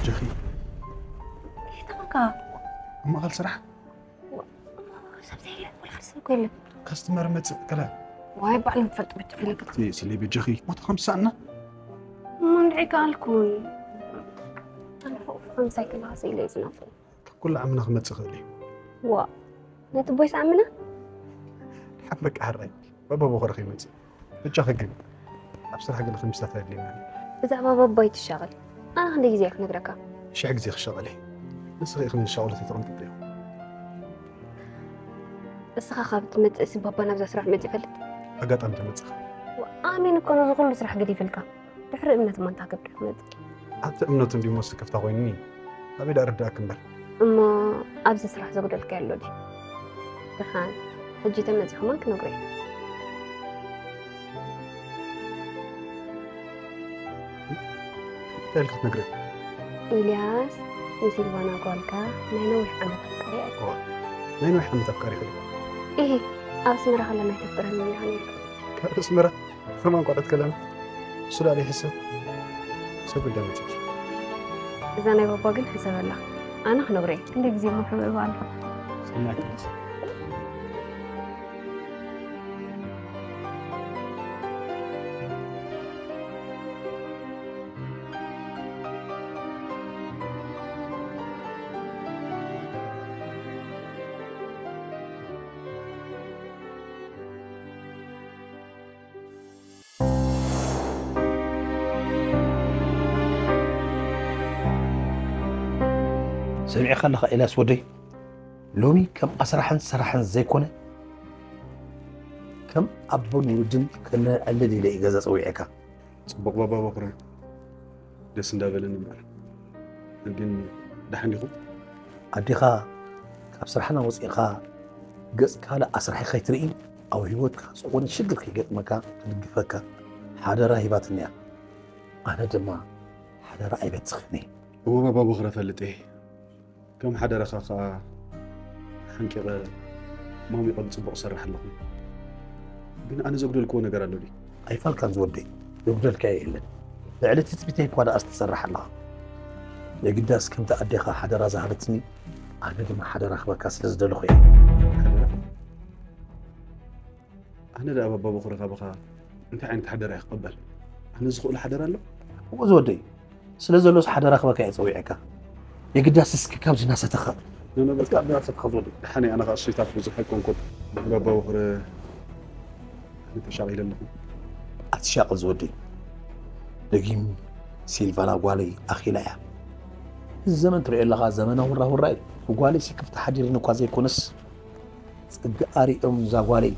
ጀኺ፣ እንታይ ኮንካ? ኣብ ማእኸል ስራሕ? ሰብ ዘይለ፣ ወላ ሓደ ሰብ እኮ የለን። ካስተመር መጽእ ከላ። ዋይ፣ ባዕሎም ትፈልጡ ቤት ትፈልግ። እዚ ስለ በጃኺ፣ ሞት ኸምሳና። እሞ እንድዒ ከኣልኩን። ኣነ ፎቅ ፎቅ ሳይክል ራሱ ኢለ ዝናፍቅ። ካብ ኩሉ ዓምና ክመጽእ ይኽእል እዩ። ዋ፣ ነቲ ቦይስ ዓምና? ሓን በቃ ሕራይ፣ በበቦኸረ ከይመጽእ። በጃኺ ግን፣ ኣብ ስራሕ ገለ ክምስታት ኣድልየና። ብዛዕባ ባባ ኣይትሻቐል። ኣነ ክንደይ ግዜ እየ ክነግረካ? ሽሕ ግዜ ክሻቐል እየ። ንስኺ ኢኺ ንዝሻቐሉ ተጠቐምቲ እዮ። እስኻ ካብ ትመጽእ ሲ ባባ ናብዛ ስራሕ መጽእ ይፈልጥ? ኣጋጣሚ ተመጽኻ። ኣሜን እኮ ነዚ ኩሉ ስራሕ ገዲፍልካ። ድሕሪ እምነት እሞ እንታይ ክገብር ክመጽእ? ኣብቲ እምነቱ እንዲሞ ስክፍታ ኮይኑኒ። ኣበይ ደኣ ርዳእክ እምበር። እሞ ኣብዚ ስራሕ ዘጉደልካዮ ኣሎ ድዩ? ደሓን፣ ሕጂ ተመጺኹ መን ክነግሮ እዩ? እንታይ ኢልካ ትነግረኒ? ኢልያስ፣ ንሲልቫና ጓልካ ናይ ነዊሕ ዓመት ኣፍቃሪ እያ። ኦ፣ ናይ ነዊሕ ዓመት ኣፍቃሪ ኢኺ? ኢሂ፣ ኣብ ኣስመራ ከለና ኣይተፍቅረንን ኢኻ ነይርካ። ካብ ኣስመራ? ከማን ቆልዑት ከለና እሱ ዳኣ ዘይሕሰብ ሰብ ግዳ መጺኪ። እዛ ናይ ባባ ግን ሕሰበላ። ኣነ ክነግሮ እየ። ክንደይ ግዜ እሞ ክብእባ ኣለኹ። ሰናይ ክልስ። ሰሚዕካ ኣለኻ ኤልያስ ወደይ? ሎሚ ከም ኣስራሕን ሰራሕን ዘይኮነ፣ ከም ኣቦን ውሉድን ከነዕልል ኢለ እዩ ገዛ ጸዊዐካ። ጽቡቕ ባባ ቦኽረ፣ ደስ እንዳበለኒ እምበር። ግን ደሓን ዲኹም? ኣዴኻ ካብ ስራሕና ወፂእኻ ገጽ ካልእ ኣስራሒ ከይትርኢ፣ ኣብ ህይወትካ ዝኾነ ሽግር ከይገጥመካ ክድግፈካ ሓደራ ሂባትኒ እያ። ኣነ ድማ ሓደራ ኣይበትኽን እየ። እወ ባባ ቦኽረ እፈልጥ እየ። ከም ሓደራኻ ኸኣ ሓንቂቐ ማሚቐ ብጽቡቕ እሰርሕ ኣለኹ። ግን ኣነ ዘጉደልክዎ ነገር ኣሎ ድዩ? ኣይፋልካን ዝወደይ፣ ዘጉደልካዮ የለን። ልዕሊ ትጽቢተይ እኳ ደኣ ትሰርሕ ኣለኻ። የግዳስ ከምቲ ኣዴኻ ሓደራ ዝሃበትኒ፣ ኣነ ድማ ሓደራ ክበካ ስለ ዝደለኹ እየ። ሓደራ? ኣነ ደኣ ባባ ቦኽረ ካባኻ እንታይ ዓይነት ሓደራ እየ ክቕበል? ኣነ ዝኽእሎ ሓደራ ኣሎ? እወ ዝወደይ፣ ስለ ዘሎስ ሓደራ ክበካ እየ ጸዊዐካ። የግዳስ እስኪ ካብዚ ናሰተኻ ንነብርካ ብናትካ ዝወዲ። ሓኒ ኣነ ከኣ እሱይታት ብዙሕ ኣይኮንኩን። ባባ ወኽረ ተሻቒለ ኣለኹ። ኣትሻቕል ዝወዲ። ደጊም ሲልቫና ጓለይ ኣኺላ እያ። እዚ ዘመን ትሪኦ ኣለኻ፣ ዘመነ ሁራ ሁራ እዩ። ብጓለይ ሲክፍቲ ሓዲርኒ እኳ ዘይኮነስ፣ ጽግኣ ሪኦም እዛ ጓለይ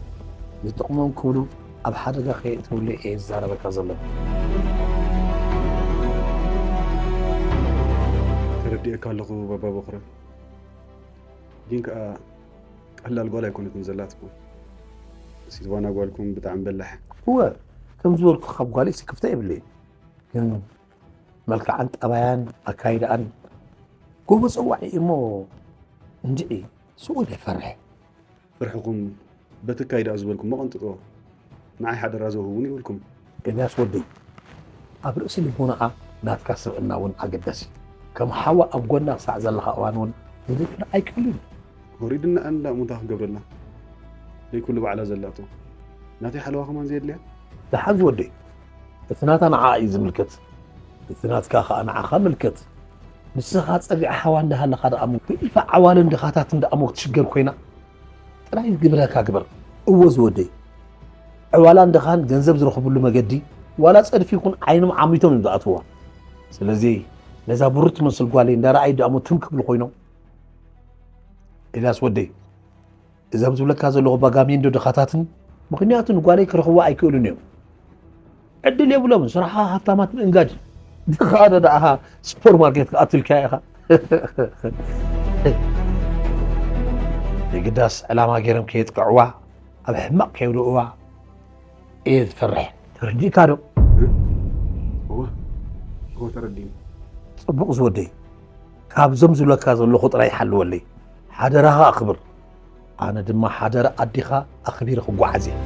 ንጥቕሞም ክብሉ ኣብ ሓደጋ ከየእትውለይ እየ ዝዛረበካ ዘለኹ። ተረዲኤካ ኣለኹ ባባ በኹረ። ግን ከኣ ቀላል ጓል ኣይኮነትን ዘላትኩም። ሲልቫና ጓልኩም ብጣዕሚ በላሕ። እወ፣ ከም ዝበልኩ ካብ ጓለይ ስክፍታ የብለይን። ግን መልክዓን ጠባያን ኣካይዳኣን ጎቦ ጸዋዒ እሞ እንድዒ ስቕ ኢለ ይፈርሕ። ፍርሕኹም በቲ ኣካይዳኣ ዝበልኩሞ ቀንጥጥዎ። ንዓይ ሓደራ ዝህቡ እውን ይብልኩም። ኤልያስ ወደይ፣ ኣብ ርእሲ ልቦናኣ ናትካ ስብእና እውን ኣገዳሲ። ከም ሓዋ ኣብ ጎና ክሳዕ ዘለኻ እዋን እውን ምዝክር ኣይክእልን እዩ። ወሪድና እንዳ ሙታ ክገብረላ። ደይ ኩሉ ባዕላ ዘላቶ። ናተይ ሓለዋ ከማን ዘየድልያ? ደሓን ዝወደይ፣ እቲ ናታ ንዓኣ እዩ ዝምልከት። እቲ ናትካ ኸኣ ንዓኻ ምልከት። ንስኻ ጸግዒ ሓዋ እንዳሃለኻ ደኣ እሞ፣ ብኢልፋ ዓዋልን ድኻታትን ደኣ እሞ ክትሽገር ኮይና። ጥራይ ዝግብረካ ግበር። እወ ዝወደይ፣ ዕዋላን ድኻን ገንዘብ ዝረኽብሉ መገዲ፣ ዋላ ጸድፊ ይኹን ዓይኖም ዓሚቶም እዮም ዝኣትውዋ። ስለዚ ነዛ ብሩር ትመስል ጓለይ እንዳረኣዩ ደኣ እሞ ትም ክብሉ ኮይኖም። ኤልያስ ወደይ፣ እዞም ዝብለካ ዘለኹ ባጋሜንዶ ድኻታትን ምኽንያቱ ንጓለይ ክረኽብዋ ኣይክእሉን እዮም። ዕድል የብሎምን። ስራሕኻ ሃብታማት ምእንጋድ። ድኻ ዶ ደኣ ስፖር ማርኬት ክኣትልካ ኢኻ። የግዳስ ዕላማ ገይሮም ከየጥቅዕዋ፣ ኣብ ሕማቕ ከየውድእዋ እየ ዝፈርሕ። ተረዲእካ ዶ? እወ፣ እወ፣ ተረዲእኒ። ጽቡቕ ዝወደይ፣ ካብዞም ዝብለካ ዘለኹ ጥራይ ሓልወለይ። ሓደራኻ ኣኽብር። ኣነ ድማ ሓደራ ኣዴኻ ኣኽቢረ ክጓዓዝ እየ።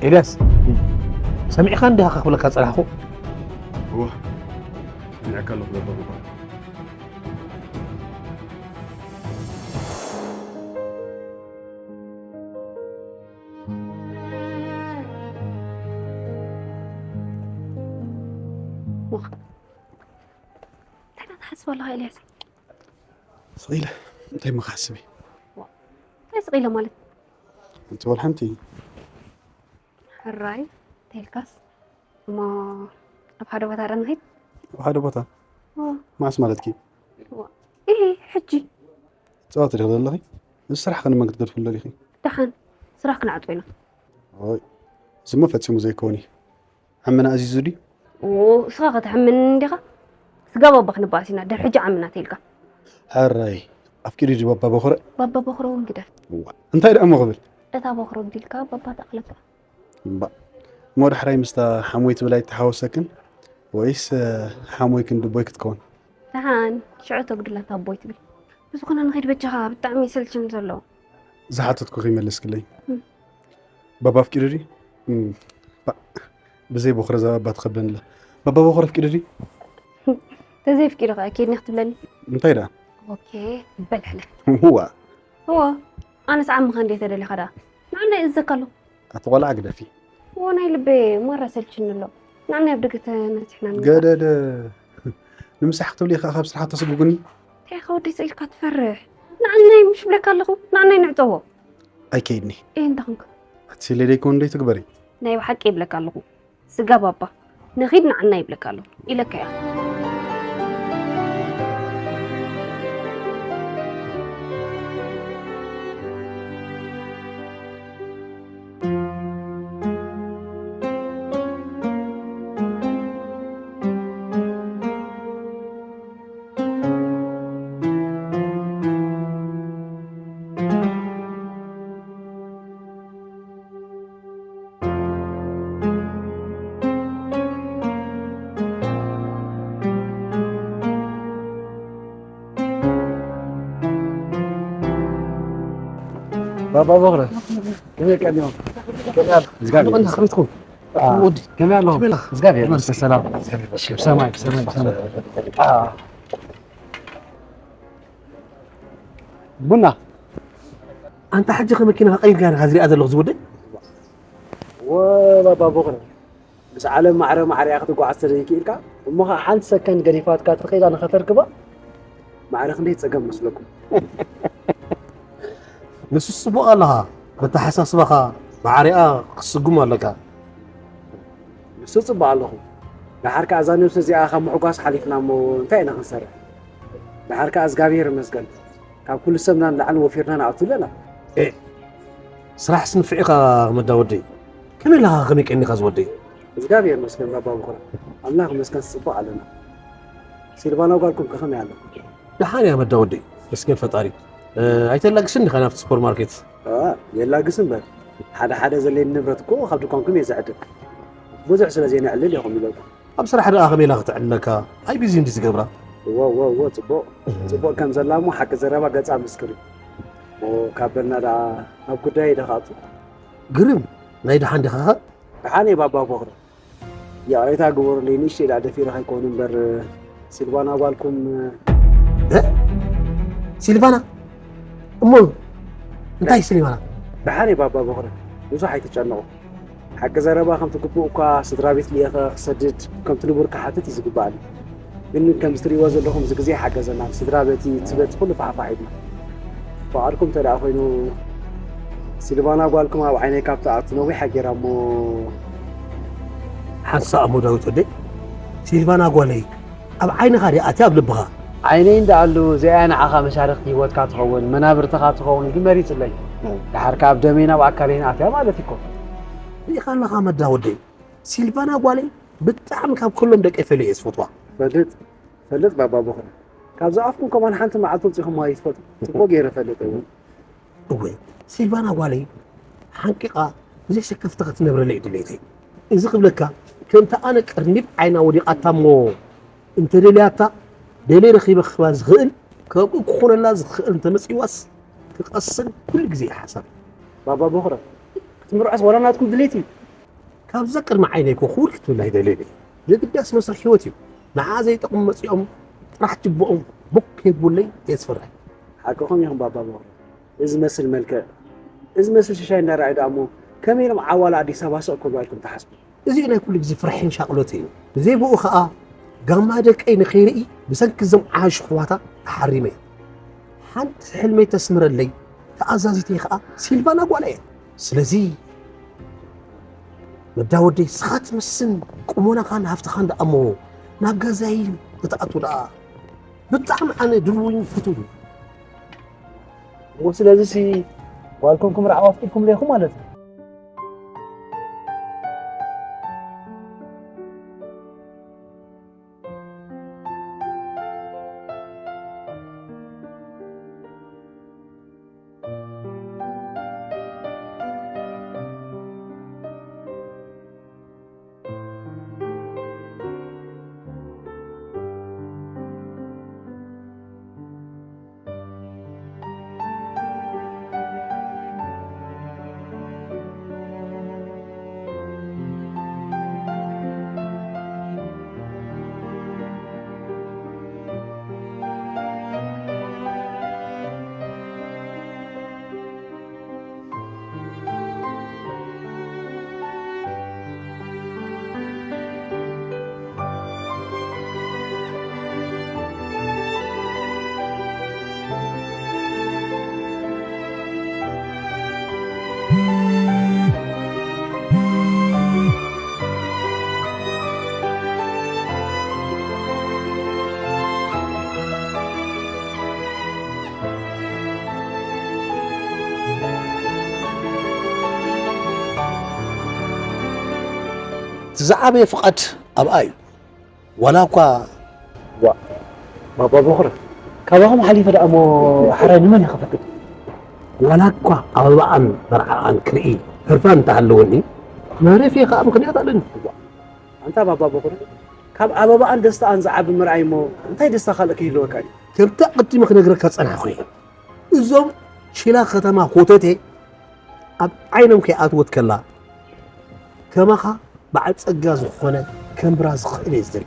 ኤልያስ፣ ሰሚዕካ እንዲኻ ክብለካ ጸናሕኩ። እወ፣ ሰሚዐካ ኣለኹ በበ ቦታ። ዋእ፣ እንታይ ትሓስብ ኣለኻ ኤልያስ? ስቕ ኢለ እንታይ እሞ ክሓስብ እየ? ዋእ፣ እንታይ ስቕ ኢለ ማለት? እንተ ወላ ሓንቲ። ሕራይ፣ ተልካስ እሞ ኣብ ሓደ ቦታ ዶ ንኸይድ? ኣብ ሓደ ቦታ? እወ። መዓስ ማለትኪ? እወ። ኢሂ፣ ሕጂ። ጸወታ ዲኺ ዘለኺ? እዚ ስራሕ ከ ንመን ክትገድፍሉ ደሊኺ? ደሓን፣ ስራሕ ክንዓጾ ኢና። ኦይ፣ እዚ እሞ ፈጺሙ ዘይከውን እዩ። ዓመና ኣዚዙ ድዩ? ኦ፣ እስኻ ከተሕምኒ እንዲኻ? ስጋ ባባ ክንበኣስ ኢና፣ ድሕሪ ሕጂ ዓመና ተይልካ። ሕራይ፣ ኣፍቂዱ ድዩ ባባ በኹረ? ባባ በኹረ እውን ግደፍ። እዋ፣ እንታይ ደኣ እሞ ክብል? እታ በኹረ ግዲልካ ባባ ተኣኽለካ። እምባእ፣ እሞ ዳሕራይ ምስታ ሓሞይ ትብል ኣይተሓወሰክን? ወይስ፣ እ፣ ሓሞይክን ድቦይ ክትከውን? ደሓን፣ ሽዑ ተጉድላ እታ ኣቦይ ትብል። ብዝኾነ ንኸይድ በጃኻ፣ ብጣዕሚ ይሰልችኒ ዘሎ። ዝሓተትኩኺ መለስክለይ። እም። ባባ ኣፍቂዱ ድዩ? እም፣ ባእ፣ ብዘይ በኹረ እዛ ባባ ትኸብደኒ ኣላ። ባባ በኹረ ኣፍቂዱ ድዩ? ተዘየፍቂዱ ኸኣ ኬድኒ ክትብለኒ? እንታይ ደኣ? ኦኬ፣ በል ሕለፍ። እዋ። እዋ፣ ኣነስ ዓምኻ እንዴ ተደሊኻ ደኣ? ንዓና ይእዘካ ኣሎ። ኣቲ ቆልዓ ግደፊ። እዎ፣ ናይ ልበይ ማራ ሰልችኒ ኣሎ። ንዓናይ ኣብ ደገ ተነሲሕና ንውጻእ። ገደደ። ንምሳሕ ክትብሊ ኢኻ ካብ ስራሕ ተስጉጉኒ? እንታይ ኢኻ ወደይ ስቕ ኢልካ ትፈርሕ? ንዓናይ ምሽ ብለካ ኣለኹ፣ ንዓናይ ንዕጸዎ። ኣይከይድኒ። እየ እንተ ኾንካ? ኣቲ ስለ ደይኮን ደይ ትግበሪ? ናይ ብሓቂ ይብለካ ኣለኹ። ስጋ ባባ፣ ንኺድ ንዓና ይብለካ ኣለኹ። ኢለካ እያ። ባባ በኽረ፣ ከመይ ቀኒኹም? ከመይ ኣሎ? እግዚኣብሔር ይመስገን። ከመይ ትኹን? አ፣ ወዲ፣ ከመይ ኣለኹም? ከመይ ኣለኻ? እግዚኣብሔር ይመስገን። ሰላም። እሺ፣ ብሰማይ፣ ብሰማይ፣ ብሰማይ። አ። ቡና። ኣንታ ሕጂ ከመኪና ቀይርካ ኢኻ ዝሪኣ ዘለኹ ዝወደይ? ወ ባባ ቦኽረ፣ ምስ ዓለም ማዕረ ማዕረ ክትጓዓዝ ተደይክኢልካ፣ እሞ ኸዓ ሓንቲ ሰከንድ ገዲፋትካ ትኸይዳ ንኸተርክባ ማዕረ ክንደይ ጸገም መስለኩም? ንሱ ጽቡቕ ኣለኻ፣ በተሓሳስባኻ ማዕሪኣ ክትስጉም ኣለካ። ንሱ ጽቡቕ ኣለኹ። ደሓር ከኣ እዛ ነብሲ እዚኣ ካብ ምሕጓስ ሓሊፍና እሞ እንታይ ኢና ክንሰርሕ? ደሓር ከኣ እግዚኣብሔር ይመስገን፣ ካብ ኩሉ ሰብና ንላዕሊ ወፊርና ንኣቱ ኣለና። ኤ፣ ስራሕ ስንፍዕ ኢኻ መዳ ወደይ። ከመይ ኣለኻ፣ ከመይ ቀኒኻ ዝወደይ? እግዚኣብሔር ይመስገን ባባ ብኹራ። ኣምላኽ ይመስገን ጽቡቕ ኣለና። ሲልቫና ጓልኩም ከ ከመይ ኣሎ? ደሓን እያ መዳ ወደይ፣ መስገን ፈጣሪ። እ፣ ኣይተላግስን ዲኻ ናብቲ ሱፐርማርኬት? እ፣ የላግስ እምበር። ሓደ ሓደ ዘለኒ ንብረት እኮ ካብ ድኳንኩም እየ ዝዕድግ። ብዙሕ ስለ ዘይነዕልል ኢኹም ኢለኩም። ኣብ ስራሕ ደኣ ከመይ ኢላ ክትዕልለካ? ኣይ ቢዚ እንዲ ዝገብራ። እዎ፣ እዎ፣ እዎ፣ ጽቡቕ። እህ። ጽቡቕ ከም ዘላ እሞ ሓቂ ዘረባ ገጻ ምስክር እዩ። እሞ ካብ በልና ደኣ ናብ ጉዳይ ኢደ ክኣቱ። ግርም፣ ናይ ደሓን ዲኻ ኸ? ደሓን እየ ባባ ቦኽረ። ይቕሬታ ግበሩለይ፣ ንእሽተይ ደኣ ደፊረ ከይከውን እምበር፣ ሲልቫና ጓልኩም። እ? ሲልቫና? እሞ እንታይ ሲልቫና? ደሓን እየ ባባ ቦኽረ፣ ብዙሕ ኣይትጨነቑ። ሓቂ ዘረባ ከምቲ ግቡእ እኳ ስድራ ቤት ልኢኸ ክሰድድ፣ ከምቲ ንቡር ክሓትት እዩ ዝግባኣኒ። ግን ከምዚ ትርእይዎ ዘለኹም እዚ ግዜ ሓገዘና፣ ስድራ ቤቲ፣ እቲ ቤት ኩሉ ፋሕፋሕ ኢልና። ፍቓድኩም እንተ ደኣ ኮይኑ፣ ሲልቫና ጓልኩም ኣብ ዓይነይ ካብ ትኣቱ ነዊሓ ጌራ እሞ። ሓንሳእ እሞ ዳዊት ወደይ፣ ሲልቫና ጓለይ ኣብ ዓይንኻ ድያ ኣትያ ኣብ ልብኻ? ዓይነይ እንዳኣሉ እዚኣ እያ ንዓኻ መሻርኽቲ ህይወትካ ትኸውን፣ መናብርትኻ ትኸውን ኢሉ መሪጽለይ። እም። ደሓር ከኣ ኣብ ደመይን ኣብ ኣካለይን ኣትያ ማለት እዩ እኮ። ርኢኻ ኣለኻ መዳ ወደይ፣ ሲልቫና ጓለይ ብጣዕሚ ካብ ኩሎም ደቀይ ፈልየ እየ ዝፈትዋ። ፈልጥ፣ ፈልጥ ባባ ቦኽረ። ካብ ዝኣፍኩም ከማን ሓንቲ መዓልቲ ወጺኹም ኣይትፈልጡ። ጽቡቕ ገይረ ፈልጥ እውን። እወ፣ ሲልቫና ጓለይ ሓንቂቓ ብዘይ ስክፍታ ክትነብረለይ እዩ ድሌተይ። እዚ ክብለካ፣ ከምቲ ኣነ ቀርኒብ ዓይና ወዲቓታ እሞ እንተደልያታ፣ ደልየ ረኺበ ክህባ ዝኽእል፣ ከምኡ ክኾነላ ዝኽእል እንተመጺዋስ፣ ክቐስን ኩሉ ግዜ እየ ሓሳብ። ባባ ቦኽረ፣ ክትምርዖስ ዋላ ናትኩም ድሌት እዩ። ካብዛ ቅድሚ ዓይነይ እኮ ክውል ክትብላ ኣይደልየን እየ። የግዳስ መስርሕ ህይወት እዩ። ንዓ ዘይጠቕሙ መጺኦም ጥራሕ ጅቦኦም ቦክ የብለይ እየ ዝፈርሕ። ሓቅኹም ኢኹም ባባ ቦኽረ። እዚ መስል መልክዕ፣ እዚ መስል ሽሻይ እንዳረኣዩ ደኣ እሞ ከመይ ኢሎም ዓዋላ ኣዲስ ኣበባ ስቕ ክብሉ ኢልኩም ትሓስቡ? እዚ ናይ ኩሉ ግዜ ፍርሕን ሻቕሎት እዩ። ብዘይ ብኡ ኸኣ ጋማ ደቀይ ንኸይርኢ ብሰንኪ እዞም ዓሽ ኣሕዋታ ተሓሪመ እየ። ሓንቲ ሕልመይ ተስምረለይ ተኣዛዚተይ ኸኣ ሲልቫና ጓላ እያ። ስለዚ መዳ ወደይ፣ ንስኻ ትምስን ቁመናኻን ሃፍትኻን ደኣ እሞ ናብ ገዛይ ክትኣቱ ደኣ ብጣዕሚ ኣነ ድልውኝ ፍቱው። እሞ ስለዚሲ ጓልኩም ክምርዓዋ ኣፍቂድኩም ዲኹም ማለት እዩ? እቲ ዝዓበየ ፍቓድ ኣብኣ እዩ። ዋላ እኳ ዋ፣ ባባ ቦኽረ፣ ካባኹም ሓሊፈ ደኣ እሞ ሓራይ ንመን እየ ክፈቅድ? ዋላ እኳ ኣበባኣን መርዓኣን ክርኢ ህርፋን እንተሃለወኒ፣ መዕረፊ ከኣ ምኽንያት ኣለኒ። ኣንታ ባባ ቦኽረ፣ ካብ ኣበባኣን ደስታኣን ዝዓቢ ምርኣይ እሞ እንታይ ደስታ ካልእ ክህልወካ እዩ? ከምቲ ኣቐዲመ ክነግረካ ዝጸናሕኩ እየ። እዞም ሽላ ከተማ ኮተቴ ኣብ ዓይኖም ከይኣትወት ከላ፣ ከማኻ በዓል ጸጋ ዝኾነ ከንብራ ዝኽእል እየ ዝደሊ።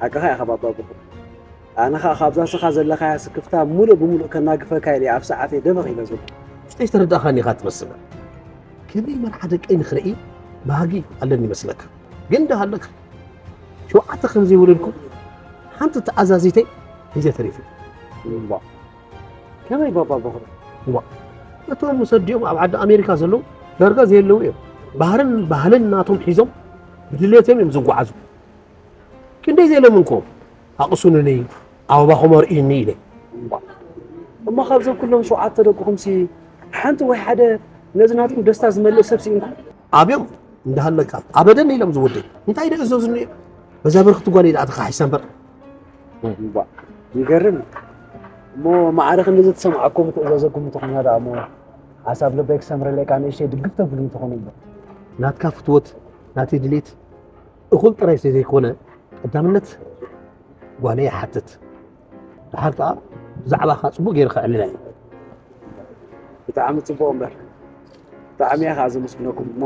ሓቅኻ ኢኻ ባባ ብኹር። ኣነ ኸኣ ካብዛ ስኻ ዘለኻያ ስክፍታ ሙሉእ ብሙሉእ ከናግፈካ ኢለ ኣብ ሰዓተይ ደበኽ ኢለ ዘለኹ። ውሽጢ ዝተረዳእኻኒ ኢኻ ትመስል። ከመይ መርዓ ደቀይ ንኽርኢ ባህጊ ኣለኒ ይመስለካ? ግን ደሃለካ ሸውዓተ ከም ዘይወለድኩ ሓንቲ ተኣዛዚተይ ሒዘ ተሪፈ። እዋ፣ ከመይ ባባ በኹረ? እዋ፣ እቶም ምስ ኣዲኦም ኣብ ዓዲ ኣሜሪካ ዘለዉ ዳርጋ ዘየለዉ እዮም። ባህርን ባህልን ናቶም ሒዞም ብድሌቶም እዮም ዝጓዓዙ። ክንደይ ዘየለምንኩም ኣቕሱኑኒ፣ ኣበባኹም ኣርእዩኒ ኢለ። እሞ ካብዞም ኩሎም ሸውዓተ ደቅኹምሲ ሓንቲ ወይ ሓደ ነዚ ናትኩም ደስታ ዝመልእ ሰብ ስኢንኩም? ኣብዮም እንዳሃለካ ኣበደን ኢሎም ዝወደይ እንታይ ደእ እዞ ዝንዮ በዛ በርክቲ ጓል ኢዳ ኣተካ ሓይሳ እምበር። እምባ፣ ይገርም። እሞ ማዕረ ክንዲ ዝተሰምዓኩም ትእዛዘኩም እንተኾይና ደኣ እሞ ሓሳብ ልበይ ክሰምረለይ ከኣ ንእሽተይ ድግፍ ተብሉኒ ተኾኑ እምበር። ናትካ ፍትወት፣ ናተይ ድሌት እኹል ጥራይ ስለ ዘይኮነ ቀዳምነት ጓለይ ይሓትት። ደሓር ከኣ ብዛዕባኻ ጽቡቕ ገይረ ከዕልላ እየ። ብጣዕሚ ጽቡቕ እምበር። ብጣዕሚ እየ ከኣ ዘመስግነኩም። እሞ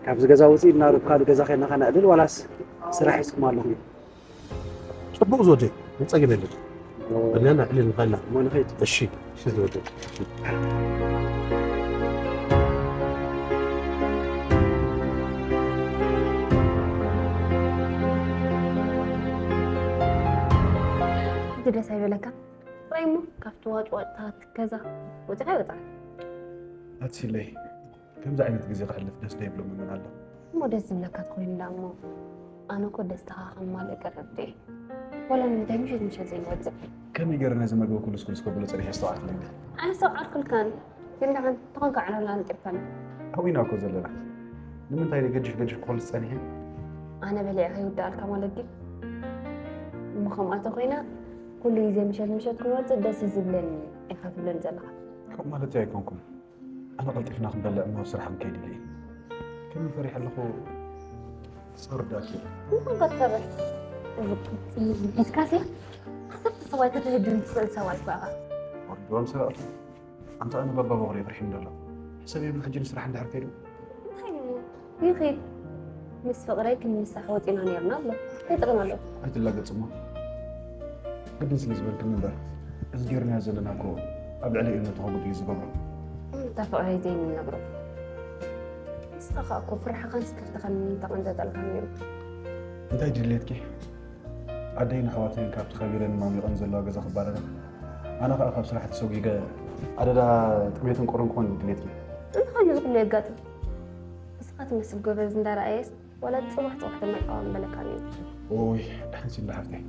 ካብዚ ገዛ ውጽእ ኢልና ርብ ካልእ ገዛ ኸይድና ኸነዕልል ዋላስ ስራሕ ሒዝኩም ኣለኹም? ጽቡቕ ዝወደይ፣ ጸገም የለን። እሞ ብልና ነዕልል ንኽእልና። እሞ ንኸይድ። እሺ፣ እሺ ዝወደይ። ሕጂ ደስ ኣይበለካን? ጥራይ እሞ ካብቲ ዋጭዋጭታት ገዛ ወጺኻ ኣይወጻእን። ኣትሲለይ፣ ከምዚ ዓይነት ግዜ ከሕልፍ ደስ ደይብሎ ምመን ኣሎ። እሞ ደስ ዝብለካ ተኾይኑ ደኣ እሞ፣ ኣነ እኮ ደስታኻ ከማልእ ቀረብቲ እየ። ዋላ ንምንታይ ምሸት ምሸት ዘይንወጽእ? ከመይ ገይረ ነዚ መግቢ ኩልስ ኩልስ ከብሎ ጸኒሐ ኣስተውዓልክለይ እንዲኺ? ኣየስተውዓልኩልካን። ግን ደሓን ተኾንካ ዕላላ ኣንጢርካኒ። ኣብኡ ኢና እኮ ዘለና። ንምንታይ ገጅፍ ገጅፍ ክኾን ዝጸኒሐ? ኣነ በሊዐ ከይውዳኣልካ ማለት ድዩ? እሞ ከምኣ ተኾይና፣ ኩሉ ግዜ ምሸት ምሸት ክንወጽእ ደስ እዩ ዝብለኒ ኢኻ ትብለኒ ዘለኻ። ከምኡ ማለት ኣይኮንኩን። ኣነ ቀልጢፍና ክንበልዕ እሞ ኣብ ስራሕ ክንከይድ ኢለ እየ። ከመይ ፈሪሐ ኣለኹ። ጸር ዳኪ። እንታይ ክትፈርሕ? እዚ ሒዝካሲ ዓሰርተ ሰብኣይ ከተህድም ትኽእል ሰብኣይ እኮ ኢኻ። ወርዶም ሰራእቱ። ኣንታ ኣነ ባባ በቕሪ የፍርሕም ደሎ። ሕሰብ የብሉ ሕጂ ንስራሕ እንድሕር ከይዱ። እንታይ እሞ? ይኺድ። ምስ ፍቕረይ ክንምሳሕ ወጺና ነይርና ኣሎ። እንታይ ጥቕሚ ኣለዎ? ኣይትላገጽ እሞ። ግድን ስለ ዝበልክኒ እምበር፣ እዚ ጌርናዮ ዘለና እኮ ኣብ ልዕሊ እምነቱ ከጉድል እዩ ዝገብሮ። እታ ፍቕረይ ዘይንነግሮ። ንስኻ ኸኣ እኮ ፍርሕኻን ስክፍታኻን ተቐንጠጠልካ ነይሩ። እንታይ ድሌትኪ? ኣደይን ኣሕዋተይን ካብቲ ከቢረን ማሚቐን ዘለዋ ገዛ ክባረራ፣ ኣነ ኸኣ ካብ ስራሕ ተሰጒገ ኣደዳ ጥሜትን ቁርን ክኾን እዩ ድሌትኪ? እንታይ እዩ እዚ ኩሉ የጋጥም? ንስኻ ትመስል ጎበዝ እንዳረኣየስ ዋላ ጽባሕ ጽባሕ ተመርዓዋ ምበለካ ነይሩ። ኦይ፣ ደሓን ሲላ ሓፍተይ።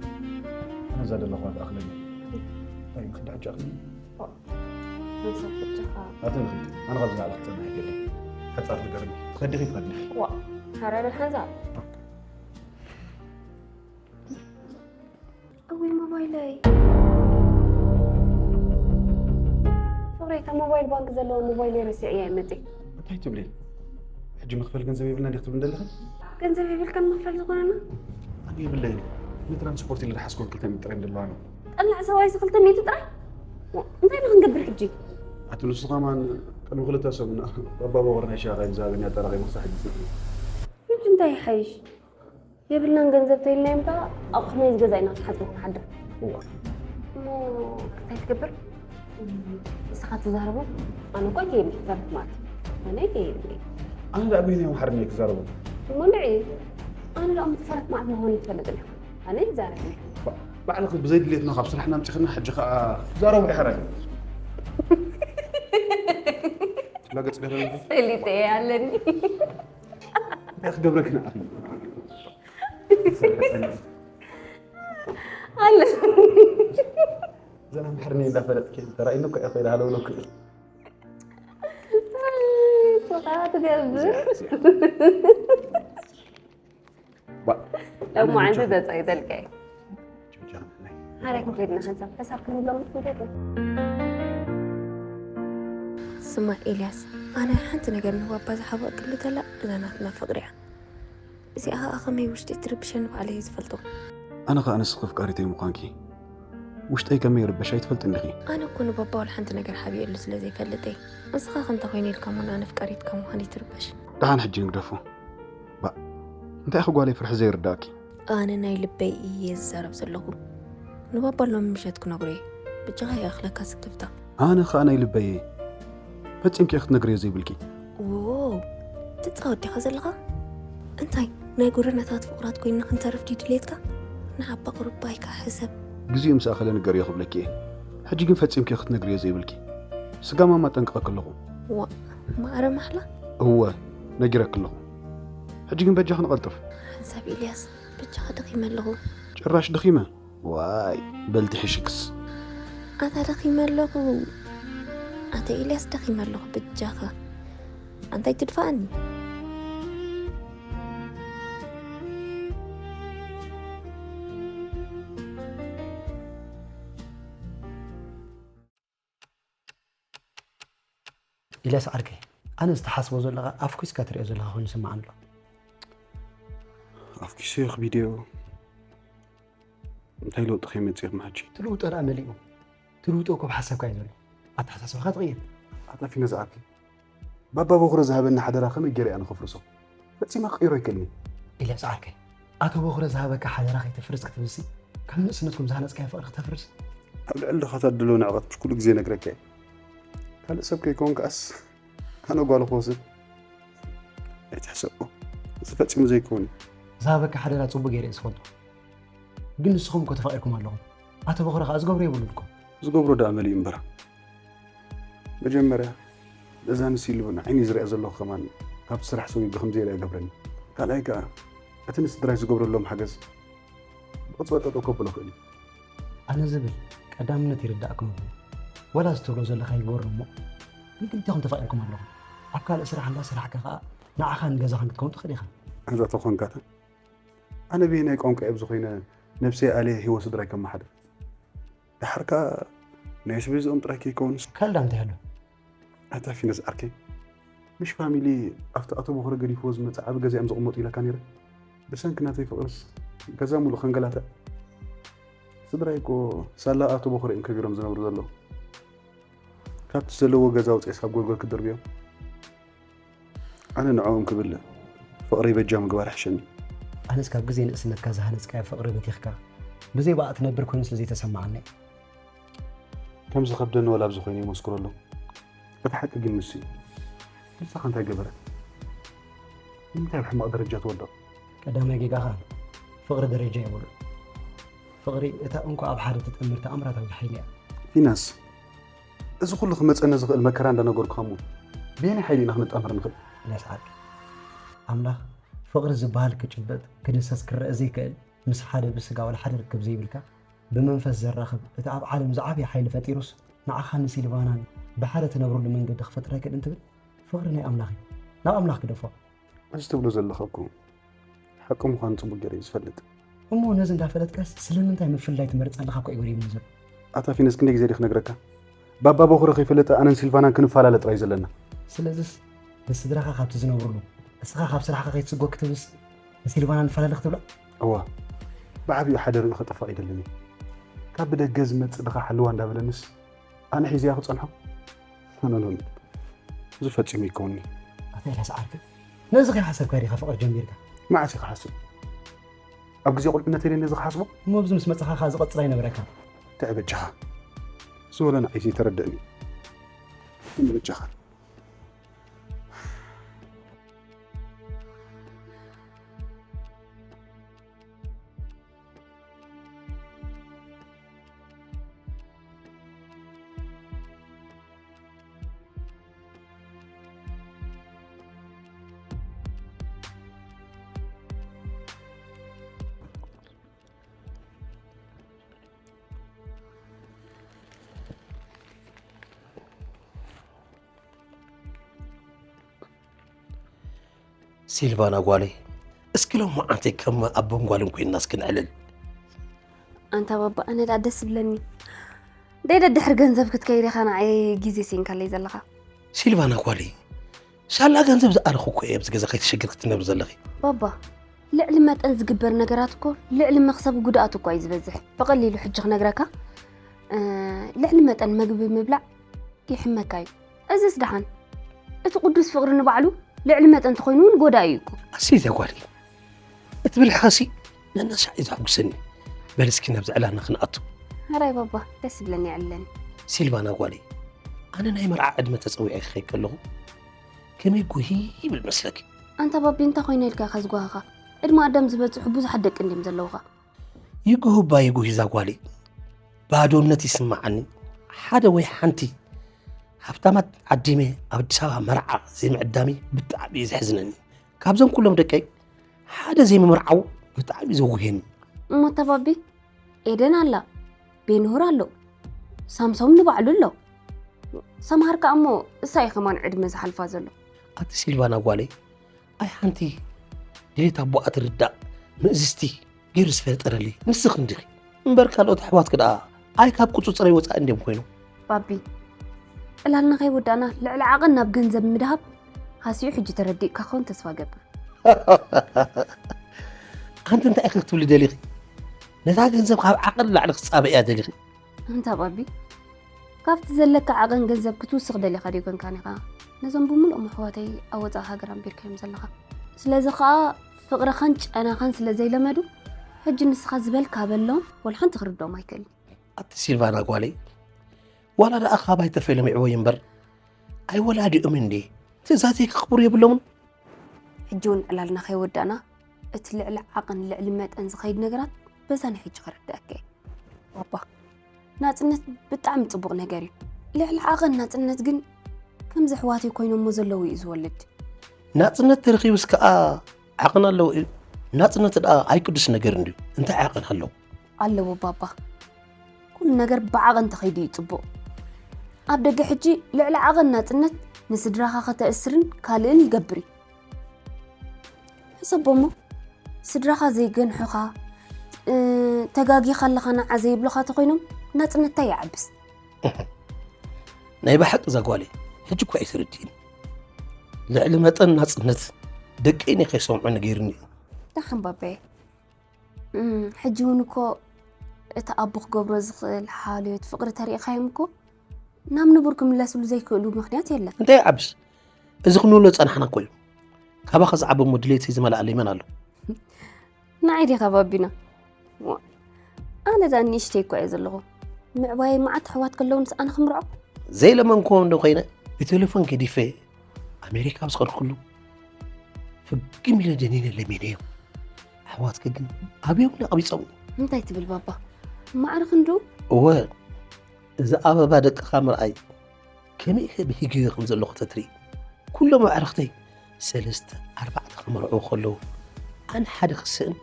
ኣነ እዛ ዘለኹዋ ትኣኽለኒ። እንታይ እዩ፣ ክዲ ሕጂ ኣኽለኒ? ኦ፣ ንስኻ ብቻኻ። ኣቲ ንኽዲ፣ ኣነ ካብዚ ንላዕሊ ክጸንሕ ኣይደልን። ሓጻር ንገርኒ። ትኸዲ ኺድ ትኸዲ። ዋ፣ ሓራይ በል ሓንሳብ። እውይ ሞባይለይ። ፍቕረይ፣ እታ ሞባይል ባንክ ዘለዋ ሞባይለይ ረሲዐያ እየ መጺእ። እንታይ ትብሊ? ሕጂ መኽፈሊ ገንዘብ የብልና ዲኽ ትብሊ ዘለኺ? ገንዘብ የብልካን መኽፈሊ ዝኾነና? ኣነ የብለይን። ንትራንስፖርት ኢለ ዝሓዝኮን ክልተ ሚእቲ ጥራይ ዘለዋ ነው። ጠላዕ ሰብኣይሲ ክልተ ሚእቲ ጥራይ? ዋ፣ እንታይ ኢና ክንገብር ሕጂ? ኣቲ ንሱ ኸማን ቅድሚ ክልተ ሰሙን ባባ በቑር ናይ ሻራይ ዝሃበኒ ኣጠራቒሙ ክሳብ ሕጂ ስኢኑ። ሕጂ እንታይ ይሓይሽ? የብልናን ገንዘብ ተይልናዮም ከኣ ኣቑሑ ናይ ዝገዛእና ክንሓጽቦ ክንሓድር። እዋ። እሞ እንታይ ትገብር? ንስኻ ትዛረቦ? ኣነ እኮ ኣይከየብልኝ ተረፍ ማለት እዩ። ኣነ ኣይከየብልኝ። ኣነ ደኣ በይነይ እዮም ሓርኒ ክዛረቦ። እሞ ንዒ፣ ኣነ ደኣ ምትፈረፍ ማለት ምዃኑ ይፈልጥ እየ። ኣነ ይዛረብ እየ። ባ-፣ ባዕልኺ ብዘይ ድሌትና ካብ ስራሕና ኣምጺኽና ሕጂ ከኣ ትዛረቡ ኢኻ ራይ። ትላገጽ ገለ ፈሊጠ እየ ኣለኒ። እንታይ ክገብረኪ ንኣኺ? ኣለ። ዘና ምሕርኒ እንዳፈለጥኪ ተራእይኒ እኮ እየ ኮይነ ሃለውለኩ። ስኻ ትገብር። እዚኣ፣ እዚኣ። ባ-፣ ሎማዓንቲ ኣነ ተጸይተልካ እየ። ጆጃ፣ ናይ ሓራይ ክንከይድ ንሓንሳብ ሕሳብ ክንብሎም ትፈልጥ። ስማዕ ኤልያስ፣ ኣነ ሓንቲ ነገር ንባባ ዝሓበእክሉ ተላ እዛ ናትና ፍቕሪ እያ። እዚኣ ኸኣ ኸመይ ውሽጢ ትርብሸኒ ባዕለይ እየ ዝፈልጦ። ኣነ ኸኣ ንስኺ ኣፍቃሪተይ ምዃንኪ ውሽጠይ ከመይ ይርበሽ ኣይትፈልጥን ዲኺ? ኣነ እኮ ንባባ ዋላ ሓንቲ ነገር ሓቢኤሉ ስለ ዘይፈልጥ እየ። ንስኻ ኸ እንተ ኾይነ ኢልካ እሞ ንኣነ ኣፍቃሪትካ ምዃነይ ትርበሽ? ደሓን ሕጂ ንግደፎ። ባእ፣ እንታይ ኢኺ ጓለይ ፍርሒ ዘይርዳእኪ? ኣነ ናይ ልበይ እየ ዝዛረብ ዘለኹ። ንባባ ሎሚ ምሸት ክነግሮ እየ። ብጃኻ ይኣኽለካ ስክፍታ። ኣነ ኸኣ ናይ ልበይ እየ። ፈጺምኪ ክትነግርዮ ዘይብልኪ። ዎ ትጻወት ዲኻ ዘለኻ? እንታይ ናይ ጎደናታት ፍቕራት ኮይንና ክንተርፍ ድዩ ድሌትካ? ንዓባ ቁርባይካ ሕሰብ። ግዜኡ ምስ ኣኸለ ንገርዮ ክብለኪ እየ። ሕጂ ግን ፈጺምኪ ክትነግርዮ ዘይብልኪ። ስጋ ማማ ጠንቅቐኪ ኣለኹ። ዋ ማዕረ ማሕላ። እወ ነጊረኪ ኣለኹ። ሕጂ ግን በጃኺ ንቐልጥፍ። ሓንሳብ ኢልያስ ብቻኻ ደኺመ ኣለኹ። ጭራሽ ደኺመ? ዋይ በልቲ ሕሽክስ። ኣታ ደኺመ ኣለኹ። ኣታ ኢልያስ ደኺመ ኣለኹ ብጃኻ። ኣንታይ ትድፋኣኒ? ኢልያስ ዓርከይ፣ ኣነ ዝተሓስቦ ዘለኻ ኣፍኩስካ ትሪኦ ዘለኻ ኮይኑ ይስምዓኒ ኣሎ። ኣፍኪሰዮ ክቢድዮ እንታይ ለውጢ ከይመፅእ ኢኹም ሕጂ? ትልውጦ ደኣ መሊኡ። ትልውጦ እኮ ብሓሳብካ እዩ ዘሎ። ኣተሓሳስባኻ ትቕይር። ኣጣፊነ ዝዓርከይ። ባባ በኹረ ዝሃበኒ ሓደራ ከመይ ገይረ ኣነ ከፍርሶ? ፈጺመ ክቕይሮ ኣይክእልን እየ። ኢልያስ ዓርከይ፣ ኣቶ በኹረ ዝሃበካ ሓደራ ከይተፍርስ ክትብልሲ ካብ ንእስነትኩም ዝሃነጽካዮ ፍቕሪ ክተፍርስ? ኣብ ልዕሊ ድኻታት ድሎ ንዕቐት ምሽ ኩሉ ግዜ ነግረካ እየ። ካልእ ሰብ ከይከውን ከኣስ ኣነ ጓል ክወስድ ኣይትሕሰቦ። እዚ ፈጺሙ ዘይከውን እዩ። ዝሃበካ ሓደራ ጽቡቕ ገይረ እየ ዝፈልጦ። ግን ንስኹም እኮ ተፋቒርኩም ኣለኹም። ኣቶ በኹረ ከኣ ዝገብሮ የብሉን እኮ። ዝገብሮ ደኣ መሊኡ እምበር። መጀመርያ ነዛ ንሲሉ ንዓይኒ ዝሪኣ ዘለኹ ከማን ካብቲ ስራሕ ሰዊጉ ከም ዘይሪኣ ገብረኒ። ካልኣይ ከኣ እቲ ንስድራይ ዝገብረሎም ሓገዝ ብቕጽበት ጠጠው ከብሎ ክእል እዩ። ኣነ ዝብል ቀዳምነት ይርዳእኩም እሞ ወላ እዚ ትብሎ ዘለኻ ይግበሮ እሞ ግን ክልቴኹም ተፋቒርኩም ኣለኹም። ኣብ ካልእ ስራሕ እንዳሰራሕካ ከኣ ንዓኻን ንገዛኻን ክትከውን ትኽእል ኢኻ። ኣዛ ተኾንካታ ኣነ ብየናይ ቋንቋ እየ ኣብዚ ኮይነ ነብሰይ ኣልየ ህይወት ስድራይ ከመሓድር? ደሓር ከኣ ናይ ኣስቤዝኦም ጥራይ ከይከውንስ? ካልዳ እንታይ ኣሎ? ኣታ ፊነስ ዓርከይ፣ ምሽ ፋሚሊ ኣብቲ ኣቶ በኹረ ገዲፍዎ ዝመጽእ ዓቢ ገዛ እዮም ዝቕመጡ ኢለካ ነይረ? ብሰንኪ ናተይ ፍቕርስ ገዛ ሙሉእ ከንገላትዕ? ስድራይ እኮ ሳላ ኣቶ በኹረ እዮም ከቢሮም ዝነብሩ ዘለዉ። ካብቲ ዘለዎ ገዛ ኣውጺኤስ ካብ ጎልጎል ክትድርብዮም? ኣነ ንዕኦም ክብል ፍቕረይ በጃ ምግባር ይሕሸኒ። ኣነስ ካብ ግዜ ንእስነትካ ዝሃነጽካዮ ፍቕሪ በቲኽካ ብዘይ ብኣ ትነብር ኮይኑ ስለ ዘይተሰምዓኒ እየ። ከም ዝኸብደኒ ወላ ኣብዚ ኮይነ ይመስክረሎም። እቲ ሓቂ ግን ንሱ እዩ። ንስኻ እንታይ ገበረት? ንምንታይ ኣብ ሕማቕ ደረጃ ትወድቕ? ቀዳማይ ጌጋኻ ፍቕሪ ደረጃ የብሉን። ፍቕሪ እታ እንኮ ኣብ ሓደ ትጠምር ተኣምራታዊት ሓይሊ እያ። ፊናስ እዚ ኩሉ ክመፀና ዝኽእል መከራ እንዳነገርኩኻ እሞ በየናይ ሓይሊ ኢና ክንጣመር ንኽእል? ኢልያስ ዓርከይ፣ ኣምላኽ ፍቕሪ ዝበሃል ክጭበጥ፣ ክድህሰስ፣ ክረኣ ዘይክእል፣ ምስ ሓደ ብስጋ ዋላ ሓደ ርክብ ዘይብልካ ብመንፈስ ዘራኽብ እቲ ኣብ ዓለም ዝዓበየ ሓይሊ ፈጢሩስ ንዓኻን ንሲልቫናን ብሓደ ትነብርሉ መንገዲ ክፈጥር ኣይክእልን ትብል? ፍቕሪ ናይ ኣምላኽ እዩ። ናብ ኣምላኽ ግደፎ። እዚ ትብሎ ዘለኻ እኮ ሓቂ ምዃኑ ጽቡቕ ገይረ እየ ዝፈልጥ። እሞ ነዚ እንዳፈለጥካስ ስለምንታይ ምፍልላይ ትመርጽ ኣለኻ እኮ እዩ ገሪሙኒ ዘሎ። ኣታ ፊነስ ክንደይ ግዜ ድየ ክነግረካ? ባባ በኹረ ከይፈለጠ ኣነን ሲልቫናን ክንፈላለ ጥራይ እዩ ዘለና። ስለዝስ ንስድራኻ ካብቲ ዝነብርሉ እስኻ ካብ ስራሕኻ ከይትስጎ ክትብልስ ንሲልቫና ንፈላለ ክትብላ? እዋ ብዓብዩ ሓደርኡ ከጠፍእ ኣይደልን እየ። ካብ ብደገ ዝመጽእ ድኻ ሓልዋ እንዳበለንስ ኣነ ሒዘያ ክጸንሖ? ኖኖኖ እዚ ፈጺሙ ይከውኒ። ኣታ ኢልያስ ዓርኪ ነዚ ከይሓሰብካ ዲኻ ፍቕሪ ጀሚርካ? መዓስ ኢኻ ሓስብ? ኣብ ግዜ ቁልዕነተይ ድየ ነዚ ክሓስቦ? እሞ ኣብዚ ምስ መጻኻ ከኣ ዝቐጽል ኣይነበረካን። እንታይ በጃኻ ዝበሎ ንዓይ ዘይተረድእኒ። ምን በጃኻ ሲልቫና ጓለይ፣ እስኪ ሎማዓንቲ ከም ኣቦን ጓልን ኮይንና እስኪ ንዕልል። ኣንታ ባባ፣ ኣነ ደኣ ደስ ይብለኒ። ደይ ደድሕር ገንዘብ ክትከይድ ኢኻ ንዓይ ግዜ ስኢንካለይ ዘለኻ። ሲልቫና ጓለይ፣ ሳላ ገንዘብ ዝኣረኹ እኮ እየ ኣብዚ ገዛ ከይትሽግር ክትነብሪ ዘለኺ። ባባ፣ ልዕሊ መጠን ዝግበር ነገራት እኮ ልዕሊ መኽሰቡ ጉድኣቱ እኳ እዩ ዝበዝሕ። ብቐሊሉ ሕጂ ክነግረካ፣ እ፣ ልዕሊ መጠን መግቢ ምብላዕ ይሕመካ እዩ። እዝስ ደሓን፣ እቲ ቅዱስ ፍቕሪ ንባዕሉ ልዕሊ መጠን ተኾይኑ እውን ጎዳኢ እዩ እኮ። ኣሰይ እዛ ጓለይ፣ እቲ ብልሕኻሲ ነናሻዕ እዩ ዘሐጉሰኒ። በል እስኪ ናብዚ ዕላልና ክንኣቱ። ሕራይ ባባ፣ ደስ ይብለኒ የዕልለኒ። ሲልቫና ጓለይ፣ ኣነ ናይ መርዓ ዕድመ ተጸዊዐ ክኸይድ ከለኹ ከመይ ጉሂ ይብል መስለኪ? ኣንታ ባቢ፣ እንታይ ኮይነ ኢልካ ኢኻ ዝጓሃኻ? ዕድመ ኣዳም ዝበጽሑ ብዙሓት ደቂ እንድዮም ዘለውኻ። ይጉህ እባ ይጉህ እዛ ጓለይ፣ ባዶነት ይስምዓኒ። ሓደ ወይ ሓንቲ ሃብታማት ዓዲመ ኣብ ኣዲስ ኣበባ መርዓ ዘይምዕዳመይ ብጣዕሚ እዩ ዘሕዝነኒ። ካብዞም ኩሎም ደቀይ ሓደ ዘይምምርዓዉ ብጣዕሚ እዩ ዘጉህየኒ። እሞ ኣታ ባቢ፣ ኤደን ኣላ፣ ቤንሁር ኣሎ፣ ሳምሶም ንባዕሉ ኣሎ። ሰምሃር ከኣ እሞ እሳ እዩ ከማን ዕድመ ዝሓልፋ ዘሎ። ኣቲ ሲልቫና ጓለይ፣ ኣይ ሓንቲ ድሌት ኣቦኣ ትርዳእ ምእዝዝቲ ገይሩ ዝፈጠረለይ ንስኺ እንዲኺ። እምበር ካልኦት ኣሕዋትኪ ደኣ ኣይ ካብ ቁጽጽረይ ወጻኢ እንድዮም ኮይኖም። ባቢ፣ ዕላልና ከይወዳእና ልዕሊ ዓቐን ናብ ገንዘብ ምድሃብ ሃስዩ ሕጂ ተረዲእካ ክኸውን ተስፋ እገብር። ኣንቲ እንታይ ኢኺ ክትብሊ ደሊኺ? ነታ ገንዘብ ካብ ዓቐን ንላዕሊ ክትጻበእያ ደሊኺ? ኣንታ ባቢ፣ ካብቲ ዘለካ ዓቐን ገንዘብ ክትውስኽ ደሊኻ ድዩ ኮንካ ኒኻ? ነዞም ብምልኦም ኣሕዋተይ ኣብ ወጻኢ ሃገር ኣንቢርካዮም ዘለኻ። ስለዚ ኸኣ ፍቕርኻን ጨናኻን ስለ ዘይለመዱ፣ ሕጂ ንስኻ ዝበልካ በሎም፣ ወላ ሓንቲ ክርድኦም ኣይክእልን። ኣቲ ሲልቫና ጓለይ፣ ዋላ ደኣ ካባይ ተፈይሎም ይዕበዩ እምበር፣ ኣይ ወላዲኦም እንዴ ትእዛዘይ ከኽብሩ የብሎምን? ሕጂ እውን ዕላልና ከይወዳእና፣ እቲ ልዕሊ ዓቐን ልዕሊ መጠን ዝኸይድ ነገራት በዛ ናይ ሕጂ ከረድኣካ እየ። ባባ፣ ናጽነት ብጣዕሚ ጽቡቕ ነገር እዩ። ልዕሊ ዓቐን ናጽነት ግን ከምዚ ኣሕዋተይ ኮይኖሞ ዘለዉ እዩ ዝወልድ። ናጽነት ተረኺቡስ ከኣ ዓቐን ኣለዎ እዩ? ናጽነት ደኣ ኣይቅዱስ ነገር እንድዩ። እንታይ ዓቐን ኣለዎ? ኣለዎ ባባ። ኩሉ ነገር ብዓቐን እንተኸይዱ እዩ ጽቡቕ። ኣብ ደገ ሕጂ ልዕሊ ዓቐን ናጽነት ንስድራኻ ከተእስርን ካልእን ይገብር እዩ። ሕሰቦ እሞ፣ ስድራኻ ዘይገንሑኻ፣ እ፣ ተጋጊኻ ኣለኻ ንዓ ዘይብሉኻ ተኾይኖም፣ ናጽነት እንታይ ይዓብስ? ናይ ብሓቂ እዛ ጓለይ፣ ሕጂ እኳ እዩ ተረዲእኒ። ልዕሊ መጠን ናጽነት ደቀይ ንኸይሰምዑኒ ገይሩኒ እዩ። ደሓን ባባየ። እም፣ ሕጂ እውን እኮ እቲ ኣቦ ክገብሮ ዝኽእል ሓልዮት ፍቕሪ ተሪእኻዮም እኮ ናብ ንቡር ክምለስሉ ዘይክእሉ ምኽንያት የለን። እንታይ ይዓብስ? እዚ ክንብሎ ዝጸናሕና እኮ እዩ። ካባኻ ዝዓቢ እሞ ድሌተይ ዝመልኣለይ መን ኣሎ? ንዓይ ዲኻ ባቢና? ዋ፣ ኣነ ደኣ ንእሽተይ እኮ እየ ዘለኹ። ምዕባየይ መዓት ኣሕዋት ከለውንስ ኣነ ክምርዖ? ዘይለመንክዎም እንዶ ኮይነ ብቴሌፎን ገዲፈ ኣሜሪካ ኣብ ዝኸድኩሉ ፍግም ኢለ ደኒነ ለሚነዮም። ኣሕዋትኪ ግን ኣብዮምኒ ኣቕቢጾምኒ። እንታይ ትብል ባባ? ማዕረ ክንድኡ? እወ፣ እዚ ኣበባ ደቅኻ ምርኣይ ከመይ ኢለ ብሂገዮ ከም ዘለኹ ተትርኢ። ኩሎም ኣዕርኽተይ ሰለስተ ኣርባዕተ ክምርዕዉ ከለዉ ኣነ ሓደ ክስእን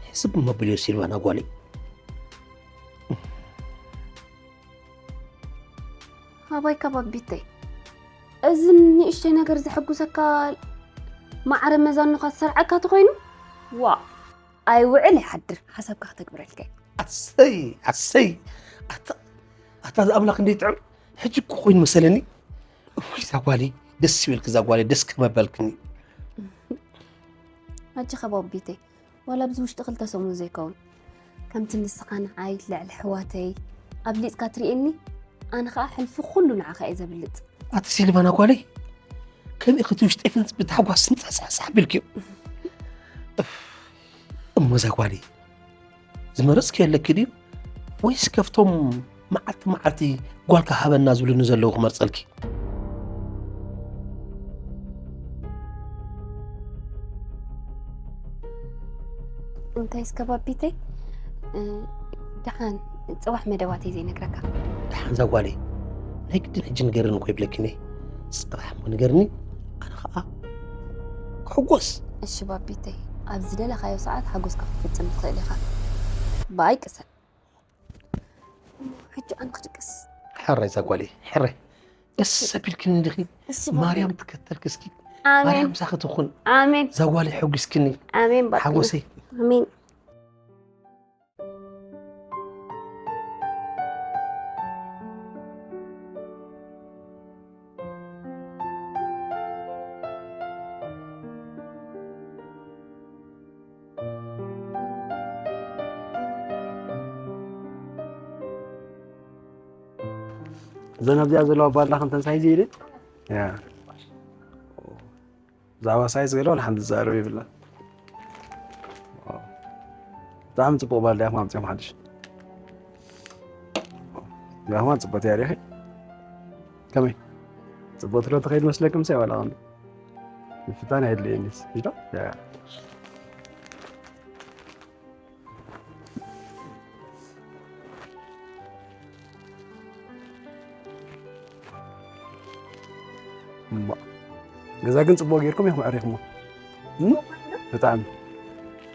ሕስብ መብልዮ ሲልቫና ጓለይ። ኣባይካ ባቢተይ፣ እዚ ንእሽተይ ነገር ዘሐጉሰካ ማዕረ መዛኑኻ ዝሰርዐካ ተኾይኑ፣ ዋ፣ ኣይውዕል ኣይሓድር ሓሳብካ ክተግብረልካ እዩ። ኣሰይ ኣሰይ ኣታ ኣታ ዝኣምላኽ እንደ ይጥዕም ሕጂ እኮ ኮይኑ መሰለኒ። እውይ እዛ ጓለይ ደስ ይበልክ እዛ ጓለይ ደስ ከመበልክኒ። ኣጂ ከባቢተይ ዋላ ኣብዚ ውሽጢ ክልተ ሰሙን ዘይከውን ከምቲ ንስኻ ንዓይ ልዕሊ ኣሕዋተይ ኣብሊጽካ ትርእየኒ ኣነ ኸኣ ሕልፊ ኩሉ ንዓኻ እየ ዘብልጽ። ኣቲ ሲልቫና ጓለይ ከምዚ ክትውሽ ጤፍንስ ብታሕጓስ ንጻሕጻሕጻሕ ኣቢልክዮ። እሞ እዛ ጓለይ ዝመረጽክዮ ኣለኪ ድዩ ወይስ ከፍቶም መዓልቲ መዓልቲ ጓልካ ሃበና ዝብሉኒ ዘለዉ ክመርጸልኪ? እንታይ እስከ ባቢተይ ደሓን ጽባሕ መደባተይ ዘይነግረካ። ደሓን እዛ ጓለይ ናይ ግድን ሕጂ ንገርኒ እኮ ይብለኪኒ። ጽባሕ እሞ ንገርኒ ኣነ ኸኣ ክሕጎስ። እሺ ባቢተይ ኣብ ዝደለኻዮ ሰዓት ሓጎስካ ክትፍጽም ትኽእል ኢኻ። ብኣይ ቅሰን። ሕጂ ኣነ ክድቅስ። ሕራይ እዛ ጓለይ ሕራይ። ደስ ኣቢልክኒ እንዲኺ እሺ፣ ባባ። ማርያም ትከተልኪ እስኪ። ኣሜን። ማርያም ምሳኺ ትኹን። ኣሜን። እዛ ጓለይ ሕጒስክኒ። ኣሜን ባባ። ሓጎሰይ። ኣሜን። እዘን ኣብዚኣ ዘለዋ ባላ ከምተን ሳይዝ ኢልን ያ ብዛዕባ ሳይዝ ገለ ወላ ሓንቲ ዝዛረብ የብላን። ብጣዕሚ ፅቡቕ ባልዲ ኢኹም ኣምፂኦም ሓድሽ። እዚኣ ከማን ፅብቕቲ እያ ሪኢኺ። ከመይ? ጽቡቕ ትሎ ተኸይድ መስለኩም ሰይ ዋላ ኸም? ምፍታን ኣየድልየኒስ። ይዳ? ያ። እሞ፣ ገዛ ግን ጽቡቕ ጌርኩም ኢኹም ኣዕሪኽሞ። እም? ብጣዕሚ።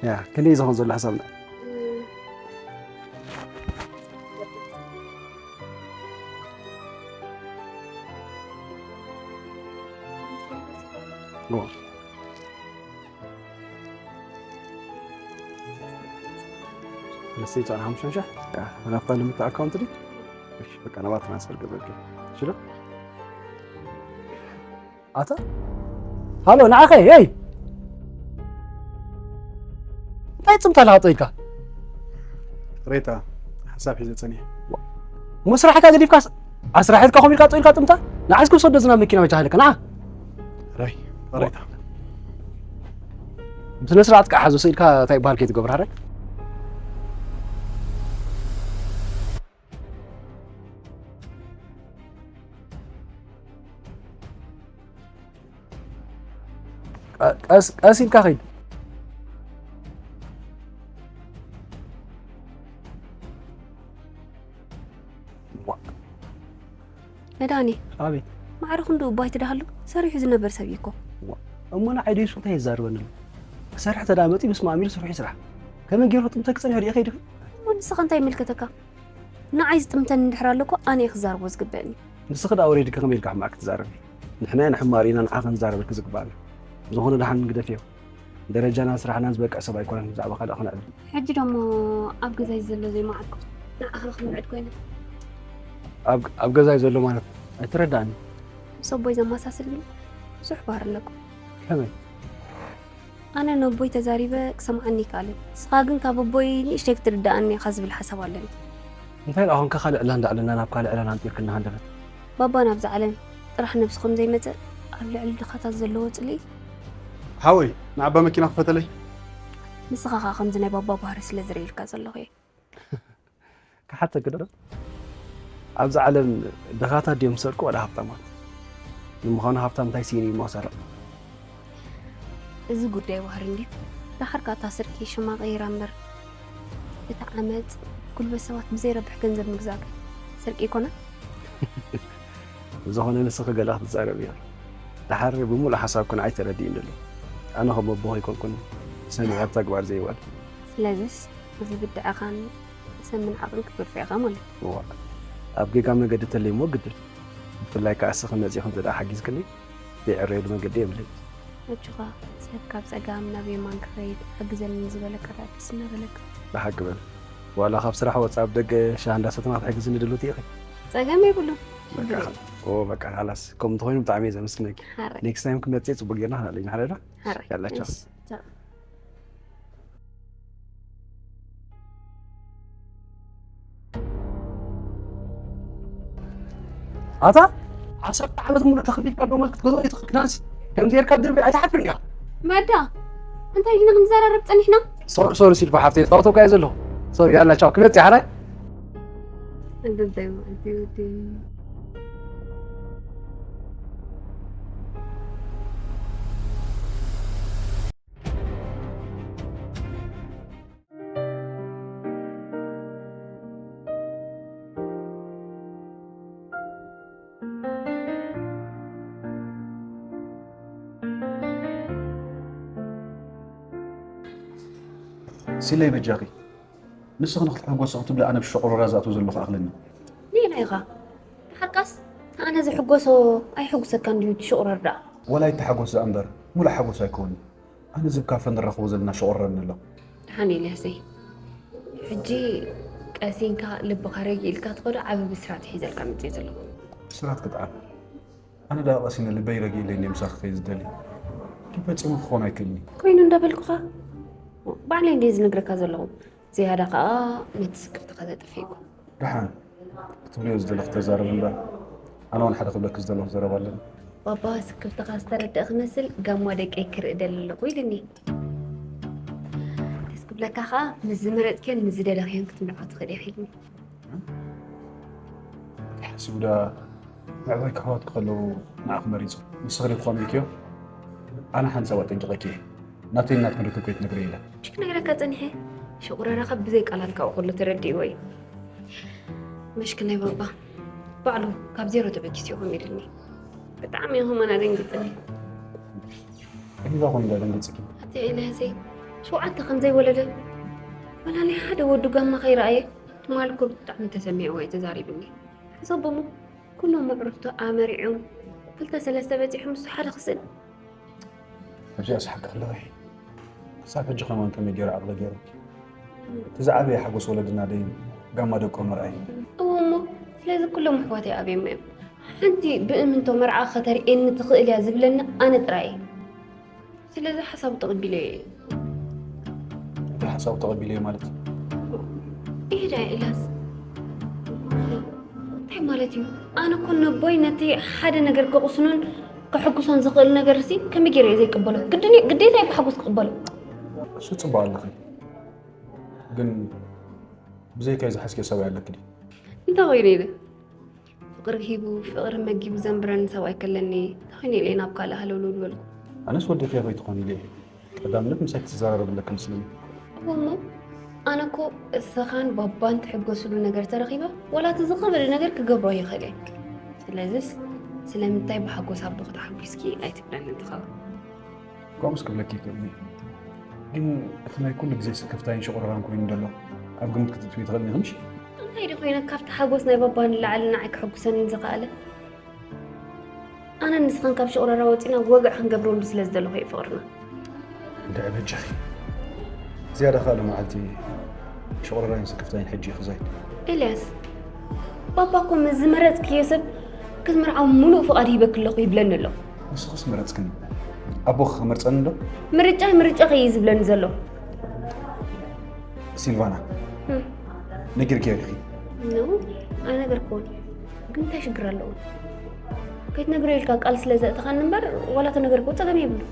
ያ፣ ክንደይ እዩ ዝኾን ዘሎ ሓሳብና? እዎ። ሰለስተ ሚእቲ ሓምሳ ሽሕ? ያ፣ ናብታ ልምታ ኣካውንት ድዩ? እሺ፣ በቃ ናብኣ ትራንስፈር ገበልኪ። እሺ ዶ? ኣታ? ሃሎ፣ ንዓኸ፣ ሄይ! እንታይ ጽምታ ኣለኻ ጠው ኢልካ? ሬታ፣ ሓሳብ ሒዘ ጸኒሐ። እሞ ስራሕካ ገዲፍካስ፣ ኣስራሒትካ ኮም ኢልካ ጠው ኢልካ ጽምታ? ንዓስ ክውሰዶ ዝናብ መኪና መጃ ሃለካ፣ ንዓ! ራይ፣ ሬታ። ስነ ስርዓት ከዓ ሓዞ ስኢልካ እንታይ ይበሃል ከይትገብር ሃረግ? ቀ-፣ ቀስ፣ ቀስ ኢልካ ኸይድ። ዋ። መድሃኔ፣ ኣቤት። ማዕረ ክንዱ እባ ኣይትደሃሉ፣ ሰሪሑ ዝነበር ሰብ እዩ እኮ። ዋ። እሞ ንዓይ ደይሱ እንታይ የዛርበኒ ኣሎ? ክሰርሕ ተዳመፂ ምስ ማእሚር ስርሑ ይስራሕ። ከመይ ገይሩ ጥምተ ክፀንሕ ሪኢ ከይድኺ? እሞ ንስኻ እንታይ ይምልከተካ? ንዓይ ዝጥምተኒ እንድሕር ኣሎ እኮ ኣነ እየ ክዛረቦ ዝግበእኒ። ንስኺ ደኣ ወሪድኪ ከመይ ኢልካ ሕማቕ ክትዛረቢ? ንሕና ኢና ሕማቕ ርኢና ንዓኺ ክንዛረበኪ ዝግባእና። ብዝኾነ ደሓን ንግደፍዮ። ደረጃናን ስራሕናን ዝበቅዕ ሰብ ኣይኮነን ብዛዕባ ካልእ ክነዕልል። ሕጂ ደሞ ኣብ ገዛይ ዘሎ ዘይመዓድኩ ንዓኻ ክምዕድ ኮይነ። ኣብ፣ ኣብ ገዛይ ዘሎ ማለት ኣይትረዳእኒ። ምስ ኣቦይ ዘመሳስል ግን ብዙሕ ባህሪ ኣለኩም። ከመይ? ኣነ ነቦይ ተዛሪበ ክሰምዓኒ ይከኣልን። ንስኻ ግን ካብ ኣቦይ ንእሽተይ ክትርድኣኒ ኢኻ ዝብል ሓሳብ ኣለኒ። እንታይ ደኣ ኾንካ ካልእ ዕላል እንዳዕለልና ናብ ካልእ ዕላል ኣንጢርክና ሃንደበት? ባባ ናብዛ ዓለም ጥራሕ ነብሱ ከም ዘይመጽእ ኣብ ልዕሊ ድኻታት ዘለዎ ጽልኢ። ሓወይ፣ ንዓባ መኪና ክፈተለይ። ንስኻ ኸኣ ከምዚ ናይ ባባ ባህሪ ስለ ዝርእየልካ ዘለኹ እየ። ክሓተኪ ዶ? ኣብዚ ዓለም ድኻታት ድዮም ዝሰርቁ ዋላ ሃብታማት? ንምዃኑ ሃብታም እንታይ ስኢኑ እዩ እሞ ክሰርቕ? እዚ ጉዳይ ባህሪ እንድዩ። ደሓር ከኣ እታ ስርቂ ሽማ ቀይራ እምበር፣ እቲ ዓመጽ፣ ጉልበት ሰባት ብዘይረብሕ ገንዘብ ምግዛእ ከ ስርቂ ኣይኮነን? ብዝኾነ ንስኺ ገለ ክትዛረቢ ኢኺ። ደሓር ብምሉእ ሓሳብኪ ንዓይ ተረዲእኒ ኣሎ። ኣነ ከም ኣቦኺ ኣይኮንኩን ሰሚዐ ኣብ ተግባር ዘይውዕል። ስለዚስ እዚ ብድዐኻን ሰምን ዓቕን ክትገድፎ ኢኻ ማለት እዩ። እዋ፣ ኣብ ጌጋ መገዲ ተለይሞ ግድን። ብፍላይ ከኣ እስኺ መጺእኺ እንተ ደኣ ሓጊዝክኒ፣ ዘይዕረየሉ መገዲ የብለይን። ኣጆኻ፣ ሰብ ካብ ጸጋም ናብ የማን ክኸይድ ሓግዘኒ ዝበለካ ደኣ ደስ እናበለካ። ብሓቂ በል። ዋላ ካብ ስራሕ ወጻኢ ኣብ ደገ ሻሂ እንዳሰተና ክትሕግዝኒ ድልውቲ ኢኺ። ጸገም የብሉን። በቃ፣ ሽግር የለን። ኦ፣ በቃ፣ ካላስ። ከምኡ እንተኾይኑ ብጣዕሚ እየ ዘመስግነኪ። ሓራይ። ኔክስት ታይም ክመጽእ ጽቡቅ ጌርና ክንዕልል ኢና፣ ሓራይ ዶ? ሓራይ። ያላ፣ ቻው። እሺ፣ ቻው። ኣታ ዓሰርተ ዓመት ሙሉእ ተኸፊልካ ዶሞዝ ክትገዝኦ ይትኽክናንሲ ከምዚ ጌርካ ድርቢ ኣይትሓፍርን ኢኻ። መዳ፣ እንታይ ዲና ክንዘራረብ ጸኒሕና? ሶሪ፣ ሶሪ ሲልቫ ሓፍተይ፣ ጻወተውካ እየ ዘለኹ። ሶሪ፣ ያላ ቻው፣ ክመጽእ ሓራይ። እንደምታይ ማለት እዩ ወዲ? ሲለይ በጃኺ፣ ንስኺ ንኽትሕጎሲ ክትብሊ ኣነ ብሸቑረራ ዝኣትዎ ዘለኹ ኣኽለኒ። ሌላ ኢኻ። ብሓቃስ፣ ኣነ ዝሕጎሶ ኣይሕጉሰካን ድዩ እቲ ሽቑረር ደኣ? ዋላ ይተሓጎስ ደኣ እምበር፣ ሙሉእ ሓጎስ ኣይከውንን። ኣነ ዝብ ካፈ ንራኸቦ ዘለና ሸቑረረኒ ኣሎ። ደሓን ኤልያሰይ፣ ሕጂ ቀሲንካ ልብኻ ረጊእልካ ትኸዶ ዓቢ ብስራት ሒዘልካ መጺአ ዘለኹ። ብስራት ክጥዓም። ኣነ ደኣ ቀሲነ ልበይ ረጊእለይ እንድየ ምሳኺ ክኸይድ ዝደሊ። ግን ፈጺሙ ክኸውን ኣይክእልን እዩ። ኮይኑ እንዳበልኩኻ፣ ባዕለይ እንድየ ዝነግረካ ዘለኹ። ዝያዳ ከኣ ነቲ ስክፍትኻ ዘጥፍእ ይኩን። ደሓን ክትብልዮ ዝደለኺ ተዛረቢ እምበር፣ ኣነ እውን ሓደ ክብለኪ ዝደለኹ ዘረባ ኣለኒ። ባባ ስክፍትኻ ዝተረድአ ክመስል፣ ጋማ ደቀይ ክርኢ ደሊ ኣለኹ ኢሉኒ። ደስ ክብለካ ከኣ፣ ምስ ዝመረጽክዮን ምስ ዝደለኽዮን ክትምርዖ ትኽእል ኢኺ ኢሉኒ። እንታይ ሓሲቡ ደኣ ምዕባይ ክሕዋት ክኸለዉ ንዓኹም መሪጹ። ንስኺ ርኢኹም ኢልክዮ? ኣነ ሓንሳብ ኣጠንቂቐኪ እየ። ናተይን ናትክን ርክብ ከይትነግሪ ኢለ። ክነግረካ ጸኒሐ ሽቑረራኻ ብዘይ ቃላት ካብኡ ከሎ ተረዲእዎ እዩ። መሽክናይ ባባ ባዕሉ ካብ ዜሮ ተበጊሱ ይኾን ኢልኒ። ብጣዕሚ እዩ ኸማን ኣደንጊጽኒ። እዛ ኾን ዳደንግጽኪ። ኣቲ ኤልያሰይ ሸውዓተ ከም ዘይወለደ ወላ ናይ ሓደ ወዱ ጋማ ከይረኣየ ትማል እኮ ብጣዕሚ ተሰሚዕዎ እዩ ተዛሪብኒ። ሕሰቦሞ ኩሎም ኣዕሩኽቱ ኣመሪዖም ክልተ ሰለስተ በጺሖም ንሱ ሓደ ክስእን። ኣብዚኣ ስሓቂ ኣለኺ። ክሳብ ሕጂ ከማን ከመይ ገይሩ ዓቕሊ ገይሩ። እቲ ዝዓበየ ሓጎስ ወለድና ደይ ጋማ ደቆ ምርኣይ። እዎ እሞ ስለዚ ኩሎም ኣሕዋተይ ኣብዮም እዮም። ሓንቲ ብእምንቶ መርዓ ከተርእየኒ ትኽእል እያ ዝብለኒ ኣነ ጥራይ እየ። ስለዚ ሓሳቡ ተቐቢለዮ እየ። እቲ ሓሳቡ ተቐቢለዮ ማለት ይሄዳ ኢላስ እንታይ ማለት እዩ? ኣነ እኮ ነቦይ ነቲ ሓደ ነገር ከቕስኖን ከሐጉሶን ዝኽእል ነገር ሲ ከመይ ገይረ እየ ዘይቅበሎ? ግድን እዩ ግዴታ እዩ ብሓጎስ ክቕበሎ። እሱ ጽቡቕ ኣለኺ፣ ግን ብዘይካይ ዝሓዝኪ ሰብኣይ ኣለኪ ድዩ? እንታይ ኮይኑ ኢለ ፍቕሪ ሂቡ ፍቕሪ መጊቡ ዘንብረኒ ሰብኣይ ከለኒ እንታይ ኮይኑ ኢለ ናብ ካልእ ሃለውለው ዝበልኩ? ኣነስ ወዲኺ ከይትኾኒ ኢለ እየ። ቀዳምነት ምሳይ ክትዘራረብ ኣለኪ መስለኒ። እሞ ኣነ እኮ እስኻን ባባን ትሕገስሉ ነገር ተረኺበ ዋላ እቲ ዝኸበደ ነገር ክገብሮ ይኽእል እየ። ስለዚስ ስለምንታይ ብሓጎስ ኣቦኺ ተሓጒስኪ ኣይትብለኒ ትኸውን? ከምኡስ ክብለኪ ይክእል እየ። ግን እቲ ናይ ኩሉ ግዜ ስክፍታይን ሽቑረራን ኮይኑ ዘሎ ኣብ ግምት ክትእትዊ ትኽእልኒ ኢኺ ምሽ? እንታይ ዶ ኮይነ ካብቲ ሓጎስ ናይ ባባ ንላዕሊ ንዓይ ከሐጉሰኒ ዝኸኣለ? ኣነን ንስኽን ካብ ሽቑረራ ወፂና ወግዒ ክንገብረሉ ስለ ዝደለኹ እዩ ፍቕርና። እንድዒ በጃኺ ዝያዳ ከኣ ሎመዓልቲ ሽቑረራይን ስክፍታይን ሕጂ እዩ ክዛይድ። ኤልያስ ባባ እኮ ምስ ዝመረፅክዮ ሰብ ክትምርዓው ሙሉእ ፍቓድ ሂበኪ ኣለኹ ይብለኒ ኣሎ። ንስኽስ መረፅክኒ ኣቦኺ ክመርፀኒ ዶ? ምርጫይ ምርጫኺ እዩ ዝብለኒ ዘሎ። ሲልቫና ነጊርክዮ ዲኺ? ኖ ኣይነገርክዎን። ግን እንታይ ሽግር ኣለዎ? ከይትነግሮ ኢልካ ቃል ስለ ዘእተኻኒ እምበር ዋላ ተነገርክዎ ፀገም የብሉ።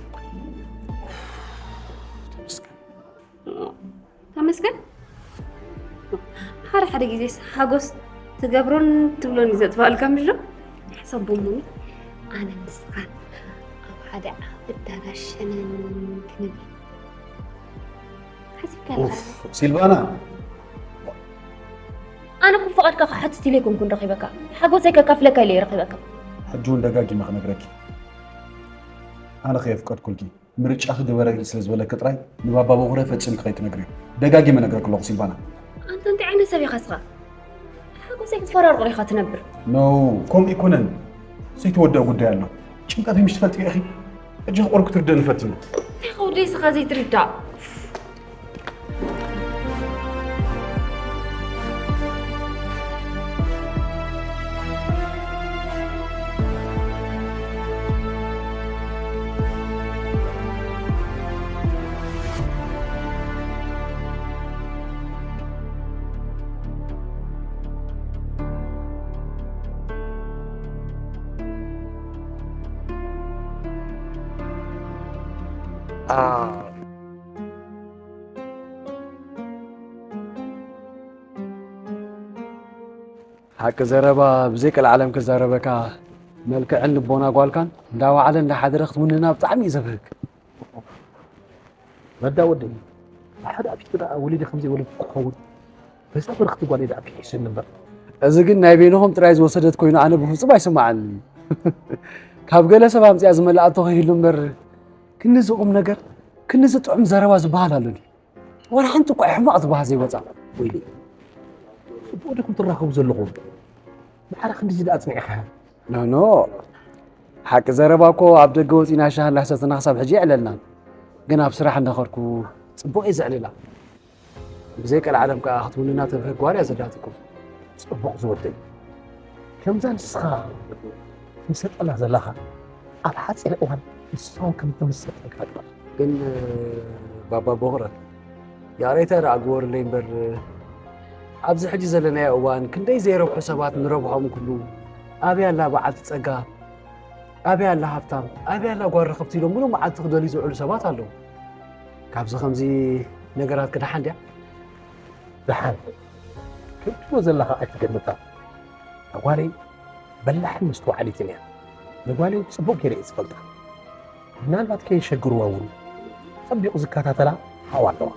ተመስገን። ሓደ ሓደ ግዜስ ሓጎስ ትገብሮን ትብሎን እዩ ዘጥፋእልካ ምሽ ዶ? ሕሰቦሙኒ ኣነ ንስኻን ኣብ ሓደ ዓቢ ዳጋ ሸነን ክንብል ሓሲብካ ኣለኻ? ኡፍ፣ ሲልቫና ኣነ እኮ ፍቓድካ ክሓትት ኢለ ኣይኮንኩን ረኺበካ። ሓጎሰይ ከካፍለካ ኢለ እየ ረኺበካ። ሕጂ እውን ደጋጊመ ክነግረኪ፣ ኣነ ከየፍቀድኩልኪ ምርጫኺ ግበረኪ ስለ ዝበለኪ ጥራይ ንባባ በኹረ ፈጺምኪ ከይትነግርዮ። ደጋጊመ ነግረኪ ኣለኹ ሲልቫና። ኣንታ እንታይ ዓይነት ሰብ ኢኻ እስኻ? ሓጎሰይ ክትፈራርቑ ዲኻ ትነብር? ኖው፣ ከምኡ ኣይኮነን። ዘይተወደአ ጉዳይ ኣሎ። ጭንቀተይ ምሽ ትፈልጥዮ ኢኺ። ሕጂ ክቕርብ ክትርድእኒ ፈትኒ። እንታይ ኸ ወደይ እስኻ ዘይትርዳእ? ሓቂ ዘረባ ብዘይ ቀልዓለም ክዛረበካ መልክዕን ልቦና ጓልካን እንዳወዓለ እንዳሓደረ ክትውንና ብጣዕሚ እዩ ዘብህግ። ረዳ ወደይ ብሓደ ኣፊትካ ደኣ ወሊደ ከምዘይወለድኩ ክኸውን በዛ በርኽቲ ጓለይ ደኣ ኪሒሱኒ እምበር። እዚ ግን ናይ በይንኹም ጥራይ ዝወሰደት ኮይኑ ኣነ ብፍጹም ኣይስምዓንን እዩ። ካብ ገለ ሰብ ኣምጺኣ ዝመልኣቶ ከይህሉ እምበር ክንዚ ቁም ነገር ክንዚ ጥዑም ዘረባ ዝበሃል ኣሎ ድዩ? ዋላ ሓንቲ እኳ ሕማቕ ዝበሃል ዘይወጻ። ወይለይ ጽቡቕ ዲኹም ትራኸቡ ዘለኹም? ማዕረ ክንድዚ ደኣ ጽኒዕኻ? ኖኖ ሓቂ ዘረባ እኮ ኣብ ደገ ወጺና ሻሂ እንዳሰተና ክሳብ ሕጂ የዕለልናን። ግን ኣብ ስራሕ እንዳኸድኩ ጽቡቕ እየ ዘዕልላ። ብዘይ ቀልዓለም ከኣ ክትውንና ተብህግ ጓል እያ ዘላትኩም። ጽቡቕ ዝወደይ፣ ከምዛ ንስኻ ትምሰጠና ዘለኻ ኣብ ሓጺር እዋን ንስኻ እውን ከም ትምሰጠልካ ግበር። ግን ባባ ቦቕረ ይቕሬታ ደኣ ግበሩለይ እምበር ኣብዚ ሕጂ ዘለናዮ እዋን ክንደይ ዘይረብሑ ሰባት ንረብሖም ክብሉ ኣበይ ኣላ በዓልቲ ጸጋ ኣበይ ኣላ ሃብታም ኣበይ ኣላ ጓል ርኽብቲ ኢሎም ሙሉእ መዓልቲ ክደልዩ ዝውዕሉ ሰባት ኣለዉ። ካብዚ ከምዚ ነገራት ክደሓን ድያ? ደሓን ከም ትብሎ ዘለኻ ኣይትገምታ። ኣጓለይ በላሕን መስተዋዕሊትን እያ። ንጓለይ ጽቡቕ ገይረ እየ ዝፈልጣ። ምናልባት ከየሸግርዋ እውን ጸቢቑ ዝከታተላ ሓዋ ኣለዋ።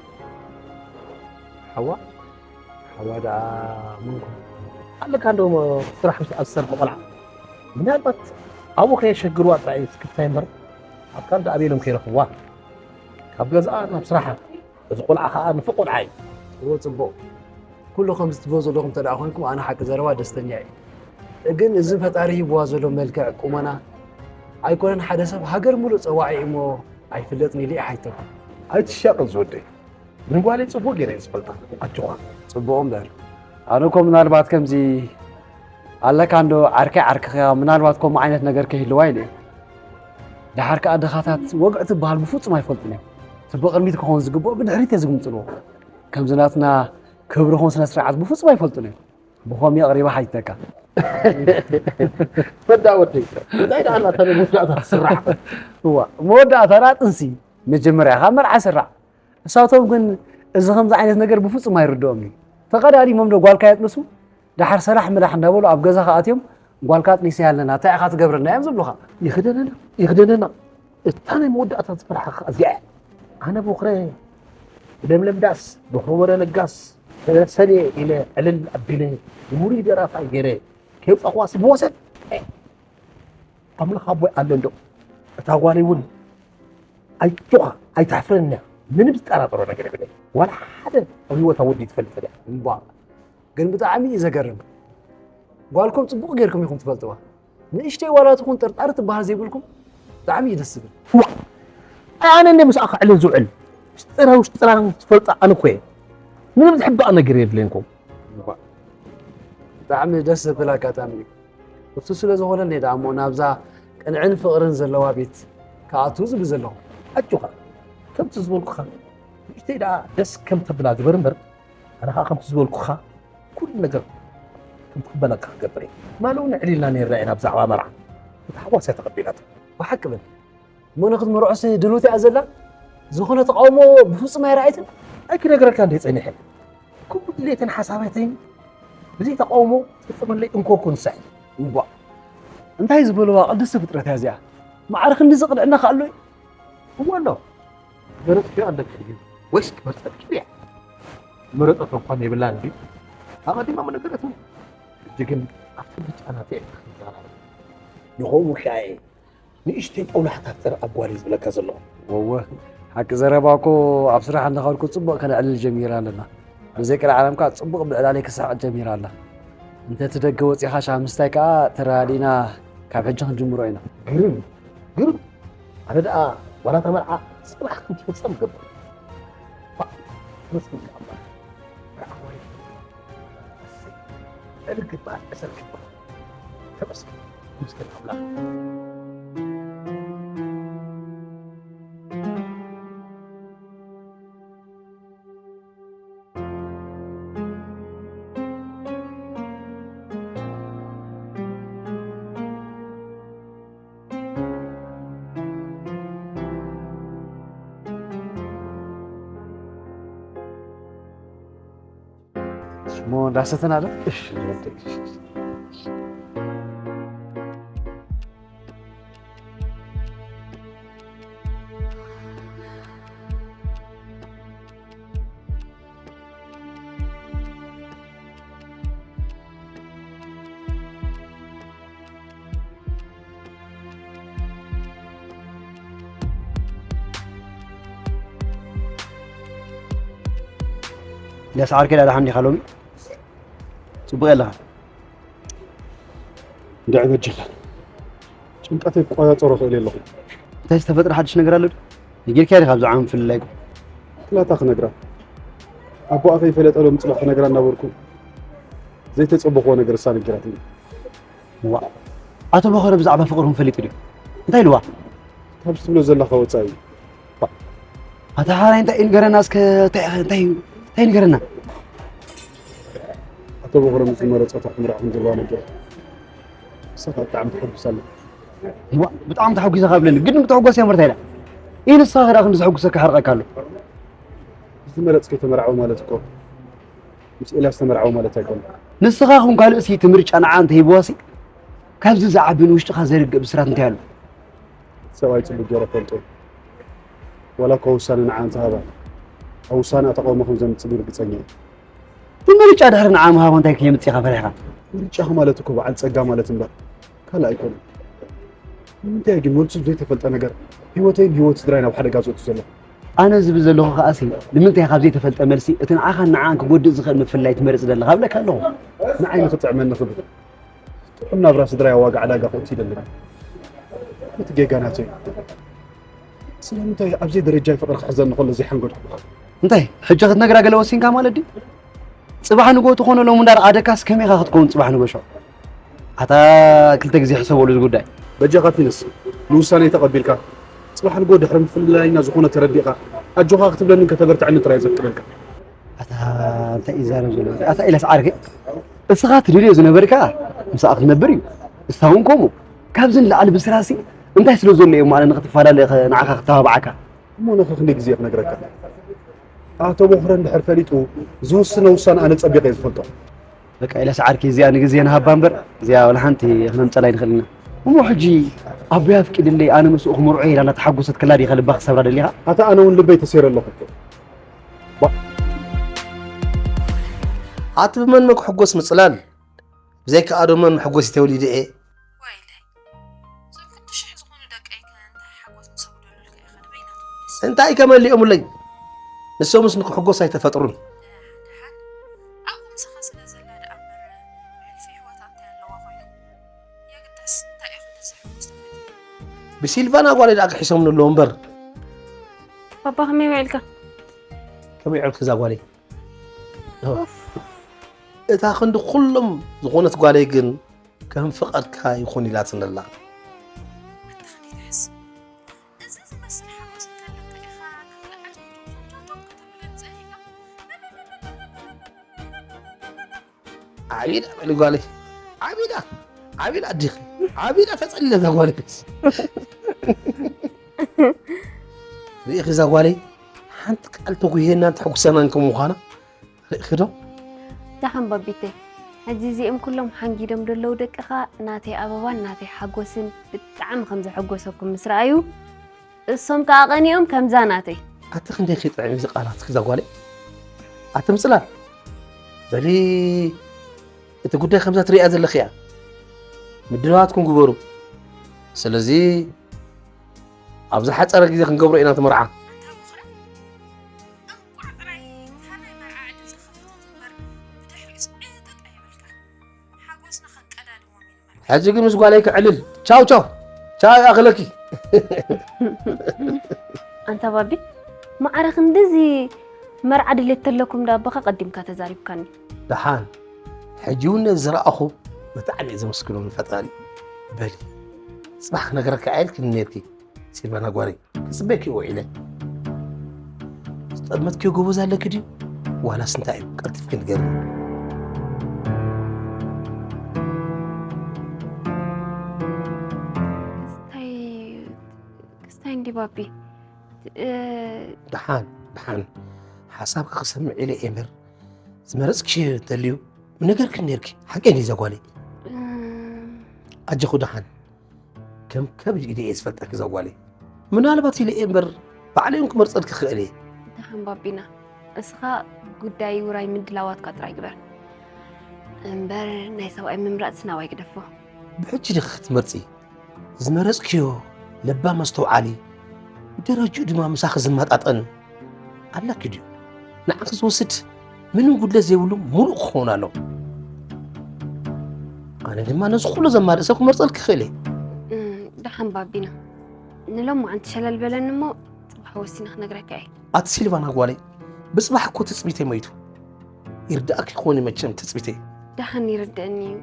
ሓዋ? ሓዋ ደኣ መን ኮን? ኣለካ እንዶ ስራሕ ምስ ኣሰርሑ ቆልዓ። ምናልባት ኣብኡ ከየሸግርዋ ጥራይ እዩ ዝክፍታ እምበር፣ ኣብ ካልእ ደኣ ኣበይ ኢሎም ከይረኽብዋ? ካብ ገዝኣ ናብ ስራሓ። እዚ ቆልዓ ኸኣ ንፉዕ ቆልዓ እዩ። እወ፣ ጽቡቕ። ኩሉ ከምዚ ትብሎ ዘለኹም እንተ ደኣ ኾይንኩም፣ ኣነ ሓቂ ዘረባ ደስተኛ እየ። ግን እዚ ፈጣሪ ሂብዋ ዘሎ መልክዕ፣ ቁመና፣ ኣይኮነን ሓደ ሰብ ሃገር ሙሉእ ጸዋዒ እሞ ኣይፍለጥን ኢለ እየ ሓይተኩም። ኣይትሻቐል ዝወደይ። ንጓለይ ጽቡቕ ገይረ እየ ዝፈልጣ። ኣጆኻ። ጽቡቕ እምበር። ኣነ እኮ ምናልባት ከምዚ ኣለካ እንዶ ዓርከይ ዓርክኻ ምናልባት ከምኡ ዓይነት ነገር ከይህልዋ ኢለ እየ። ደሓር ከኣ ድኻታት ወግዒ ትበሃል ብፍጹም ኣይፈልጡን እዮም። እቲ ብቕድሚት ክኸውን ዝግብኦ ብድሕሪት እየ ዝግምጽልዎ። ከምዚ ናትና ክብሪ ኹን ስነ ስርዓት ብፍጹም ኣይፈልጡን እዮም። ብኸምኡ ኣቕሪባ ሓቲተካ። በዳ ወደይ፣ እንታይ ደኣ ናታ መወዳእታ ትስራሕ? እዋ፣ መወዳእታ ደኣ ጥንሲ፣ መጀመርያ ካብ መርዓ ስራሕ። እሳቶም ግን እዚ ከምዚ ዓይነት ነገር ብፍጹም ኣይርድኦም እዩ። ተቐዳዲሞም ዶ ጓልካ የጥንሱ? ደሓር ሰራሕ መራሕ እንዳበሉ ኣብ ገዛኻ ኣትዮም ጓልካ ኣጥኒሰያ ኣለና፣ እንታይ ኢኻ ትገብረና እዮም ዝብሉኻ። ይኽደነና፣ ይኽደነና። እታ ናይ መወዳእታ ዝፈርሓ ኸኣ እዚኣ እያ። ኣነ ቦኽረ ለምለም ዳስ፣ ቦኽረ ወረ ለጋስ፣ ሰልየ ኢለ ዕልል ኣቢለ፣ ውሩይ ደራፋይ ገይረ፣ ከየውጻእክዋስ ብወሰን። ኣምላኽ ኣቦይ ኣሎ እንዶ። እታ ጓለይ እውን ኣጆኻ፣ ኣይተሕፍረኒ እያ። ምንም ዝጠራጠሮ ነገር የብለይ። ዋላ ሓደ ኣብ ህይወታ ወዲ ትፈልጥ እያ። እምቧእ። ግን ብጣዕሚ እዩ ዘገርም። ጓልኩም ጽቡቕ ጌርኩም ኢኹም ትፈልጥዋ። ንእሽተይ ዋላ ትኹን ጥርጣረ ትበሃል ዘይብልኩም ብጣዕሚ እዩ ደስ ዝብል። ዋ! ኣነ እንደ ምስኣ ክዕልን ዝውዕል። ምስጢራ ውሽጥራ ትፈልጣ ኣነ እኮ እየ። ምንም ዝሕባእ ነገር የድልየንኩም። እምቧእ። ብጣዕሚ ደስ ዘብል ኣጋጣሚ እዩ። እሱ ስለ ዝኾነኒ ደኣ እሞ ናብዛ ቅንዕን ፍቕርን ዘለዋ ቤት ክኣቱ ዝብል ዘለኹ። ኣጆኻ፣ ከምቲ ዝበልኩኻ፣ ንእሽተይ ደኣ ደስ ከም ተብላ ግበር እምበር፣ ኣነ ኸኣ ከምቲ ዝበልኩኻ፣ ኩሉ ነገር ከም ትቕበለካ ክገብር እየ። ትማሊ እውን ኣዕሊልና ነይርና ኢና ብዛዕባ መርዓ። ብታሕጓስ እያ ተቐቢላቶ። ብሓቂ በል። እሞ ንኽትምርዖስ ድልውቲ እያ ዘላ? ዝኾነ ተቓውሞ ብፍጹም ኣይረኣየትን? ኣይክነግረካ እንደ ጸኒሐ። ኩሉ ድሌትን ሓሳባተይን ብዘይ ተቓውሞ ትፍጽመለይ እንኮ እኮ ንሳ እያ። እምቧእ! እንታይ ዝበልዋ ቅድስቲ ፍጥረት እያ እዚኣ? ማዕረ ክንድዚ ቅንዕና ከ ኣሎ እዩ? እወ ኣሎ። መረጽክዮ ኣለኪ ድዩ? ወይስ ክመርጸልኪ ድየ? መረጸቶ እኳ የብላን ድዩ? ኣቐዲማ ምነገረትኒ። ሕጂ ግን ኣብቲ ምርጫ ናተይ እየ ክዛረብ። ንኸምኡ ከኣ እየ ንእሽተይ ጦብላሕታ ፍጠር ኣብ ጓለይ ዝብለካ ዘለኹ። ወወ፣ ሓቂ ዘረባ እኮ ኣብ ስራሕ እንዳኸድኩ ጽቡቕ ከነዕልል ጀሚራ ኣለና። ብዘይ ቀልዓለም ከኣ ጽቡቕ ብዕላል ክስሕቕ ጀሚራ ኣላ። እንተ እቲ ደገ ወጺኻ ሻምስታይ ከኣ ተረዳዲእና ካብ ሕጂ ክንጅምሮ ኢና። ግርም፣ ግርም። ኣነ ደኣ ዋላ እታ መርዓ ጽባሕ ክትፍጸም እገብር። ባእ፣ መስኪንካ ኣምላኽ። ራእዋይ። እሰይ። ዕልል ግባእ፣ ዕሰል ግባእ። ተመስገን፣ ተመስገን ኣምላኽ። እሞ እንዳሰተና ዶ? እሺ፣ ወደይ። እንድያስ ዓርከይ ደኣ ደሓን ዲኻ ሎሚ? ጽቡቕ ኣለኻ? እንድዒ በጃኻ። ጭንቀተይ ክቆጻጸሮ ክእል የለኹ። እንታይ ዝተፈጥረ ሓድሽ ነገር ኣሎ ድዩ? ነጊርካያ ዲኻ ብዛዕባ ምፍልላይኩም? ክላታ ክነግራ። ኣቦኣ ከይፈለጠ ሎሚ ጽባሕ ክነግራ እናበልኩ ዘይተጸበኽዎ ነገር እሳ ነጊራትኒ። ዋእ! ኣቶ ቦኸረ ብዛዕባ ፍቕርኹም ፈሊጡ ድዩ? እንታይ ኢልዋ? ካብዚ ትብሎ ዘለኻ ወጻኢ። ዋእ! ኣታ ሓራይ እንታይ እዩ ንገረና እስከ፣ እንታይ፣ እንታይ እዩ? እንታይ እዩ ንገረና? ኣቶ ቦኸረ ምስ ዝመረጸቶ ክትምርዖ ከም ዘለዋ ነገር። ንስኻ ብጣዕሚ ተሐጒሳ ኣለኻ። ዋእ! ብጣዕሚ ተሐጒሰ ካብ ብለኒ፣ ግን ምትሕጓስ እያ እምበር እንታይ ኢላ? ኢህ ንስኻ ከ ደኣ ክንዲ ዘሐጉሰካ ይሓርቐካ ኣሎ? ምስ ዝመረጽክዮ ተመርዓዊ ማለት እኮ ምስ ኤልያስ ተመርዓዊ ማለት ኣይኮነን። ንስኻ ኹን ካልእ ሲ እቲ ምርጫ ንዓ እንተሂብዋ ሲ ካብዚ ዝዓቢ ንውሽጥኻ ዘርግእ ብስራት እንታይ ኣሎ? ሰብኣይ ጽቡቅ ገይረ ፈልጦ። ዋላ እኳ ውሳነ ንዓ እንተሃባ፣ ኣብ ውሳነ ተቃውሞ ከም ዘምጽእ ርግጸኛ እየ። ብምርጫ ድሕሪ ንዓ ምሃቦ እንታይ ከየምጽእኻ ፈሪሕኻ? ምርጫ ማለት እኮ በዓል ጸጋ ማለት እምበር ካልእ ኣይኮነን። ንምንታይ ግን መልሱ ዘይተፈልጠ ነገር ህይወተይን ህይወት ስድራይን ኣብ ሓደጋ ዘእቱ ዘሎ? ኣነ ዝብል ዘለኹ ከኣሲ፣ ንምንታይ ካብ ዘይተፈልጠ መልሲ እቲ ንዓኻን ንዓኣን ክጎድእ ዝኽእል ምፍልላይ ትመርጽ ዘለኻ እብለካ ኣለኹ። ንዓይ ንኽጥዕመኒ ክብል፣ ጥዑም ናብራ ስድራይ ኣብ ዋጋ ዕዳጋ ከእቱ ይደልን። እቲ ጌጋ ናተይ እዩ። ስለምንታይ ኣብ ዘይደረጃይ ፍቕሪ ክሕዘኒ ከሎ ዘይሓንገድኩ? እንታይ፣ ሕጂ ክትነግራ ገለ ወሲንካ ማለት ድዩ? ጽባሕ ንግሆ ተኾነ ሎሚ እንዳረኣደካስ ከመይ ኢኻ ክትከውን ጽባሕ ንግሆ ሸው? ኣታ ክልተ ግዜ ሕሰበሉ እዚ ጉዳይ። በጃኻ ቲንስ፣ ንውሳኔ ተቐቢልካ፣ ጽባሕ ንግሆ ድሕሪ ምፍልላይና ዝኾነ ተረዲእካ፣ ኣጆኻ ክትብለንን ከተበርትዐንን ጥራይ ዘፍቅደልካ። ኣታ እንታይ እዩ ዛረብ ዘሎ? ኣታ ኢላስ ዓርከይ፣ እስኻ ትደልዮ ዝነበርካ ምስኣ ክትነብር እዩ። እሳ እውን ከምኡ። ካብዚ ንላዕሊ ብስራሲ እንታይ ስለ ዘሎ እዮም ማለት ንኽትፈላለ ንዓኻ ክተባብዓካ? እሞ ነኸ ክንደይ ግዜ ክነግረካ? ኣቶ ቦኽረ እንድሕር ፈሊጡ ዝውስኖ ውሳነ ኣነ ጸቢቐ እየ ዝፈልጦ። በቃ ኢላስ ዓርከይ እዚኣ ንግዜ ንሃባ እምበር እዚኣ ወላ ሓንቲ ክነምጸላ ኣይንኽእልን ኢና። እሞ ሕጂ ኣቦይ ኣፍቂድለይ ኣነ ምስኡ ክምርዖ ኢላ እናተሓጎሰት ከላ ዲኻ ልባ ክሰብራ ደሊኻ? ኣታ ኣነ እውን ልበይ ተሰይረ ኣለኹ እኮ። ኣቲ ብመን መን ክሕጎስ ምጽላል? ብዘይካ ኣዶ መን መሕጎሲ ተወሊደ እየ። ወይለይ፣ እዞም ክንዲ ሽሕ ዝኾኑ ደቀይ ከ እንታይ ሓጎስ ምሰጉደሉልካ ኢኻ ንበይናቶም ደስ እንታይ ከመሊኦምለይ? ንሶምስ ንክሕጎስ ኣይተፈጥሩን። ደሓን ደሓን ኣብኡ ምሳኻ ስለ ዘላ ደኣ እምበር ሕልፊ ኣሕዋታ እንታይ ኣለዋ ኮይኑ? የግዳስ እንታይ እዩ ክንዲ ዘሕጉስ ተፈጢሩ? ብሲልቫና ጓለይ ደኣ ክሒሶም ንለዉ እምበር። ባባ ከመይ ውዒልካ? ከመይ ውዒልኪ እዛ ጓለይ? ኡፍ። እታ ክንዲ ኩሎም ዝኾነት ጓለይ ግን ከም ፍቓድካ ይኹን ኢላትኒ ኣላ። ኣታ ክንደይ ትሕስ። እዚ ዝመስል ሓጎስ እንከለካ ኢኻ ካልእ ዓርኪ ጆም ጆም ጆም ጆም ከተብለኒ ጸኒሕካ። ዓቢዳ በሊ ጓለይ። ዓቢዳ። ዓቢዳ ኣዲኺ። ዓቢዳ ተጸሊለ እዛ ጓለይ። ርኢኺ እዛ ጓለይ ሓንቲ ቃል ተጉህየናን ተሐጉሰናን ከም ምዃና ርኢኺ ዶ? ደሓን ባቢተይ፣ ሕጂ እዚኦም ኩሎም ሓንጊዶም ደለዉ ደቅኻ ናተይ ኣበባን ናተይ ሓጎስን ብጣዕሚ ከም ዘሐጎሰኩም ምስ ረኣዩ፣ እሶም ከኣ ቀኒኦም ከምዛ ናተይ። ኣቲ ክንደይ ከይጥዕም እዚ ቃላትኪ እዛ ጓለይ? ኣቲ ምጽላል፣ በሊ እቲ ጉዳይ ከምዛ ትርእያ ዘለኺ እያ። ምድላዋትኩም ግበሩ። ስለዚ ኣብ ዝሓጸረ ግዜ ክንገብሮ ኢና እቲ መርዓ። ኣንታ ቦኽረ፣ እንቋዕ ጥራይ እታ ናይ መርዓ ዕድል ተኸፈተት እምበር፣ ብድሕሪኡስ ዕጥጥ ኣይበልካ። ሓጎስና ከቀዳድሞም እዩ ንመርዓ። ሕጂ ግን ምስ ጓለይ ክዕልል። ቻው፣ ቻው። ቻው ይኣኽለኪ። ኣንታ ባቢ፣ ማዕረ ክንድዚ መርዓ ድሌት ተለኩም ዳ ኣቦኻ ቀዲምካ ተዛሪብካኒ። ደሓን፣ ሕጂ እውን ነዚ ዝረኣኹ ብጣዕሚ እየ ዘመስግኖ ንፈጣሪ። በሊ፣ ጽባሕ ክነግረካ እየ ኢልክኒ ነይርኪ። ሲልቫና ጓለይ፣ ክጽበየኪ ውዒለ። ዝጠመትክዮ ጎበዝ ኣለኪ ድዩ? ዋላስ እንታይ እዩ? ቀልጢፍኪ ንገርኒ። ክስታይ፣ ክስታይ እንዲ ባቢ። እ፣ ደሓን፣ ደሓን። ሓሳብኪ ክሰምዕ ኢለ እየ እምበር፣ ዝመረጽክዮ እንተልዩ ምነገርክኒ ነይርኪ። ሓቀይ ድዩ እዛ ጓለይ? እም። ኣጆኺ ደሓን። ከም ከብዲ ኢደ እየ ዝፈልጠኪ እዛ ጓለይ። ምናልባት ኢለ እየ እምበር፣ ባዕለይ እውን ክመርጸልኪ ክኽእል እየ። ደሓን ባቢና፣ እስኻ ጉዳይ ውራይ ምድላዋትካ ጥራይ ግበር። እምበር ናይ ሰብኣይ ምምራጽስ ናባይ ግደፎ። ብሕጂ ዲኺ ክትመርጺ? ዝመረጽክዮ ለባም ኣስተውዓሊ፣ ብደረጅኡ ድማ ምሳኺ ዝመጣጠን ኣለኪ ድዩ? ንዓኺ ዝወስድ ምንም ጉድለት ዘይብሉ ምሉእ ክኸውን ኣለዎ። ኣነ ድማ ነዚ ኩሉ ዘማልእ ሰብ ክመርጸልኪ ክእል እየ። እም፣ ደሓን ባቢና፣ ንሎማዓንቲ ሸለል በለኒ እሞ ጽባሕ ወሲነ ክነግረካ እየ። ኣቲ ሲልቫና ጓለይ፣ ብጽባሕ እኮ ትጽቢተይ መይቱ። ይርድኣኪ ይኾን መቸም ትጽቢተይ። ደሓን ይርድእኒ እዩ፣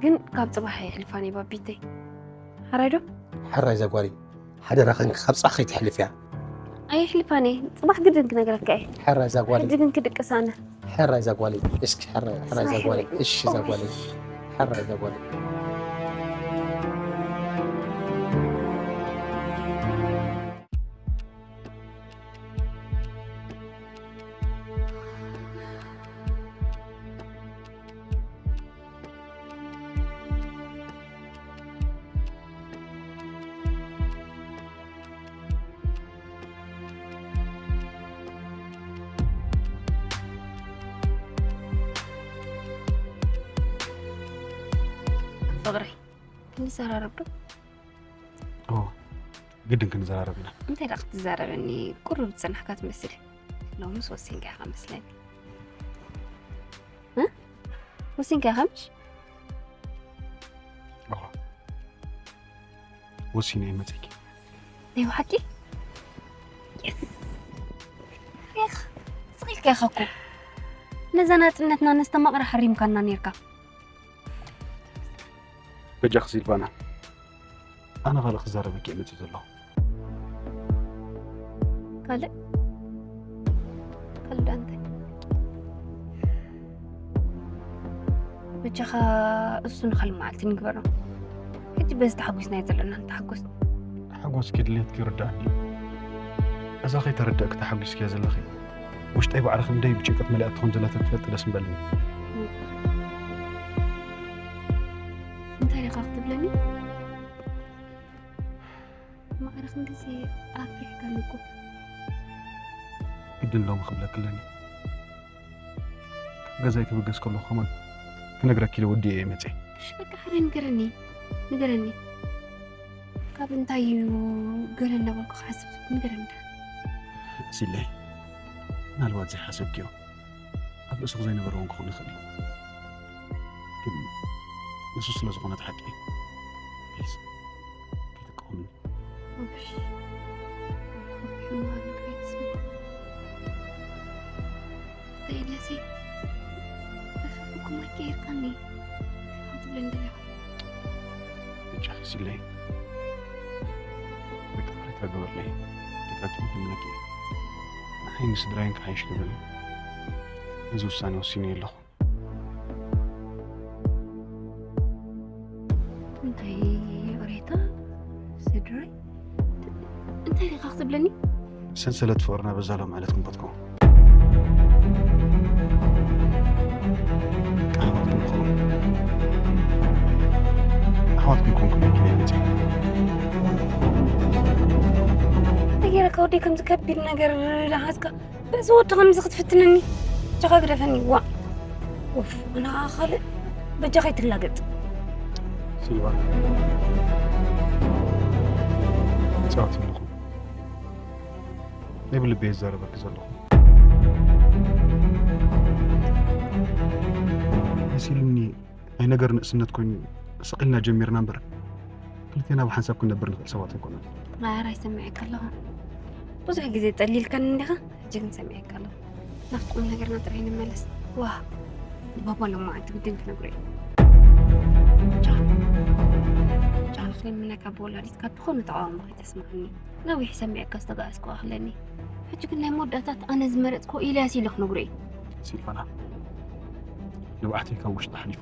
ግን ካብ ጽባሕ ኣየሕልፋን እየ ባቢተይ። ሓራይ ዶ? ሕራይ እዛ ጓለይ፣ ሓደራኽን ካብ ጽባሕ ከይተሕልፍያ። ኣየሕልፋን እየ፣ ጽባሕ ግድን ክነግረካ እየ። ሕራይ እዛ ጓለይ። ሕጂ ግን ክድቅስ ኣነ። ሕራይ እዛ ጓለይ፣ እስኪ ሕራይ፣ ሕራይ እዛ ጓለይ። እሺ እዛ ጓለይ። ሕራይ እዛ ጓለይ። ንዘራረብ ዶ? ኦ ግድን ክንዘራረብ ኢና። እንታይ ደኣ ክትዛረበኒ? ቁሩብ ዝጸናሕካ ትመስል። ሎምስ ወሲንካ ኢኻ መስለኒ። እ? ወሲንካ ኢኻ ምሽ? ኦ ወሲነ እየ መጺእኪ። ናይ ብሓቂ? የስ። ኢኽ፣ ስቕ ኢልካ ኢኻ እኮ። ነዛ ናጽነትና ነስተማቕራ ሓሪምካና ኔርካ። በጃኺ ሲልቫና፣ ኣነ ካልእ ክዛረበኪ እየ መጺእ ዘለኹ። ካልእ ካልእ ዳንተ በጃኻ እሱ ንኻልእ መዓልቲ ንግበሮ። ሕጂ በዚ ተሓጒስና እዩ ዘለና ንተሓጎስ። ሓጎስኪ ድሌትኪ ይርዳእኒ እዩ። እዛ ከይተረደእኪ ተሓጒስኪ እያ ዘለኺ። ውሽጠይ ባዕሪ ክንደይ ብጭንቀት መሊኣቶ ከም ዘላ ተትፈልጢ ደስ ምበለኒ። እንታይ ዲኻ ክትብለኒ? ማዕረ ክንድዚ ኣፍሪሕካኒ እኮ። ግድን ሎሚ ክብለኪ ኣለኒ። ካብ ገዛይ ክብገስ ከለኹ ከማን ክነግረኪ ኢለ ወዲኤ እየ መፅየ። እሺ በቃ ሕራይ ንገረኒ፣ ንገረኒ። ካብ እንታይ እዩ ገለ እናበልኩ ክሓስብ ንገረኒ ደኣ። ሲለይ ምናልባት ዘይሓሰብክዮ ኣብ ርእስኺ ዘይነበረ እውን ክኾን ይኽእል እዩ። ግን ንሱ ስለ ዝኾነ እቲ ሓቂ ፕሊዝ ከይትቃወምኒ። እሺ። ሕሙቕ ነገር ኣይትስምዕ። እንታይ ኢለሲ? ብፍጹም ኣይቀየርካኒ። እንታይ ትብለኒ ደለኻ? ብቻ ክስለይ። ይቅሬታ ግበርለይ። ደጋጊመ ክምነኪ እየ። ንዓይን ንስድራይን ክሓይሽ ክብል እዚ ውሳኔ ወሲነ ኣለኹ። እንታይ ይቕሬታ ስድራይ? እንታይ ዲኻ ክትብለኒ? ሰንሰለት ፍቕርና በዛ ሎም ዕለት ክንበትኮ። ኣሕዋት ክንኮን ኣሕዋት ክንኮን ክንክል ይመጽእ። እንታይ ገይረካ ወደይ ከምዚ ከቢድ ነገር ዝሓዝካ? በዚ ወዲ ከምዚ ክትፍትነኒ? በጃኻ ግደፈኒ። ዋ ኡፍ ኣነ ኸዓ ካልእ በጃኻ ኣይትላገጥ። ሲልቫና ጻወት ኣለኹ። ናይ ብልበይ ይዛረበኪ ዘለኹ። መሲሉኒ ናይ ነገር ንእስነት ኮይኑ ስቕ ኢልና ጀሚርና እምበር ክልቴና ብሓንሳብ ክንነብር ንኽእል ሰባት ኣይኮናን። ማራ ይሰምዐካ ኣለኹ። ብዙሕ ግዜ ጠሊልካኒ እንዲኻ፣ ሕጂ ግን ሰሚዐካ ኣለኹ። ናብቲ ቁም ነገርና ጥራይ ንመለስ። ዋ ንባባ ሎማዓንቲ ግድን ክነግሮ እዩ። ቻ ቻ ክልምነካ ብወላዲትካ ብኾነ ተቃውሞ ከይተስምዓኒ። ነዊሕ ሰሚዐካ ዝተጋኣዝኩ ኣኽለኒ። ሕጂ ግን ናይ መወዳእታት ኣነ ዝመረጽኩ ኢልያስ ኢለ ክነግሮ እዩ። ሲልፋና ንብዓተይ ካብ ውሽጢ ሓሊፉ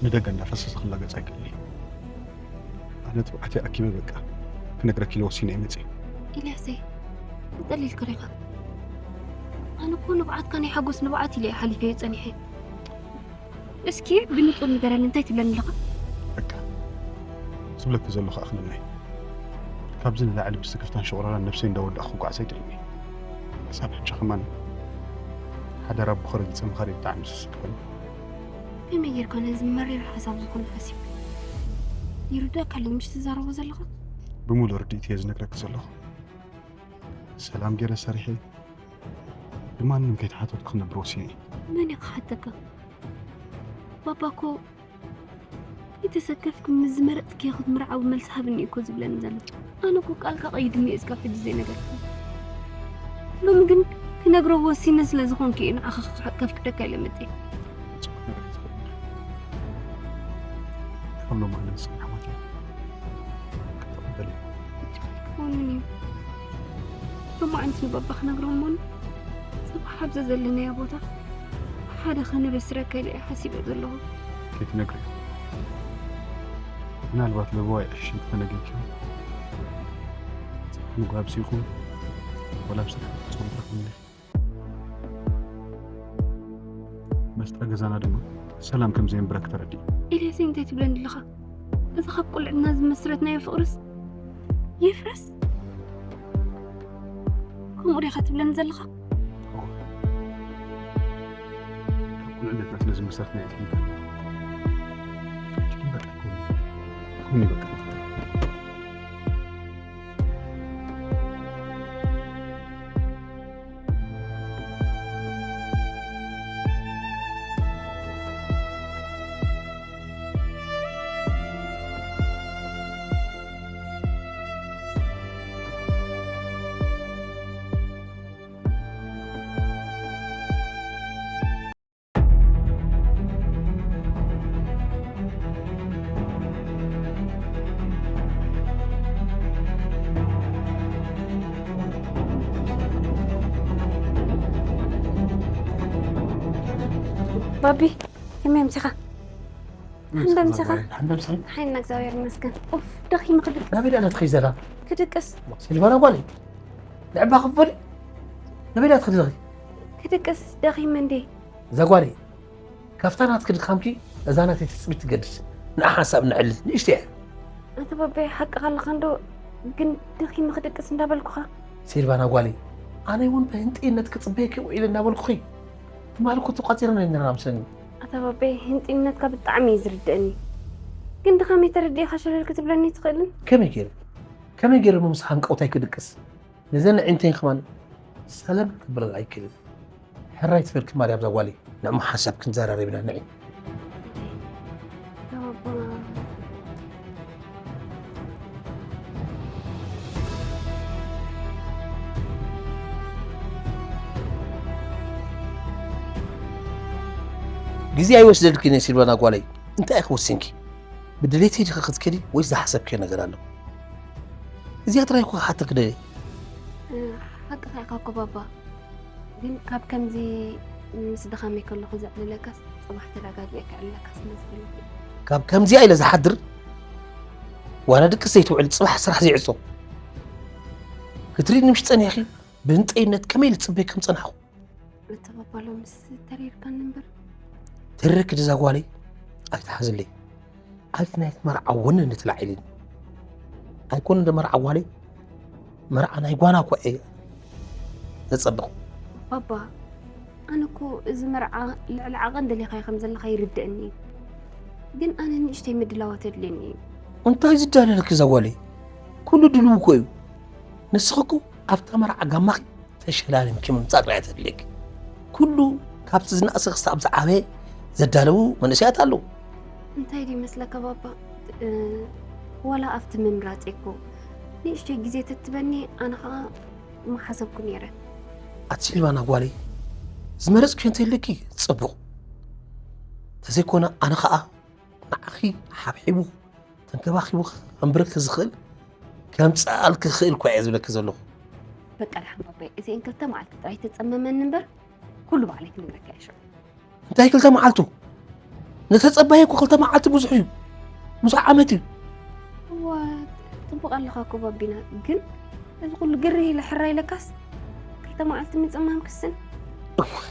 ንደገ እንዳፈሰሰ ክላገጽ ኣይክእልን እዩ። ኣነ ትብዓተይ ኣኪበ በቃ ክነግረኪ ኢለ ወሲነ እየ መጽየ። ኢልያሰይ ተጠሊልካ ዲኻ? ኣነ እኮ ንብዓትካ ናይ ሓጎስ ንብዓት ኢለ እየ ሓሊፈዮ ጸኒሐ። እስኪ ብንጹር ንገረኒ እንታይ ትብለኒ ኣለኻ? በቃ ዝብለኪ ዘለኹ ኣኽለናይ። ካብዚ ንላዕሊ ብስክፍታን ሽቑረራን ነብሰይ እንዳወዳእኩ ክጓዓዝ ኣይደልን እየ። ክሳብ ሕጂ ከማን ሓደራ ኣቦኺ ረጊጸ ምኻደይ ብጣዕሚ እዩ ዘስክፈኒ። ከመይ ጌርካ ነዚ መሪር ሓሳብ ዝኾነ ሓሲብ? ይርዳእካ ኣሎ ምሽ ትዛረቦ ዘለኻ? ብምሉእ ርድኢት እየ ዝነግረኪ ዘለኹ። ሰላም ገይረ ሰሪሐ ብማንም ከይተሓተትኩ ክነብር ወሲነ እየ። መን እዩ ክሓተካ? ባባ እኮ ከይተሰከፍኪ ምስ ዝመረጽክዮ ክትምርዓዊ መልሲ ሃብኒ እዩ እኮ ዝብለኒ ዘሎ። ኣነ እኮ ቃልካ ቀይድኒ እየ እስካብ ሕጂ ዘይነገርኩ። ሎሚ ግን ክነግሮ ወሲነ ስለ ዝኾንኩ እየ ንዓኻ ከፍቅደካ ኢለ መጽየ። ጽቡቕ ነገር እዩ ዝኽእል። ካብ ሎሚ ኣነ ንስኺ ኣሕዋት ኢና። ክትቕበሊ። ክኾንን እዩ። ሎማዓንቲ ንባባ ክነግሮ እሞኒ ጽባሕ ኣብዚ ዘለናዮ ቦታ ሓደ ከነበስረካ ኢለ እየ ሓሲበ ዘለኹ። ከይትነግርዮ። ምናልባት ለበዋይ ዕሽሽ እንተተነጊርክዮ ጽባሕ ንግሆ ኣብዚ ይኹን ዋላ ኣብ ስራሕ ክትጽውዕ ትረኽብኒ ኢኺ። መስጣ ገዛና ድማ ሰላም ከም ዘየንብረኪ ተረዲእ። ኤልያሰይ እንታይ ትብለኒ ኣለኻ? እዚ ካብ ቁልዕና ዝመስረትናዮ ፍቕርስ ይፍረስ? ከምኡ ዲኻ ትብለኒ ዘለኻ? ካብ ቁልዕነትና ስለ ዝመሰርትናዮ ትልካ። ሕጂ ግን በቃ ይበቃ። ባቢ፣ ከመይ ኣምሲኻ? ሓንበምሲኻ? ሓንበምሲ? ሓይና እግዚኣብሔር ይመስገን። ኡፍ፣ ደኺሙ ክድቅስ። ናበይ ደኣ ትኸይ ዘላ? ክድቅስ። ሲልቫና ጓለይ፣ ንዕባ ክበል ናበይ ደኣ ትኸዲ ዘለኺ? ክድቅስ፣ ደኺመ እንዴ። እዛ ጓለይ፣ ካብታ ናትኪ ድኻምኪ እዛ ናተይ ትጽቢት ትገድድ። ንዓ ሓንሳብ ነዕልል፣ ንእሽቶ እያ። ኣንታ ባባይ ሓቅኻ ኣለኻ እንዶ፣ ግን ደኺመ ክድቅስ እንዳበልኩኻ። ሲልቫና ጓለይ፣ ኣነ እውን ብህንጥይነት ክጽበየኪ ውዒለ እናበልኩኺ፣ ትማሊ እኮ ተቋጺርና ኢና ነይርና ምስለኒ። ኣታ ባባይ ህንጥይነትካ ብጣዕሚ እዩ ዝርድኣኒ፣ ግን ድኻመይ ተረዲእኻ ሸለል ክትብለኒ ኣይትኽእልን? ከመይ ገይረ ከመይ ገይረ እሞ ምስ ሃንቀውታይ ክድቅስ? ነዘን ኣዒንተይን ከማን ሰለም ክብል ኣይክእልን። ሕራይ ትበልኪ ማርያም እዛ ጓለይ፣ ንዕሞ ሓንሳብ ክንዘራረብ ኢና ንዒ። ግዜ ኣይወስደልክን እየ ሲልቫና ጓለይ፣ እንታይ ኢኺ ወሲንኪ? ብድሌተይ ዲኺ ክትከዲ ወይስ ዝሓሰብክዮ ነገር ኣሎ? እዚኣ ጥራይ እኮ ክሓተኪ ደልየ። ሓቅኻ ኢኻ እኮ ባባ፣ ግን ካብ ከምዚ ምስ ድኻመይ ከለኹ ዘዕልለካስ ጽባሕ ተረጋጊዐ ከዕልለካ ስለ ዝደለኹ። ካብ ከምዚኣ ኢለ ዝሓድር ዋላ ድቅስ ዘይትውዕል ጽባሕ ስራሕ ዘይዕጾ ክትርኢ ንምሽ ጸኒሕኺ ብህንጠይነት ከመይ ኢለ ዝጽበየ ከም ጸናሕኹ። ኣተባባሎምስ ተሪርካኒ እምበር። ትርክ ድዛ ጓለይ ኣይትሓዝለይ። ኣብቲ ናይቲ መርዓ ወነ ንትላዒልን ኣይኮነ እንደ መርዓ ጓለይ መርዓ ናይ ጓና እኮ እየ ዘጸብቕ። ባባ ኣነ እኮ እዚ መርዓ ልዕሊ ዓቐን ደሊኻዮ ከም ዘለኻ ይርድአኒ እዩ። ግን ኣነ ንእሽተይ ምድላዋት የድልየኒ እዩ። እንታይ ዝዳለለኪ እዛ ጓለይ? ኩሉ ድልው እኮ እዩ። ንስኺ እኮ ኣብታ መርዓ ጋማኺ ተሸላሊምኪ ምምጻእ ጥራይ እያ ተድልየኪ። ኩሉ ካብቲ ዝነኣሰ ክሳብ ዝዓበየ ዘዳለዉ መንእሰያት ኣለዉ። እንታይ ድዩ መስለካ ባባ? እ፣ ዋላ ኣብቲ ምምራጸይ እኮ ንእሽተይ ግዜ ተትበኒ ኣነ ኸኣ ምሓሰብኩ ነይረ። ኣቲ ሲልቫና ጓለይ፣ ዝመረጽክዮ እንተልኪ ጽቡቕ። ተዘይኮነ ኣነ ኸኣ ንዓኺ ሓብሒቡ ተንከባኺቡ ከንብረኪ ዝኽእል ከምጽኣልኪ ክኽእል እኳ እየ ዝብለኪ ዘለኹ። በቃ ደሓን ባባይ፣ እዚአን ክልተ መዓልቲ ጥራይ ተጸመመኒ እምበር ኩሉ ባዕለይ ክነግረካ እየ ሽዑ። እንታይ ክልተ መዓልቱ? ንተጸባየ እኮ ክልተ መዓልቲ ብዙሕ እዩ። ብዙሕ ዓመት እዩ። እዋ፣ ጽቡቕ ኣለኻ እኮ ባቢና፣ ግን እዚ ኩሉ ግርህ ኢለ ሕራይ ኢለካስ ክልተ መዓልቲ ምጽማም ክስን። እዋይ፣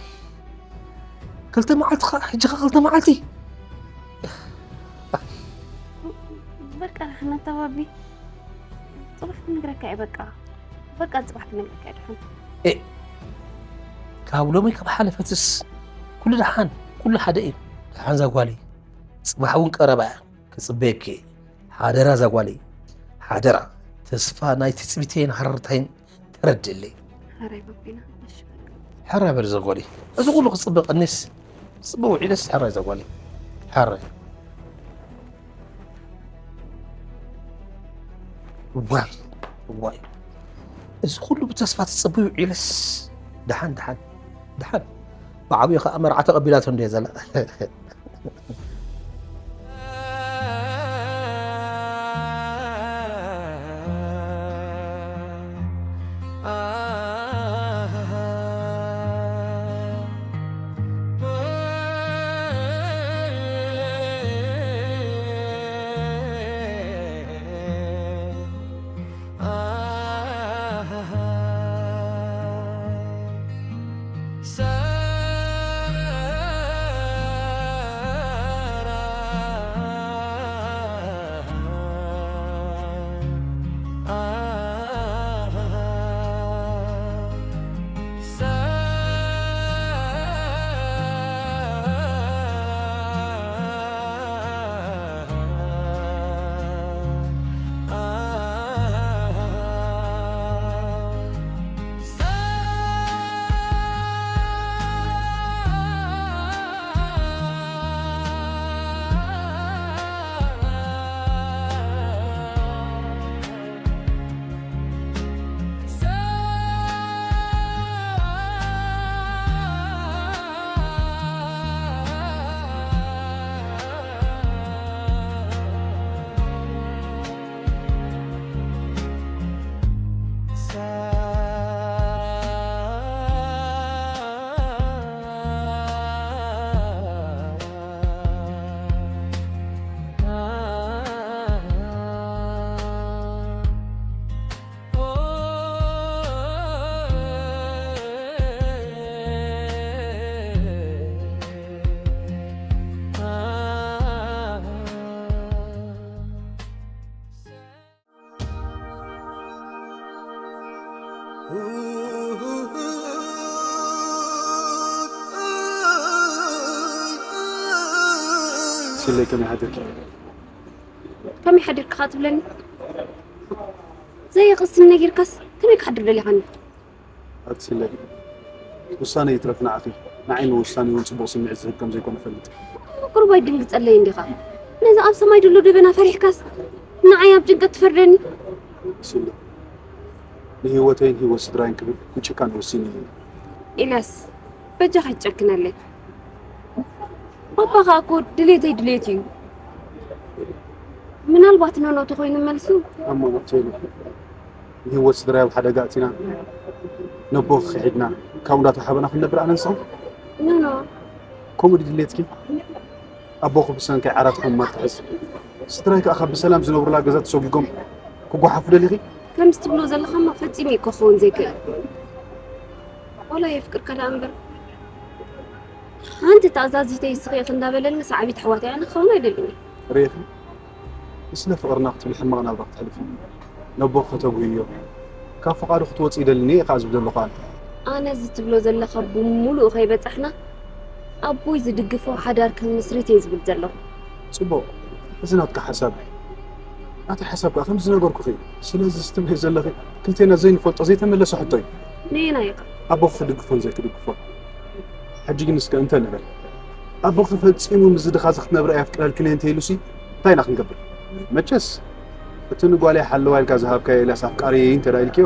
ክልተ መዓልቲ ኸዓ፣ ሕጂ ኸ ክልተ መዓልቲ? በቃ ንሕና ተባቢ ጽባሕ ክነግረካ እየ። በቃ በቃ ጽባሕ ክነግረካ እየ። ድሓን እ፣ ካብ ሎሚ ካብ ሓለፈትስ ኩሉ ደሓን፣ ኩሉ ሓደ እዩ። ደሓን እዛ ጓለይ፣ ጽባሕ እውን ቀረባ እያ፣ ክጽበየኪ እየ። ሓደራ እዛ ጓለይ፣ ሓደራ። ተስፋ ናይ ትጽቢተይን ሃረርታይን ተረድእለይ። ሕራይ በል ዘጎሊ። እዚ ኩሉ ክጽበ ቀኒስ፣ ክጽበ ውዒለስ ሕራይ ዘጓሊ። ሕራይ። ዋይ፣ ዋይ። እዚ ኩሉ ብተስፋ ትጽበ ውዒለስ። ደሓን፣ ደሓን፣ ደሓን። ብዓብዩ ኸኣ መርዓ ተቐቢላቶ እንድያ ዘላ። ሲለይ ከመይ ሓደርኪ? ከመይ ሓዲርካ ትብለኒ? ዘይቕስን ነጊርካስ ከመይ ክሓድር ደሊኻኒ? ኣቲ ሲለይ፣ ውሳነ ይትረፍ ንዓኺ፣ ንዓይ ንውሳኔውን ጽቡቕ ስምዒት ዝህብ ከም ዘይኮነ እፈልጥ። ቁሩብ ኣይድንግጸለይ እንዲኻ? ነዚ ኣብ ሰማይ ድሎ ደበና ፈሪሕካስ ንዓይ ኣብ ጭንቀት ትፈርደኒ? ሲለይ፣ ንህይወተይን ህይወት ስድራይን ክብል ብጭካነ ወሲነ እየ። ኢልያስ፣ በጃኻ ኣይትጨክነለይ። ባባ ኸኣ እኮ ድሌተይ ድሌት እዩ። ምናልባት ኖኖ ተኾይኑ መልሱ። ኣሞ መብተይሉ ንህይወት ስድራይ ኣብ ሓደጋ ኣእቲና፣ ነቦ ክሒድና፣ ካብ እንዳተዋሓበና ክንነብር ኣነ ንስኻ? ኖኖ። ከምኡ ድዩ ድሌትኪ? ኣቦኺ ብሰንኪ ዓራት ሕሙማት ክሕዝ፣ ስድራይ ከኣ ካብ ብሰላም ዝነብሩላ ገዛ ተሰጒጎም ክጓሓፉ ደሊኺ? ከምዚ ትብሎ ዘለኻማ ፈጺሙ እዩ ክኸውን ዘይክእል። ዋላ የፍቅርካ ደኣ እምበር፣ ሓንቲ ተኣዛዚተይ እስኺ ኢኺ እንዳበለኒ ሰዓቢት ኣሕዋተይ ኣነ ክኸውን ኣይደልን እየ። ርኢኺ? ንስለ ፍቕርና ክትብሊ ሕማቕ ናብራ ክተሕልፊ፣ ነቦኺ ከተጉህዮ፣ ካብ ፍቓዱ ክትወጺ ይደልን እየ ከኣ ዝብል ዘለኹ ኣነ። ኣነ እዚ ትብሎ ዘለኻ ብምሉኡ ከይበጻሕና፣ ኣቦይ ዝድግፎ ሓዳር ክንምስርት እየ ዝብል ዘለኹ። ጽቡቕ፣ እዚ ናትካ ሓሳብ እዩ። ናተይ ሓሳብ ከኣ ከምዚ ዝነገርኩኺ እዩ። ስለዚ እዚ ትብልዮ ዘለኺ ክልቴና ዘይንፈልጦ ዘይተመለሰ ሕቶ እዩ። ነየናይ ኢኻ? ኣቦኺ ክድግፎን ዘይክድግፎን። ሕጂ ግን እስከ እንተ ንበል፣ ኣቦኺ ፈጺሙ ምስዚ ድኻ እዚ ክትነብሪ ኣየፍቅደልክን እየ እንተ ኢሉሲ እንታይ ኢና ክንገብር? መቸስ እቲ ንጓለይ ሓለዋ ኢልካ ዝሃብካዮ ኤልያስ ኣፍቃሪየይ እንተ ደኣ ኢልክዮ፣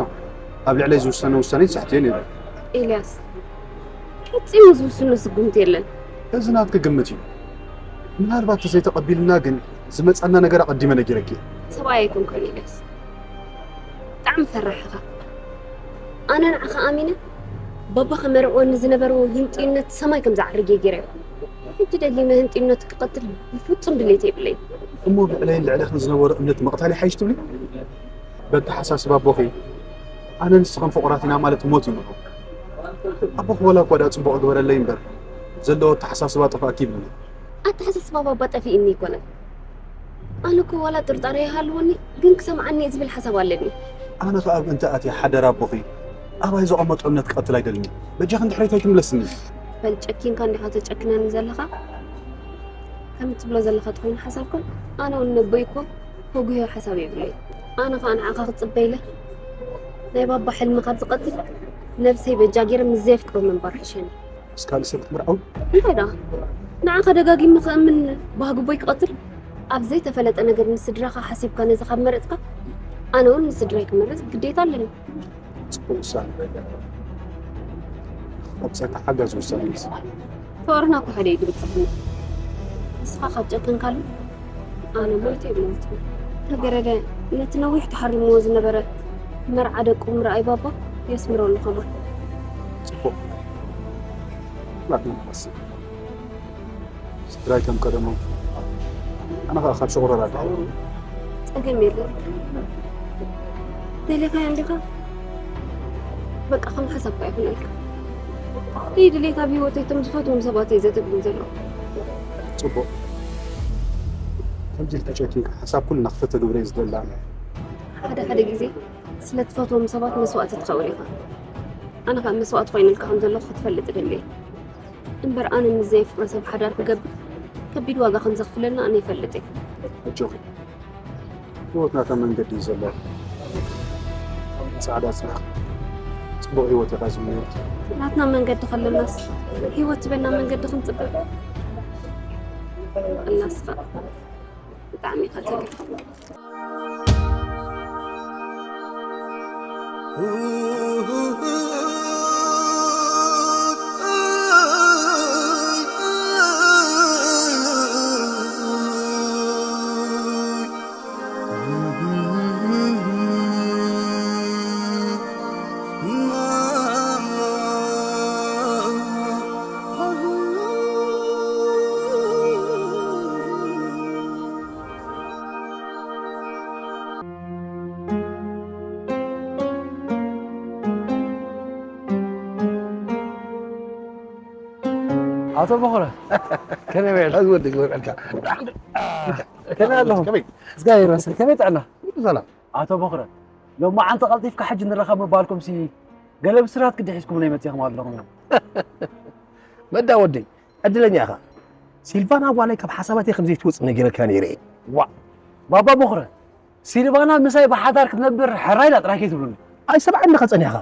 ኣብ ልዕለይ ዝውሰነ ውሳኔ ትስሕትዮ ነይሩ። ኤልያስ፣ ፈጺሙ ዝውስኖ ስጉምቲ የለን። እዚ ናትኪ ግምት እዩ። ምናልባት ተዘይተቐቢሉና ግን ዝመጻና ነገር ኣቐዲመ ነጊረኪ እየ። ሰብኣይ ኣይኮንካን ኤልያስ። ብጣዕሚ ፈራሕ ኢኻ። ኣነ ንዓኻ ኣሚነ፣ ባባ ከመርዕወኒ ዝነበርዎ ህንጥዩነት ሰማይ ከም ዝዓርግ እየ ገይረዮ። ሕጂ ደሊመ ህንጥዩነት ክቐትል ብፍጹም ድሌት የብለይን። እሞ ብዕለይን ልዕሌኽን ዝነበሮ እምነት መቕታል ይሓይሽ ትብሊ? በተሓሳስባ ኣቦኺ፣ ኣነ ንስኽን ፍቑራት ኢና ማለት ሞት እዩ ንዑ። ኣቦኺ ወላ እኳ ደኣ ጽቡቕ ግበረለይ እምበር፣ ዘለዎ ኣተሓሳስባ ጠፋእኪ ይብልኒ። ኣተሓሳስባ ባባ ጠፊእኒ ኣይኮነን። ኣነ እኮ ዋላ ጥርጣረ ይሃልወኒ፣ ግን ክሰምዓኒ እየ ዝብል ሓሳብ ኣለኒ። ኣነ ኸኣ ኣብ እንተ ኣትየ ሓደራ ኣቦኺ፣ ኣባይ ዘቐመጦ እምነት ክቐትል ኣይደልን። በጃኺ ንድሕሪት ኣይትምለስኒ። በል ጨኪንካ እንዲኻ ተጨክነኒ ዘለኻ? ከም እትብሎ ዘለኻ ተኾይኑ ሓሳብካ፣ ኣነ እውን ነቦይ እኮ ከጉህዮ ሓሳብ የብለይን። ኣነ ኸኣ ንዓኻ ክጽበ ኢለ ናይ ባባ ሕልሚ ካብ ዝቐትል፣ ነብሰይ በጃ ገይረ ምስ ዘየፍቅሮ ምንባር ሕሸኒ። ምስ ካልእ ሰብ ክትምርዓው? እንታይ ደኣ? ንዓኻ ደጋጊመ ክእምን ባህጊ ኣቦይ ክቐትል? ኣብ ዘይተፈለጠ ነገር ንስድራኻ ሓሲብካ ነዚ ካብ መረጽካ፣ ኣነ እውን ንስድራይ ክመርጽ ግዴታ ኣለኒ። ጽቡቕ ውሳነ። ካብ ጸጋ ሓጋዚ ውሳነ እዩ። ፍቕርና እኮ ሓደ እዩ ዝብጽሓና። ንስኻ ካብ ጨከንካሉ፣ ኣነ ሞይተ እየ ማለት እዩ። ተገረደ ነቲ ነዊሕ ተሓሪምዎ ዝነበረ መርዓ ደቁ ምርኣይ ባባ የስምረሉ ከማን። ጽቡቕ። ኩላትና ንሓስብ። ስድራይ ከም ቀደሞም፣ ኣነ ኸኣ ካብ ሸቑረራ ድሓን። ጸገም የለን። ደሊኻዮ እንዲኻ? በቃ ከም ሓሳብካ ይኹነልካ። ይድሌት ኣብ ህይወተይ እቶም ዝፈትዎም ሰባት እየ ዘተግብር ዘለኹ። ጽቡቕ። ከምዚ ኢልኪ ጨኪንካ ሓሳብ ኩልና ክተተግብረ እየ ዝደሊ ኣነ። ሓደ ሓደ ግዜ ስለ ትፈትዎም ሰባት መስዋእቲ ትኸውን ኢኻ። ኣነ ኸኣ መስዋእቲ ኮይነልካ ከም ዘለኹ ክትፈልጥ እደሊ እየ። እምበር ኣነ ምስ ዘየፍቅሮ ሰብ ሓዳር ክገብር ከቢድ ዋጋ ከም ዘኽፍለኒ ኣነ ይፈልጥ እየ። ኣጆኺ፣ ህይወት ናታ መንገዲ እዩ ዘለዋ። ጻዕዳ ጽናሕ፣ ጽቡቕ ህይወት ኢኻ ዝምነየልኪ። ናትና መንገዲ ከለናስ ህይወት ዝበና መንገዲ ክንጽበ? ኣላስኻ ብጣዕሚ ኢኻ ትብል። ኣቶ በኹረ፣ ከመይ ውዒልካ? ኣዚ ወዲ ግበርዕልካ። ከመይ ኣለኹም? ከመይ? እግዚኣብሔር ይመስገን። ከመይ ጥዕና? ኩሉ ሰላም። ኣቶ በኹረ፣ ሎማዓንቲ ቀልጢፍካ ሕጂ ንራኸብ ምባልኩም ሲ ገለ ብስራት ግዲ ሒዝኩምለይ መጺኹም ኣለኹም። መዳ ወደይ፣ ዕድለኛ ኢኻ። ሲልቫና ጓለይ ካብ ሓሳባተይ ከም ዘይትወጽእ ነጊረካ ነይረ እየ። ዋ፣ ባባ ቦኽረ፣ ሲልቫና ምሳይ ብሓዳር ክትነብር ሕራይ ኢላ ጥራይ ከይትብሉኒ። ኣይሰምዓኒ ከጸኒኻ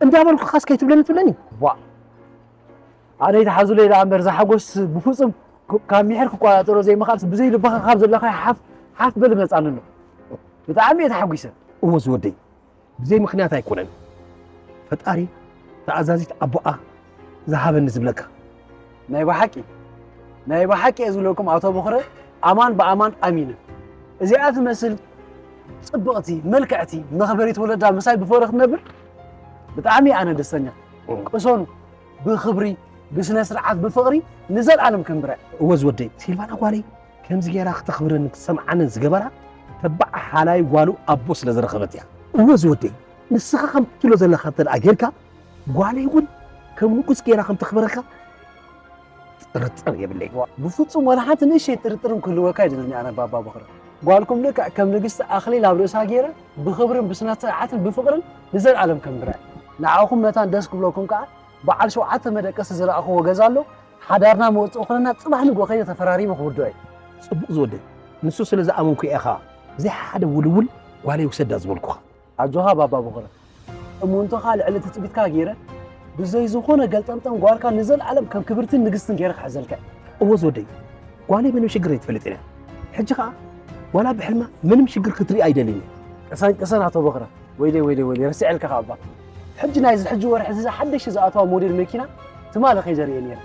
እንዳበልኩኻስ ከይትብለኒ ትብለኒ። ዋ፣ ኣነ ይትሓዙለይ ደኣ እምበር፣ ዝሓጎስ ብፍጹም ካብ ሚሒር ክቆጻጸሮ ዘይምኽኣልስ፣ ብዘይ ልብኻ ካብ ዘለኻዮ ሓፍ ሓፍ በል መጻኒ ኣሎ። ብጣዕሚ እየ ተሓጒሰ። እወ ዝወደይ፣ ብዘይ ምኽንያት ኣይኮነን። ፈጣሪ ተኣዛዚት ኣቦኣ ዝሃበኒ ዝብለካ። ናይ ብሓቂ፣ ናይ ብሓቂ እየ ዝብለኩም ኣቶ ቦኽረ፣ ኣማን ብኣማን ኣሚነ። እዚኣ ትመስል ጽብቕቲ፣ ምልክዕቲ፣ መኽበሪት ወለዳ ምሳይ ብፍቕሪ ክትነብር ብጣዕሚ ኣነ ደስተኛ። ቅሰኑ፣ ብኽብሪ፣ ብስነ ስርዓት፣ ብፍቕሪ ንዘልኣለም ከንብራ። እወ ዝወደይ፣ ሲልቫና ጓለይ ከምዚ ጌራ ክተኽብረንን ክትሰምዓንን ዝገበራ ተባዕ ሓላይ ጓሉ ኣቦ ስለ ዝረኸበት እያ። እወ ዝወደይ፣ ንስኻ ከም ትብሎ ዘለኻ እንተ ደኣ ጌርካ፣ ጓለይ እውን ከም ንጉስ ጌራ ከም ተኽብረካ ጥርጥር የብለይ። ብፍጹም ዋላ ሓንቲ ንእሽተይ ጥርጥር ክህልወካ ኣይደልን ኣነ ባባ ቦኽረ። ጓልኩም ልክዕ ከም ንግስቲ ኣኽሊል ኣብ ርእሳ ጌረ ብኽብርን ብስነ ስርዓትን ብፍቕርን ንዘልኣለም ከንብራ። ንዓኹም መታን ደስ ክብለኩም ከኣ በዓል ሸውዓተ መደቀሲ ዝረኣኽዎ ገዛ ኣሎ። ሓዳርና መወፅኢ ኮነና ጽባሕ ንግሆ ከይደ ተፈራሪመ ክውድኦ እየ። ጽቡቕ ዝወደይ፣ ንሱ ስለ ዝኣመንኩ እየ ኸኣ ብዘይ ሓደ ውልውል ጓለይ ውሰዳ ዝበልኩኻ። ኣጆኻ ባባ ቦኽረ፣ እሙንቶኻ ልዕሊ ትጽቢትካ ገይረ ብዘይ ዝኾነ ገልጠምጠም ጓልካ ንዘልኣለም ከም ክብርትን ንግስትን ገይረ ክሕዘልካ እየ። እወ ዝወደይ፣ ጓለይ ምንም ሽግር ኣይትፈልጥን እያ። ሕጂ ኸኣ ዋላ ብሕልማ ምንም ሽግር ክትርኢ ኣይደልን እየ። ቅሰን ቅሰን ኣቶ ቦኽረ፣ ወይለይ ወይለይ ወይለይ ረሲዐልካ ከኣ እባ። ሕጂ ናይዚ ሕጂ ወርሒ እዚ ሓደሽቲ ዝኣተዋ ሞዴል መኪና ትማሊ ከይደ ርእየ ነይረ።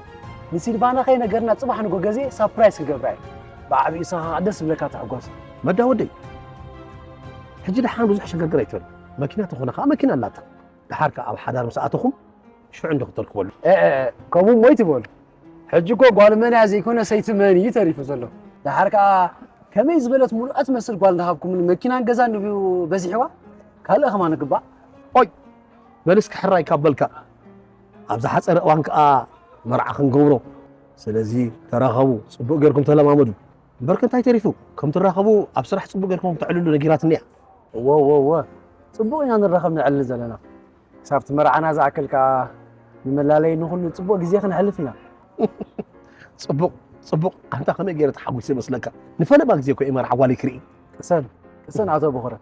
ንሲልቫና ከይነገርና ጽባሕ ንጎ ገዜ ሳፕራይዝ ክገብራ እየ። ብዓብዩ ንስኻ ከኣ ደስ ዝብለካ ትሕጎስ። መዳ ወደይ ሕጂ ደሓን ብዙሕ ሸገርገር ኣይትበል። መኪና ተኾነ ከኣ መኪና ኣላታ። ደሓር ከኣ ኣብ ሓዳር ምስ ኣተኹም ሽዑ እንዶ ክትተርክበሉ። ከምኡ እሞ ኣይትበሉ። ሕጂ እኮ ጓል መን እያ ዘይኮነ ሰይቲ መን እዩ ተሪፉ ዘሎ። ደሓር ከኣ ከመይ ዝበለት ምሉኣት ትመስል ጓል እንዳሃብኩምኒ መኪናን ገዛን ድዩ በዚሕዋ? ካልእ ከማን ይግባእ። ኦይ በል እስኪ ሕራይ ካብ በልካ፣ ኣብ ዝሓጸረ እዋን ከኣ መርዓ ክንገብሮ። ስለዚ ተራኸቡ፣ ጽቡቕ ጌርኩም ተለማመዱ። እምበርከ እንታይ ተሪፉ፣ ከም ትራኸቡ ኣብ ስራሕ ጽቡቕ ጌርኩም ክተዕልሉ ነጊራትኒ እያ። እወ እወ እወ፣ ጽቡቕ ኢና ንራኸብ ነዕልል ዘለና። ክሳብቲ መርዓና ዝኣክል ከኣ ንመላለዪ ንኹሉ ጽቡቕ ግዜ ክነሕልፍ ኢና። ጽቡቕ ጽቡቕ፣ ኣንታ ከመይ ገይረ ተሓጒሰ ይመስለካ፣ ንፈለማ ግዜ እኮ እየ መርዓ ጓለይ ክርኢ። ቅሰን ቅሰን ኣቶ ቦኽረ፣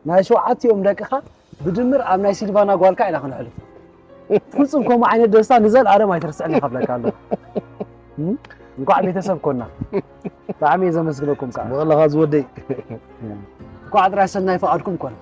ናይ ሸውዓቲኦም ደቅኻ ብድምር ኣብ ናይ ሲልቫና ጓልካ ኢና ክነሕልፍ። ፍጹም ከምኡ ዓይነት ደስታ ንዘልኣለም ኣይትርስዕን ኢኻ ክብለካ ኣለኹ። እንቋዕ ቤተሰብ ኮና። ብጣዕሚ እየ ዘመስግነኩም ከኣ። ጽቡቕ ኣለኻ ዝወደይ። እንቋዕ ጥራይ ሰናይ ፍቓድኩም ኮነ።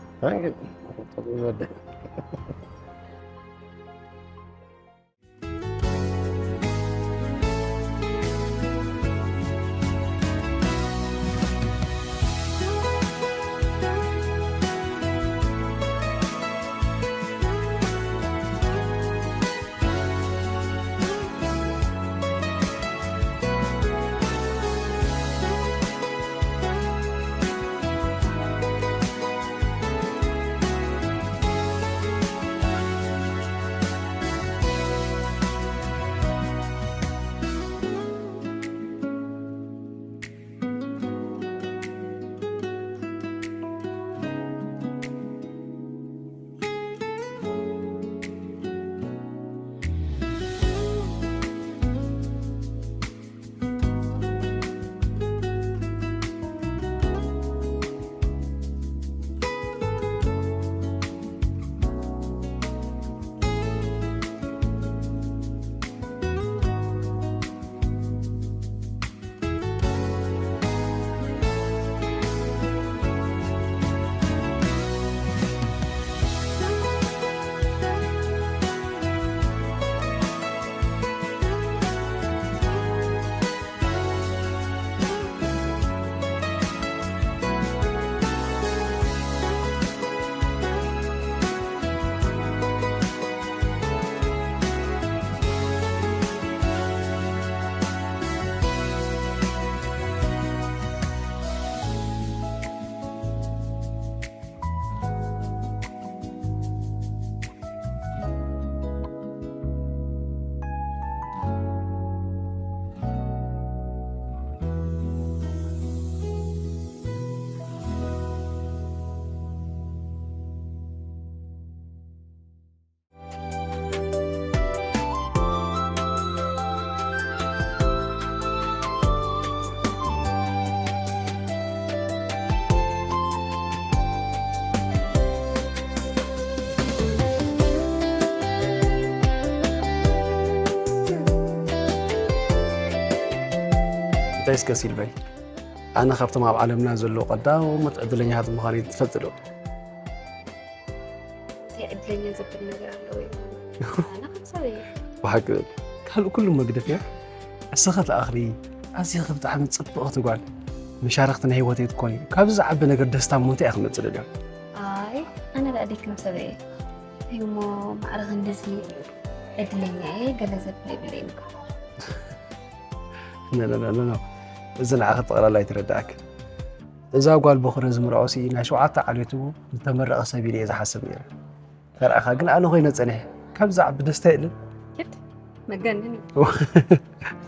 እስከ ሲልበይ፣ ኣነ ካብቶም ኣብ ዓለምና ዘለዉ ቀዳሞት ዕድለኛታት ምዃነይ ትፈልጢ ዶ? እንታይ ዕድለኛ ዘብል ነገር ኣለዎ? ኣነ ካብ ሰብ እየ። ብሓቂ ካልእ ኩሉ መግደፍያ፣ እስኸ ትኣኽሊ ኣዚኺ ብጣዕሚ ጽብቕቲ ጓል፣ መሻርኽቲ ናይ ህይወተይ ትኮኒ። ካብዚ ዝዓቢ ነገር ደስታ እሞ እንታይ እያ ክመጽእ ደልያ? ኣይ ኣነ ደኣ ደክም ሰብ እየ። እዩ እሞ ማዕረ ክንድዚ ዕድለኛ እየ ገለ ዘብል የብለይን እኮ። ነነነነኖ፣ እዚ ንዓኺ ጠቕላላ ኣይትረዳእኪ። እዛ ጓል በኹረ ዝምርዖሲ ናይ ሸውዓተ ዓሌቱ ዝተመረቐ ሰብ ኢለ እየ ዝሓስብ ነይረ። ተረኣኻ ግን ኣነ ኮይነ ጸኒሐ። ካብዚ ዓቢ ደስታ የለን። ኪድ መገንን እዩ።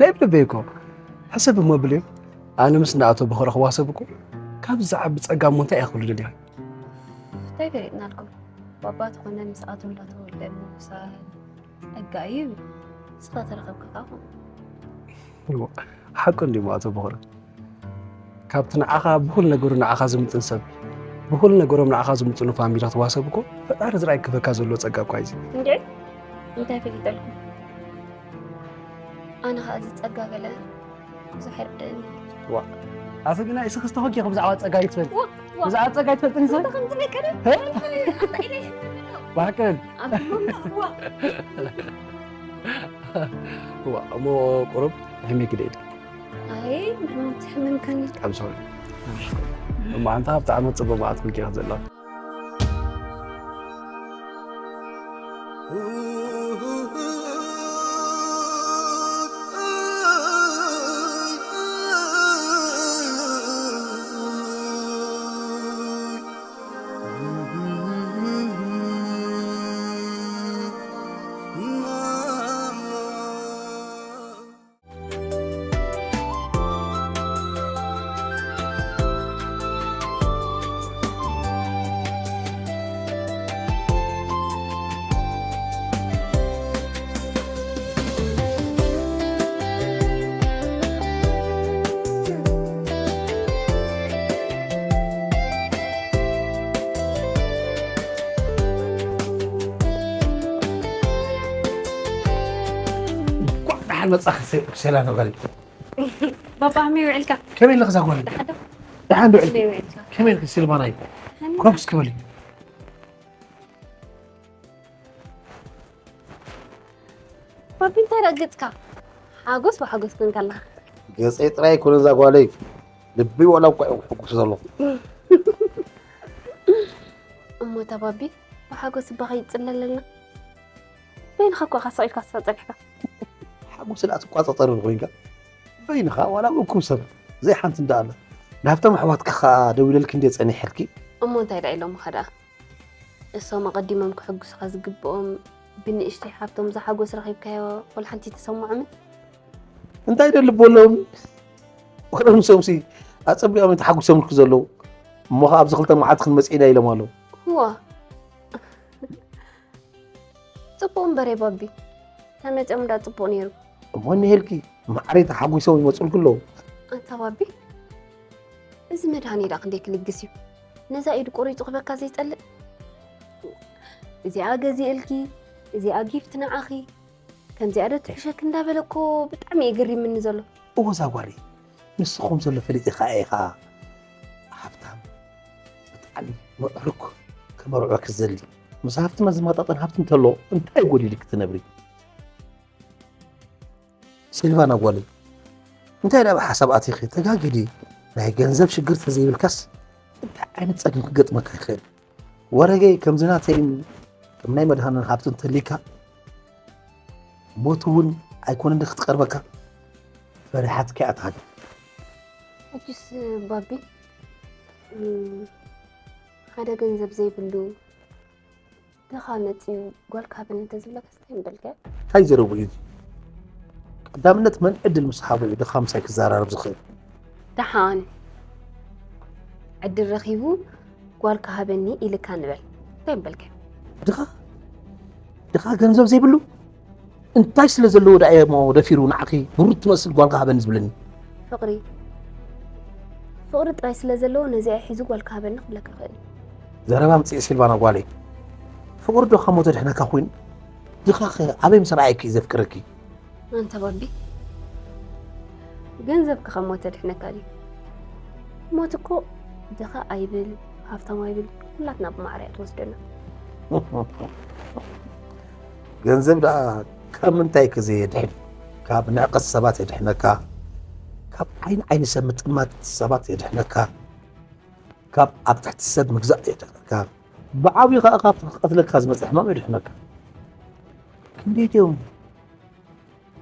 ናይ ብልበይ እኮ ሕሰብ እሞ ብልዮ፣ ኣነ ምስ ንኣቶ በኹረ ክዋሰብ እኮ ካብዚ ዓቢ ጸጋ እሞ እንታይ እየ ክብሉ ደልያ? እንታይ ፈሊጥናልኩም? ባባ ተኾነ ምስ ኣቶ እንዳተወልደ ምውሳድ ጸጋ እዩ ይብል። ንስኻ ተረኸብካ ከኣ ኹን። እዎ፣ ሓቁ እንዲሞ ኣቶ በኹረ። ካብቲ ንዓኻ ብኹሉ ነገሩ ንዓኻ ዝምጥን ሰብ፣ ብኹሉ ነገሮም ንዓኻ ዝምጥኑ ፋሚሊ ክትዋሰብ እኮ ፈጣሪ ዝረኣይ ክበካ ዘሎ ጸጋ እኳ እዩ። እንዴ እንታይ ፈሊጠልኩም? ኣነ ኸኣ እዚ ጸጋ ገለ ብዙሕ ኣይርድእን። ዋ፣ ኣፈ ግና እስኺ ዝተኾንኪ ኢኺ ብዛዕባ ጸጋ ይትፈልጥ። ዋ፣ ዋ። ብዛዕባ ጸጋ ይትፈልጥን ይትፈልጥ? ከምዚ ነገር እ? ኣታ ኢለ ይሕምም። ባሕቅን። ኣብ ሞንጎ፣ ዋ። ዋ፣ እሞ ቁሩብ ሕሜ ክደይድ። ኣይ፣ ምሕማም ትሕምም ከኒ። I'm sorry። እሞ ኣንታ ብጣዕሚ ጽቡቕ መዓት ምኪ ዘለዋ። እንኳዕ ደሓን መጻኺ ሴ- ሴላ ነጋሪ። ባባ ከመይ ውዕልካ? ከመይ ኣለኺ እዛ ጓል? ደሓን ዶ? ደሓን ዶ ውዕልኪ? ከመይ ውዕልካ? ከመይ ኣለኺ ሲልቫናይ? ኮፍ እስኪ በሊ። ባቢ እንታይ ደኣ ገጽካ? ሓጎስ ብሓጎስ ኮንካ ኣለኻ። ገፀይ ጥራይ ኣይኮነ እዛ ጓለይ፣ ልበይ ዋላ እኳ እዩ ሕጉስ ዘሎ። እሞ እታ ባቢ ብሓጎስ እባ ከይጽለለልና። በይንኻ እኮ ኢኻ ስቕ ኢልካ ጸኒሕካ። ሓጎስ ደኣ ትቋጻጸር ኮይንካ በይንኻ ዋላ እኩም ሰብ ዘይሓንቲ እንዳ ኣላ ናብቶም ኣሕዋትካ ኸኣ ደዊለልኪ እንዴ ጸኒሐልኪ። እሞ እንታይ ደኣ ኢሎምኻ ደኣ? እሶም ኣቐዲሞም ክሕጉሱኻ ዝግብኦም ብንእሽተይ ሓብቶም ዝሓጎስ ረኺብካዮ ወላ ሓንቲ ተሰምዖምን? እንታይ ዶ ልቢ ኣለዎም? ወላ ንሶምሲ ኣጸቢቖም ተሓጒሶምልኪ ዘለዉ። እሞ ኸኣ ኣብዚ ክልተ መዓልቲ ክንመጽእ ኢና ኢሎም ኣለዉ። እዋ ጽቡቕ እምበር ባቢ ተመጺኦም ደኣ ጽቡቕ ነይሩ። እሞ እኒሄልኪ ማዕረይ ተሓጒሶም ይመጹልኪ ኣለዉ። ኣንታ ባቢ እዚ መድሃኔ ደኣ ክንደይ ክልግስ እዩ ነዛ ኢዱ ቆሪጹ ክበካ ዘይጸልእ። እዚኣ ገዚእልኪ፣ እዚኣ ጊፍት ንዓኺ፣ ከምዚኣ ዶ ትሕሸኪ እንዳበለ እኮ ብጣዕሚ እዩ ገሪምኒ ዘሎ። እወ እዛ ጓለይ ንስኹም ዘሎ ፈሊጠ ኸኣ እየ ኸኣ ሃብታም ብጣዕሚ ምዕሩግ ከመርዕወኪ ዝደሊ። ምስ ሃብቲ መዝማጣጠን ሃብቲ እንተሎ እንታይ ጎዲልኪ ትነብሪ? ሲልቫና ጓለይ እንታይ ደኣ ብሓሳብ ኣቲኺ ተጋጊዲ ናይ ገንዘብ ሽግር ተዘይብልካስ እንታይ ዓይነት ጸገም ክገጥመካ ይኽእል? ወረገይ ከምዚ ናተይን ከም ናይ መድሃንን ሃብቲ እንተሊካ ሞት እውን ኣይኮነን ክትቀርበካ ፈሪሓትኪ ኣትሃኒ። ሕጅስ ባቢ እም፣ ሓደ ገንዘብ ዘይብሉ ድኻ መጺኡ ጓል ክሃበኒ እንተዝብለካ እንታይ ምበልካ? እንታይ ዘረቡ እዩ? ቀዳምነት መን ዕድል ምስ ሃቦ እዩ ድኻ ምሳይ ክዘራረብ ዝኽእል? ደሓን ዕድል ረኺቡ ጓል ክሃበኒ ኢልካ ንበል እንታይ ምበልካ? ድኻ ድኻ ገንዘብ ዘይብሉ እንታይ ስለ ዘለዎ ደኣ እሞ ደፊሩ ንዓኺ ብሩት ትመስል ጓል ክሃበኒ ዝብለኒ? ፍቕሪ ፍቕሪ ጥራይ ስለ ዘለዎ ነዚኣ ሒዙ ጓል ክሃበኒ ክብለካ ይኽእል እዩ። ዘረባ ምጽኢ ሲልቫና ጓለይ ፍቕሪ ዶ ካብ ሞት የድሕነካ ኮይኑ ድኻኸ ኣበይ ምስ ረኣየኪ እዩ ዘፍቅረኪ? ኣንታ ባቢ ገንዘብካ ካብ ሞት የድሕነካ ድዩ? ሞት እኮ ድኻ ኣይብል፣ ሃብታም ኣይብል፣ ኩላትና ብማዕረ እያ ትወስደና። ገንዘብ ደኣ ካብ ምንታይ ከ ዘየድሕን? ካብ ንዕቀት ሰባት የድሕነካ፣ ካብ ዓይኒ ዓይኒ ሰብ ምጥማት ሰባት የድሕነካ፣ ካብ ኣብ ትሕቲ ሰብ ምግዛእ የድሕነካ፣ ብዓብዩ ከዓ ካብ ክቐትለካ ዝመፅእ ሕማም የድሕነካ። ክንደይ ድዮም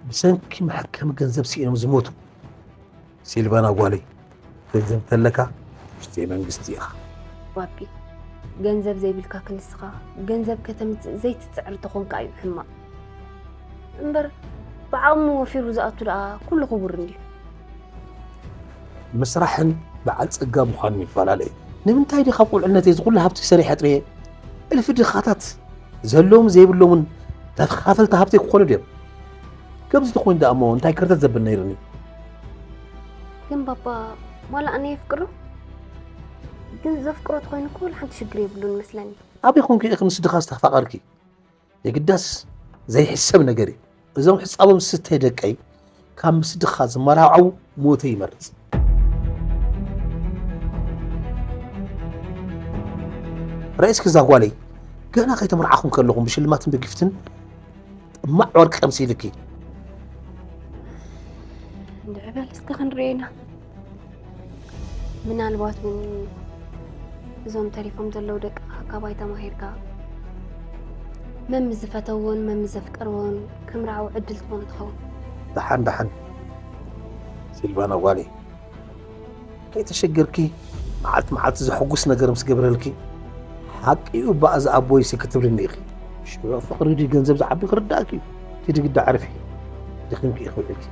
ብሰንኪ መሐከሚ ገንዘብ ስኢኖም ዝሞቱ? ሲልቫና ጓለይ፣ ገንዘብ እንተለካ ውሽጢ መንግስቲ ኢኻ። ባቢ፣ ገንዘብ ዘይብልካ ክንስኻ፣ ገንዘብ ከተምፅእ ዘይትፅዕር ተኾንካ እዩ ሕማቕ። እምበር ብዓቕሙ ወፊሩ ዝኣቱ ደኣ ኩሉ ክቡር እንድዩ። ምስራሕን በዓል ፀጋ ምዃንን ይፈላለ እዩ። ንምንታይ ዲኻ ቁልዕነተይ እዚ ኩሉ ሃብቲ ሰሪሐ ጥርየ? እልፊ ድኻታት ዘለዎም ዘይብሎምን ተኻፈልቲ ሃብተይ ክኾኑ ድዮም? ከምዚ ተኾይኑ ደኣ እሞ እንታይ ክርተት ዘብል ነይሩኒ? ግን ባባ፣ ዋላ ኣነ የፍቅሮ፣ ግን ዘፍቅሮ ተኾይኑ እኮ ወላ ሓንቲ ሽግር የብሉን መስለኒ። ኣበይ ኮንኪ ኢኺ ምስ ድኻ ዝተፋቐርኪ? የግዳስ ዘይሕሰብ ነገር እዩ። እዞም ሕፃቦም ስተ ደቀይ ካብ ምስ ድኻ ዝመራዓው ሞተ ይመርፅ። ርእስኪ እዛ ጓለይ ገና ከይተመርዓኹም ከለኹም ብሽልማትን ብጊፍትን ጥማዕ ወርቂ ቀምሲልኪ። እንድዒ በል እስከ ክንርእየና። ምናልባት እውን እዞም ተሪፎም ዘለዉ ደቅኻ ካባይ ተማሂርካ መም ዝፈተዎን መም ዘፍቀርዎን ክምርዓው ዕድል ትኾኑ ትኸውን። ደሓን ደሓን ሲልቫና ጓለይ፣ ከይተሸገርኪ መዓልቲ መዓልቲ ዘሐጉስ ነገር ምስ ገብረልኪ፣ ሓቂ እዩ እባ እዚ ኣቦይሲ ክትብልኒ ኢኺ። ሽዑ ፍቕሪ ድዩ ገንዘብ ዝዓቢ ክርዳእኪ እዩ። ኪዲ ግዳ ዕርፊ፣ ደኺምኪ ኢኺ ውዒልኪ።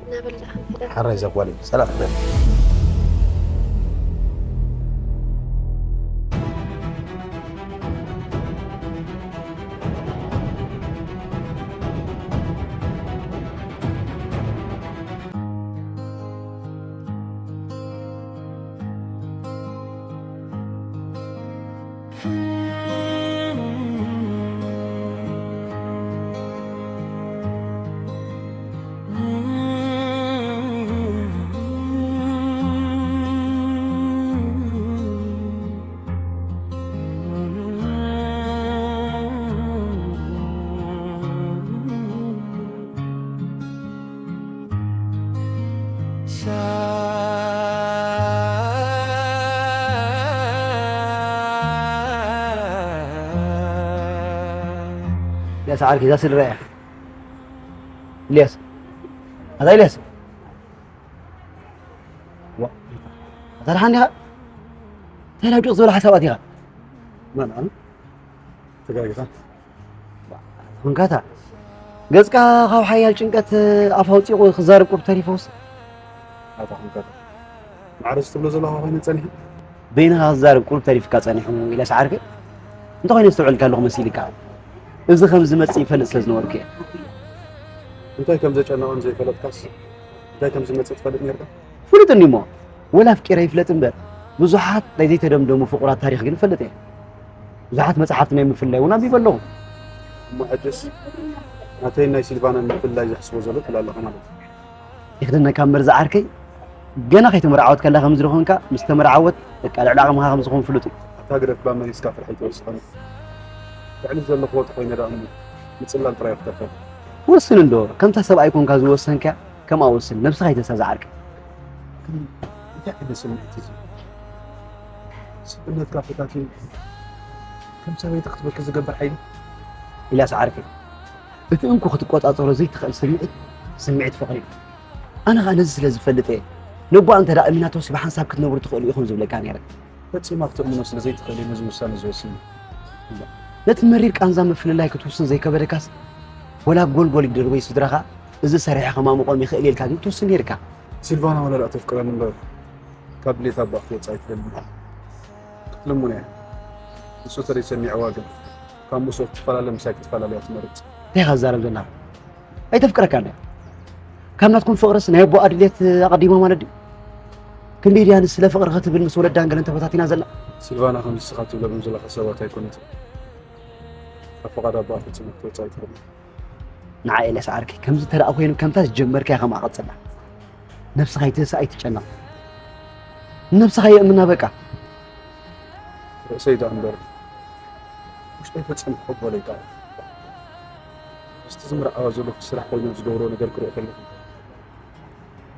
እናበላዕ ሓራይ እዛ ጓለይ ሰላም ትበል። ኢልያስ ዓርኪ፣ እዛ ስድራ እያ። ኢልያስ፣ ኣታ ኢልያስ። ዋ፣ ኣታ ደሓን ዲኻ? እንታይ ናብ ዱቕ ዝበለ ሓሳባት ኢኻ? መን ኣነ? ተጋጊኻ። ኮንካታ፣ ገጽካ ካብ ሓያል ጭንቀት ኣፍ ኣውጺቑ ክዛረብ ቁሩብ ተሪፎስ? ኣታ ኮንካታ፣ ማዕረ እዚ ትብሎ ዘለኻ ኮይነ ጸኒሐ? በይንኻ ክዛረብ ቁሩብ ተሪፍካ ጸኒሑ ኢለ ሰዓርክ። እንተኾይነ ኣስተውዕልካ ኣለኹ መሲልካ። እዚ ከም ዝመጽእ ይፈልጥ ስለ ዝነበርኩ እየ። እንታይ ከም ዘጨነቖም ዘይፈለጥካስ እንታይ ከም ዝመጽእ ትፈልጥ ነርካ? ፍሉጥ እንዲሞ፣ ወላ ኣፍቂረ ይፍለጥ እምበር፣ ብዙሓት ናይ ዘይተደምደሙ ፍቑራት ታሪኽ ግን እፈልጥ እየ። ብዙሓት መጽሓፍቲ ናይ ምፍላይ እውን ኣንቢበ ኣለኹ። እሞ ሕጅስ ናተይን ናይ ሲልቫናን ምፍላይ ዘሕስቦ ዘሎ ትብል ኣለኻ ማለት እዩ? ይኽደነካ እምበር ዝዓርከይ፣ ገና ከይተመርዓወት ከላ ከም ዝደኾንካ፣ ምስ ተመርዓወት በቃ ልዕሊ ዓቕምኻ ከም ዝኾን ፍሉጥ እዩ። ኣታ ግደፍ፣ እባ መሊስካ ፍርሒ ኣይትወስኸኒ። ልዕሊ ዘለኽዎ ተኾይነ ደኣ እሞ ምጽላል ጥራይ እዩ ክተርፈኒ። ወስን እንዶ፣ ከምታ ሰብኣይ ኮንካ ዝወሰንካ ከምኣ ወስን፣ ነብስኻ ኣይተንሳ ዝዓርከይ። ግን እንታይ ዓይነት ስምዒት እዩ እዚ? ስብእነትካ ፈታትዩ ከም ሰበይቲ ክትበኪ ዝገብር ሓይሊ? ኢልያስ ዓርከይ፣ እቲ እንኮ ክትቆጻጸሮ ዘይትኽእል ስምዒት፣ ስምዒት ፍቕሪ እዩ። ኣነ ኸኣ ነዚ ስለ ዝፈልጥ እየ፣ ነቦኣ እንተ ደኣ እሚናቶ ብሓንሳብ ክትነብሩ ትኽእሉ ኢኹም ዝብለካ ነይረ። ፈጺማ ክትእምኖ ስለ ዘይትኽእል እየ ነዚ ውሳነ ዝወስን። ነቲ መሪር ቃንዛ ምፍልላይ ክትውስን ዘይከበደካስ፣ ወላ ጎልጎል ይደርበይ ስድራኻ እዚ ሰሪሐ ከማሙቖም ይኽእል እየ ኢልካ ግን ትውስን ነይርካ። ሲልቫና ዋላ ደኣ ተፍቅረኒ እምበር፣ ካብ ድሌት ኣቦኣ ክትወጽእ ኣይትደልን። ክትልሙን እያ። ንሱ ተደይ ሰሚዕዋ ግን፣ ካብ ምስኡ ክትፈላለ ምሳይ ክትፈላለ እያ ትመርጽ። እንታይ ኢኻ ትዛረብ ዘለኻ? ኣይተፍቅረካን እያ። ካብ ናትኩም ፍቕርስ ናይ ኣቦኣ ድሌት ኣቐዲማ ማለት ድዩ? ክንደይ ድያ ንስለ ፍቕሪ ክትብል ምስ ወለዳን ገለን ተበታቲና ዘላ? ሲልቫና ከም ንስኻ ትብሎ ብም ዘለኻ ሰባት ኣይኮነትን። ካብ ፍቓድ ኣቦኣ ፈጺማ ክትወጽእ ኣይትኽእልን። ንዓ ኤልያስ ዓርከይ፣ ከምዚ ተደኣ ኮይኑ ከምታ ዝጀመርካያ ከምኣ ቀጽላ። ነብስኻ ኣይትህሰ፣ ኣይትጨነቕ። ንነብስኻ የእምና በቃ። ርእሰይ ደኣ እምበር ውሽጠይ ፈጺሙ ክቕበሎ ኣይከኣልኩ። ምስቲ ዝምርዓዋ ዘለኹ ስራሕ ኮይኑ ዝገብሮ ነገር ክርኢ ከለኹ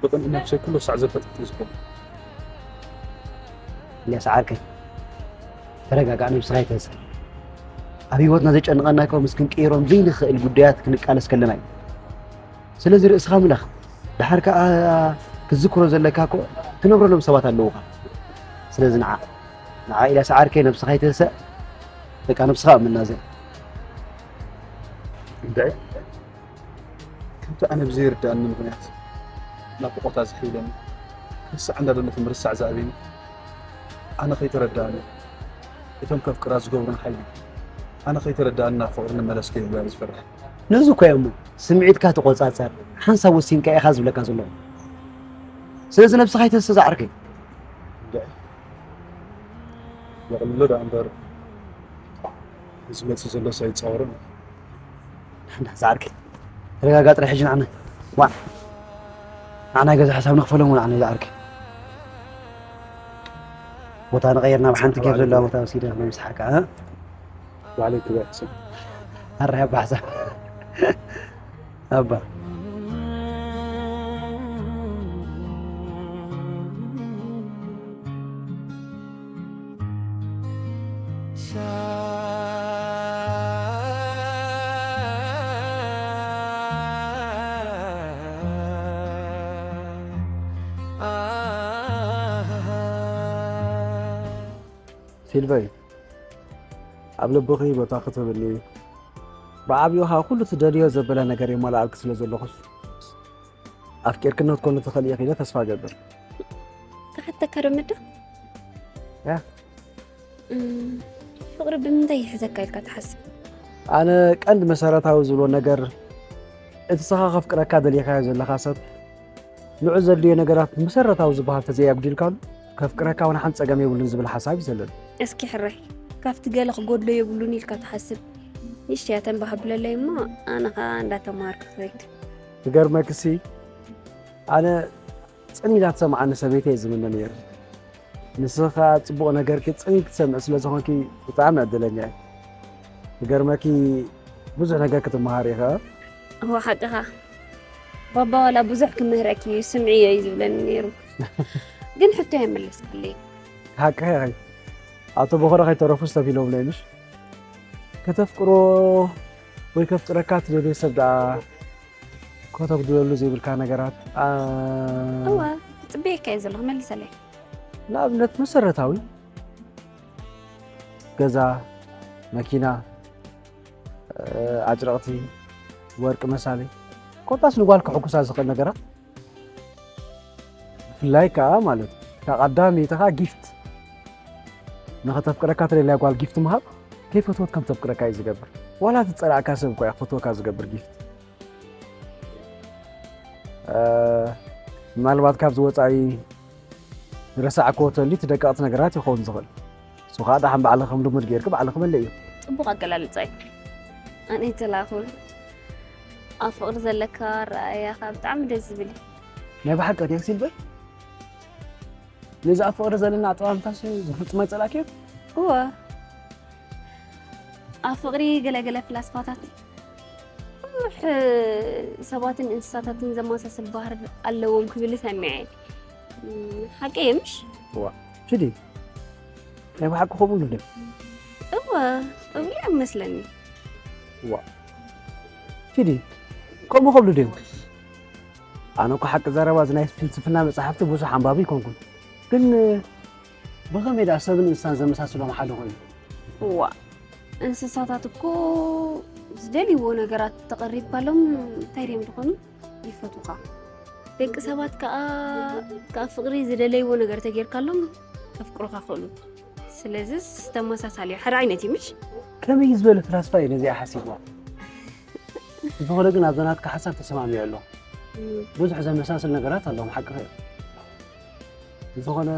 ብቕንኢ ነብሰይ ኩሉ ሳዕ ዘፈጥጥ እዩ ዝኾነ። ኤልያስ ዓርከይ፣ ተረጋጋእ፣ ነብስኻ ኣይትህሰ። ኣብ ህይወትና ዘጨንቐና እኮ ምስ ክንቅይሮም ዘይንኽእል ጉዳያት ክንቃለስ ከለና እዩ። ስለዚ ርእስኻ ምለኽ። ደሓር ከኣ ክትዝክሮ ዘለካ እኮ ትነግረሎም ሰባት ኣለዉኻ። ስለዚ ንዓ ንዓ ኤልያስ ዓርከይ፣ ነብስኻ ኣይትህሰ። በቃ ነብስኻ እምና ዘ እንታይ ከምቲ ኣነ ብዘይርዳእኒ ምኽንያት ናፍቖታ ዝሕይለኒ ክርሳዕ እንዳደለኹ ምርሳዕ ዝኣበኒ ኣነ ከይተረዳእኒ እቶም ከፍቅራ ዝገብሩን ሓይሊ ኣነ ከይተረዳእኒ ናብ ፍቕሪ ንመለስ ከይብላ እየ ዝፈርሕ። ነዚ እኮ እሞ ስምዒትካ ተቖጻጸር፣ ሓንሳብ ወሲንካ ኢኻ ዝብለካ ዘለኹ። ስለዚ ነብስኻ ኣይትህሰ ዝዓርከይ። እንድዒ የቕልሎ ደኣ እምበር ዝመጽእ ዘሎ ሳይጻወርን ንሕና ዝዓርከይ ተረጋጋ ጥራይ። ሕጂ ንዓና ዋ ንዓና ገዛ ሓሳብ ንኽፈሎም ንዓና ዝዓርከይ። ቦታ ንቐየር ናብ ሓንቲ ጌር ዘለዋ ቦታ ወሲደ ንምስሓካ። ባዕለይ ክበሕስን ኣራይ ኣባሕሳ ኣባ ሲልቨይ ኣብ ልብኺ ቦታ ክትህብኒ ብዓብዩ ኸዓ ኩሉ ትደልዮ ዘበለ ነገር የማላኣልኪ ስለ ዘለኹስ ኣፍቂርክነት ኮኑ ትኽእል ኢኺ ኢለ ተስፋ እገብር። ክሓተካ ዶ ምዳ ያ ፍቕሪ ብምንታይ ይሕዘካ ኢልካ ትሓስብ? ኣነ ቀንዲ መሰረታዊ ዝብሎ ነገር እቲ ንስኻ ከፍቅረካ ደሊኻዮ ዘለኻ ሰብ ንዑ ዘድልዮ ነገራት መሰረታዊ ዝበሃል ተዘይኣጉዲልካሉ ከፍቅረካ እውን ሓንቲ ፀገም የብሉን ዝብል ሓሳብ እዩ ዘለኒ። እስኪ ሕራይ ካብቲ ገለ ክጎድሎ የብሉን ኢልካ ትሓስብ ንእሽተይ እያ ተንባህ ኣብለለይ እሞ ኣነ ኸኣ እንዳተማሃርኩ ክኸይድ። ክገርመክሲ ኣነ ጽን ኢላ ትሰምዓኒ ሰበይቲ እየ ዝምነ ነይረ። ንስኺ ከኣ ጽቡቕ ነገርኪ ጽን ኢልኪ ትሰምዒ ስለ ዝኾንኪ ብጣዕሚ ዕድለኛ እየ። ክገርመኪ ብዙሕ ነገር ክትመሃሪ ኢኺ። እወ ሓቅኻ ባባ ዋላ ብዙሕ ክምህረኪ እዩ ስምዕዮ እዩ ዝብለኒ ነይሩ። ግን ሕቶ የመለስክለይ። ሓቅኺ ኢኺ። ኣቶ በኾረ ከይተረፉ ሰብ ኢሎምለይ ምሽ? ከተፍቅሮ ወይ ከፍቅረካ ትደልዮ ሰብ ደኣ ከተጉድለሉ ዘይብልካ ነገራት ኣ- እወ ትጽበየካ እየ ዘለኹ መልሰለይ። ንኣብነት መሰረታዊ ገዛ፣ መኪና፣ ኣጭረቕቲ፣ ወርቂ መሳሊ ኮታስ ንጓል ከሐጉሳ ዝኽእል ነገራት ብፍላይ ከዓ ማለት እዩ እታ ቀዳመይቲ ከዓ ጊፍት ንኸተፍቅረካ ትደልያ ጓል ጊፍት ምሃብ ከይፈትወት ከም ተፍቅረካ እዩ ዝገብር ዋላ ትፀላእካ ሰብ እኳ እዩ ክፈትወካ ዝገብር ጊፍት ምናልባት ካብዚ ወፃኢ ዝረሳዕክዎ ተልዩ እቲ ደቀቕቲ ነገራት ይኸውን ዝኽእል። ንሱ ኸኣ ደሓን ባዕልኺ ከም ልሙድ ጌርኪ ባዕልኺ መልእዮ። ጽቡቕ ኣገላልጻ እዩ። ኣነ ኣይተላእኹን። ኣብ ፍቕሪ ዘለካ ኣረኣእያኻ ብጣዕሚ ደስ ዝብል እዩ። ናይ ብሓቂ ድያ ሲልቨር? ነዚ ኣብ ፍቕሪ ዘለና ኣጠማምታስ ብፍጹም ኣይጸላእክዮን? እወ። ኣብ ፍቕሪ ገለገለ ፍላስፋታት ብዙሕ ሰባትን እንስሳታትን ዘመሳስል ባህሪ ኣለዎም ክብል ሰሚዐ። ሓቂ እየ ምሽ? እዋ ፊዲ ናይ ብሓቂ ከምኡ ኢሉ ድዩ? እወ እብሉ እዮም መስለኒ። እዋ ፊዲ ከምኡ ከብሉ ድዩ? ኣነ እኮ ሓቂ ዘረባ እዚ ናይ ፍልስፍና መፅሓፍቲ ብዙሕ ኣንባቢ ኣይኮንኩን ግን ብኸመይ ደኣ ሰብን እንስሳን ዘመሳስሎም ሓደ ኮይኑ? እዋ እንስሳታት እኮ ዝደልይዎ ነገራት ተቐሪብካሎም እንታይ ድዮም ዝኾኑ ይፈትውኻ። ደቂ ሰባት ከኣ ካብ ፍቕሪ ዝደለይዎ ነገር ተጌርካሎም ከፍቅሩኻ ክእሉ። ስለዝስ ተመሳሳሊ ሓደ ዓይነት እዩ ምሽ? ከመይ ዝበለ ፍላስፋ እዩ ነዚኣ ሓሲብዋ? ዝኾነ ግን ኣብዛ ናትካ ሓሳብ ተሰማሚዐ ኣለኹ። ብዙሕ ዘመሳስል ነገራት ኣለዎም ሓቅኺ እዮም። ብዝኾነ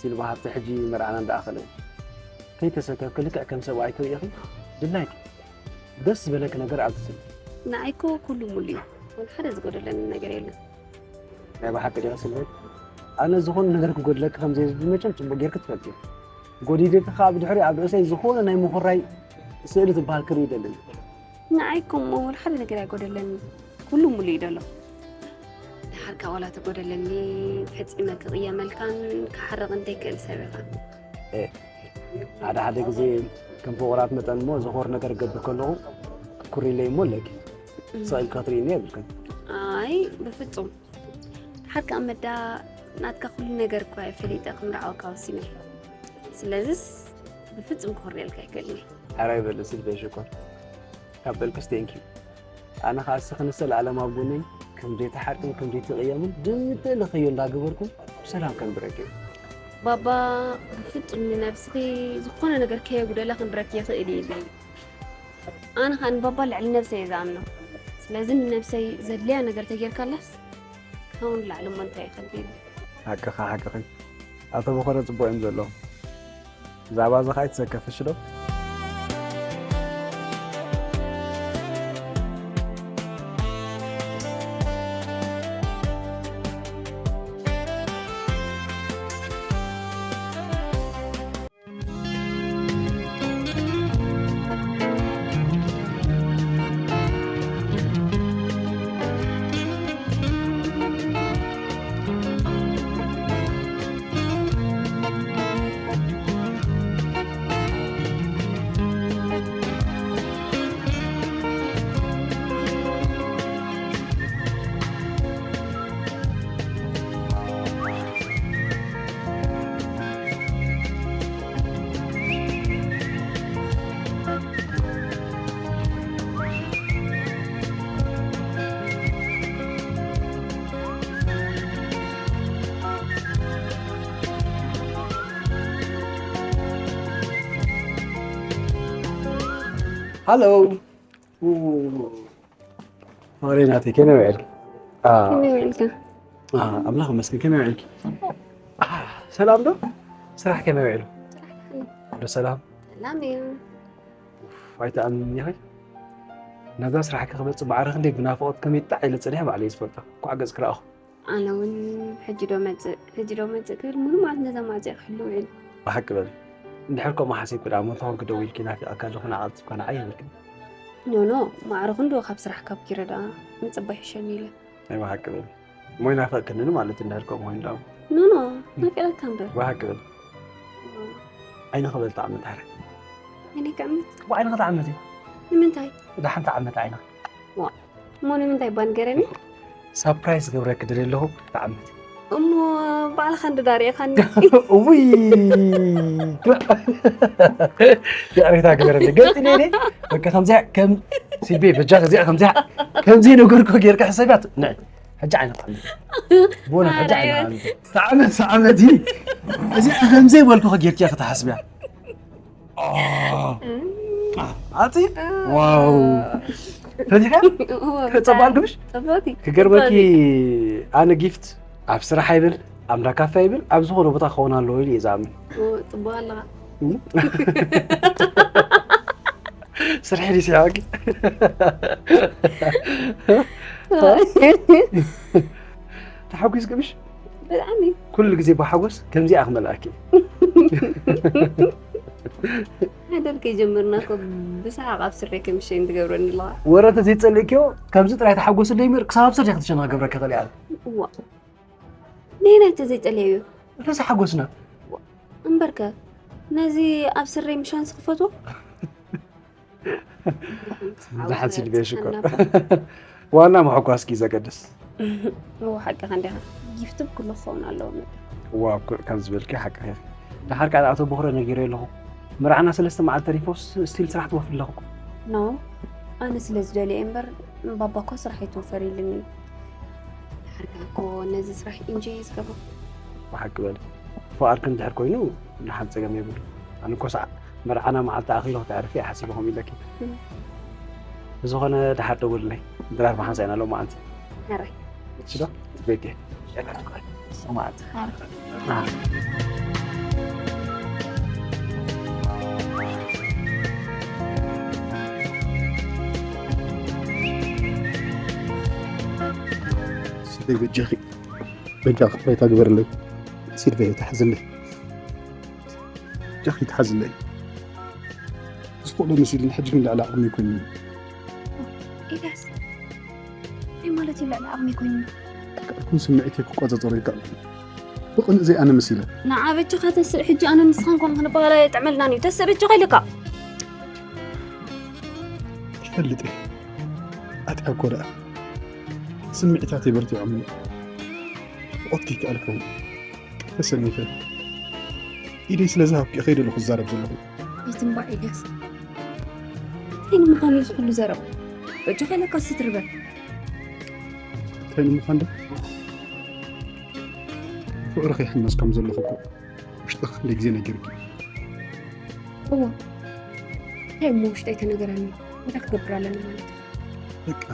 ሲልባ ሃብቲ ሕጂ መርዓና እንዳኣኸለ እዩ። ከይተሰከፍኪ ልክዕ ከም ሰብኣይ ክርእኺ ድላይኪ ደስ ዝበለኪ ነገር ኣዝዝኒ። ንዓይ እኮ ኩሉ ሙሉ እዩ። ወላ ሓደ ዝጎደለኒ ነገር የለን። ናይ ብሓቂ ዲኻ ስልበይ? ኣነ ዝኾነ ነገር ክጎድለካ ከም ዘይብሉ መቸም ጽቡቕ ጌርካ ትፈልጥ ኢኻ። ጎዲለካ ከኣ ብድሕሪኡ ኣብ ርእሰይ ዝኾነ ናይ ምኹራይ ስእሊ ዝበሃል ክርኢ ይደልን። ንዓይ እኮ እሞ ወላ ሓደ ነገር ኣይጎደለኒ። ኩሉ ሙሉ እዩ ደሎ። ድሓር ከኣ ዋላ ተጎደለኒ ፈጺመ ክቕየመልካን ክሓርቕን ዘይክእል ሰብ ኢኻ። ኤ፣ ሓደ ሓደ ግዜ ከም ፍቑራት መጠን እሞ ዝኾር ነገር ክገብር ከለኹ ክኩር ኢለይ እሞ ኣለኪ። ስቕ ኢልካ ክትርእይኒ የብልክን። ኣይ፣ ብፍጹም። ድሓር ከኣ መዳ ናትካ ኩሉ ነገር እኳ እየ ፈሊጠ ክምርዓወካ ወሲነ። ስለዝስ ብፍጹም ክኹርየልካ ኣይክእልን እየ። ሕራይ በሊ ስልበይ ሽኮር። ካብ በልክስ ቴንኪዩ። ኣነ ኸኣ እስኺ ንሰለኣለም ኣብ ጎነይ ከም ዘይትሓርቅን ከም ዘይትቕየምን ድምተ ልኸዮ እንዳገበርኩ ብሰላም ከንብረኪ። ባባ ብፍጹም ንነብስኺ ዝኾነ ነገር ከየጉደላ ክንብረኪ ይኽእል እዩ ኢሉ። ኣነ ኸኣ ንባባ ልዕሊ ነብሰይ እየ ዝኣምኖ። ስለዚ ንነብሰይ ዘድልያ ነገር ተጌርካላስ ካብኡ ንላዕሊ እሞ እንታይ ይኸልኒ? ሓቅኻ፣ ሓቅኺ። ኣቶ በኾረ ጽቡቕ እዮም ዘለዉ። ብዛዕባ እዚ ኸኣ ኣይትሰከፍሽ ዶ? ሃሎ። ኡ፣ ማሬ ናተይ፣ ከመይ ውዒልኪ? አ፣ ከመይ ውዒልካ? አ፣ ኣምላኽ ይመስገን፣ ከመይ ውዒልኪ? አ፣ ሰላም ዶ? ስራሕ ከመይ ውዒሉ? ዶ ሰላም? ሰላም እዩ። ኣይትኣምንኒ ኢኺ? ናብዛ ስራሕኪ ክመጽእ ማዕረ ክንደይ ብናፍቖት ከመይ ጣዕ ኢለ ጸኒሐ ባዕለይ ዝፈልጦ። እንኳዕ ገጽኪ ረኣኹ። ኣነ እውን ሕጂ ዶ መጽእ፣ ሕጂ ዶ መጽእ ክብል ሙሉ መዓልቲ ነዛ ማዕጾ እየ ክሕሉ ውዒለ። ብሓቂ በሊ። እንድሕር ከምኡ ሓሲብኪ ደኣ፣ ሞንታ ኮንኪ ደዊልኪ ናፊቐካ ኣለኹ ንዓ ቀልጢፍካ ንዓይ ይብልኪ። ኖ፣ ኖ፣ ማዕረ ክንድኡ ካብ ስራሕ ካብ ኪረ ደኣ ምጽባይ ይሕሸኒ ኢለ። ናይ ብሓቂ በሊ። እሞ ይናፍቐክኒ ማለት እንድሕር ከምኡ ኮይኑ ደኣ። ኖ፣ ኖ፣ ናፊቐካ እምበር። ብሓቂ በሊ። ዓይንኺ በሊ ትዓመት ሓረ። ዓይነይ ክዕመት? እኮ ዓይንኺ ትዓመት እዩ። ንምንታይ? ደሓን ትዓመት ዓይንኺ። ዋ፣ እሞ ንምንታይ እባ ንገረኒ? ሳፕራይዝ ክገብረኪ ደልየ ኣለኹ፣ ትዓመት። እሞ ባዕልኻ እንዶ ዳርኤኻኒ። እውይ! ይቕሬታ ግበረለይ። ገጢ ነይኒ፣ በቃ ከምዚኣ፣ ከም፣ ሲልቤ፣ በጃ ከዚኣ፣ ከምዚኣ፣ ከምዚ ነገርኩ ጌርካ ሕሰብያ፣ ንዒ። ሕጂ ዓይንኻ ትዓመት። ብእውነት ሕጂ ዓይንኻ ትዓመት። ትዓመት፣ ትዓመት እዩ። እዚኣ ከምዘይ በልኩ ጌርኪ ክትሓስብያ። ኦ። ኣቲ? ዋው። ፈቲሐ? እወ፣ ከጸባል ግብሽ? ጽቡቕቲ። ክገርመኪ፣ ጽቡቕቲ። ኣነ ጊፍት ኣብ ስራሕ ኣይብል፣ ኣብ እንዳ ካፌ ኣይብል፣ ኣብ ዝኾነ ቦታ ክኸውን ኣለዎ ኢሉ እየ ዝኣምን። እወ፣ ጽቡቕ ኣለኻ። እም? ስርሒ ዲስ ያዋቂ? ተሓጒስ ግብሽ? ብጣዕሚ። ኩሉ ግዜ ብሓጎስ ከምዚኣ ክመልኣኪ። ሓደር ከይጀመርና እኮ ብሰሓቕ ኣብ ስረይ ከምሸይን ትገብረኒ ኣለኻ። ወረ እንተዘይጸሊእክዮ፣ ከምዚ ጥራይ ተሓጎስለይ እምበር፣ ክሳብ ኣብ ስረይ ክትሸና ክገብረኪ ይኽእል እየ ኣነ። እዋ። ነየናይ እንተዘይጸለየዮ? ነዚ ሓጎስና። እምበርከ፣ ነዚ ኣብ ስረይ ምሻን ዝኽፈቶ? ደሓን ስልቤ ሽኮር። ዋና ምሕጓስኪ ዘገድስ። እዎ፣ ሓቅኻ እንዲኻ። ጊፍቲ ብኩሉ ክኸውን ኣለዎ መጠን። እዋ፣ እኮ ከም ዝበልኪ ሓቅኺ ኢኺ። ደሓር ከኣ ንኣቶ ቦኽረ ነጊረ ኣለኹ። መርዓና ሰለስተ መዓልቲ ተሪፎስ ስቲል ስራሕ ትወፍሪ ኣለኹ። ኖ፣ ኣነ ስለ ዝደልየ እምበር፣ ንባባ እኮ ስራሕ ኣይትወፈር ኢሉኒ እዩ። ደሓር ከኣ እኮ ነዚ ስራሕ ኢንጆይ እዩ ዝገብሮ። ብሓቂ በሊ። ፍቓድኪ እንድሕር ኮይኑ፣ ደሓን ጸገም የብሉ። ኣነ እኮ ሰዓ-፣ መርዓና መዓልቲ ኣኺሉ ክተዕርፊ እየ ሓሲበ ከምኡ ኢለኪ። እም። ብዝኾነ ደሓር ደውልለይ። ድራር ብሓንሳእ ኢና ሎማዓንቲ። ሕራይ። እሺ ዶ? ቤቴ። ሎማዓንቲ። ሕራይ። ኣህ። በይ በጃኺ፣ በጃኺ ይቕሬታ ግበርለይ። ሲልቪያ ይትሓዝለይ። በጃኺ ይትሓዝለይ። ዝኽእሎ መሲሉኒ፣ ሕጂ ግን ልዕሊ ዓቕመይ ኮይኑ። ኤልያስ፣ እንታይ ማለት እዩ ልዕሊ ዓቕመይ ኮይኑ? ኣይከኣልኩን፣ ስምዒተይ ክቆጻጸሮ ኣይከኣልኩን። ብቕንእ ዘይኣነ መሲለ። ንዓ በጃኻ ተስእ፣ ሕጂ ኣነ ንስኻን ኮን ክንበሃላ የጥዕመልናን እዩ። ተስእ በጃኻ ኢለካ። ይፈልጥ እየ። ኣትሓኮ ደኣ። ስምዒታተይ በርቲዖም። ፍቖት ከይከኣልኩ ተሰኒፈ። ኢደይ ስለ ዝሃብኩ እየ ከይደ ኣለኹ ዝዛረብ ዘለኹ። ኣይትንባእ ኤልያስ። እንታይ ንምዃን እዩ ዝኹሉ ዘረባ? በጃኻ ኢለካ ስትር በል። እንታይ ንምዃን ዶ? ፍቕሪ ከይሕመስ ከም ዘለኹ እኮ ውሽጢ ክንደይ ግዜ ነጊሩኪ። እወ። እንታይ እሞ ውሽጠይ ተነገረኒ? እንታይ ክገብር ኣለኒ ማለት እዩ? በቃ፣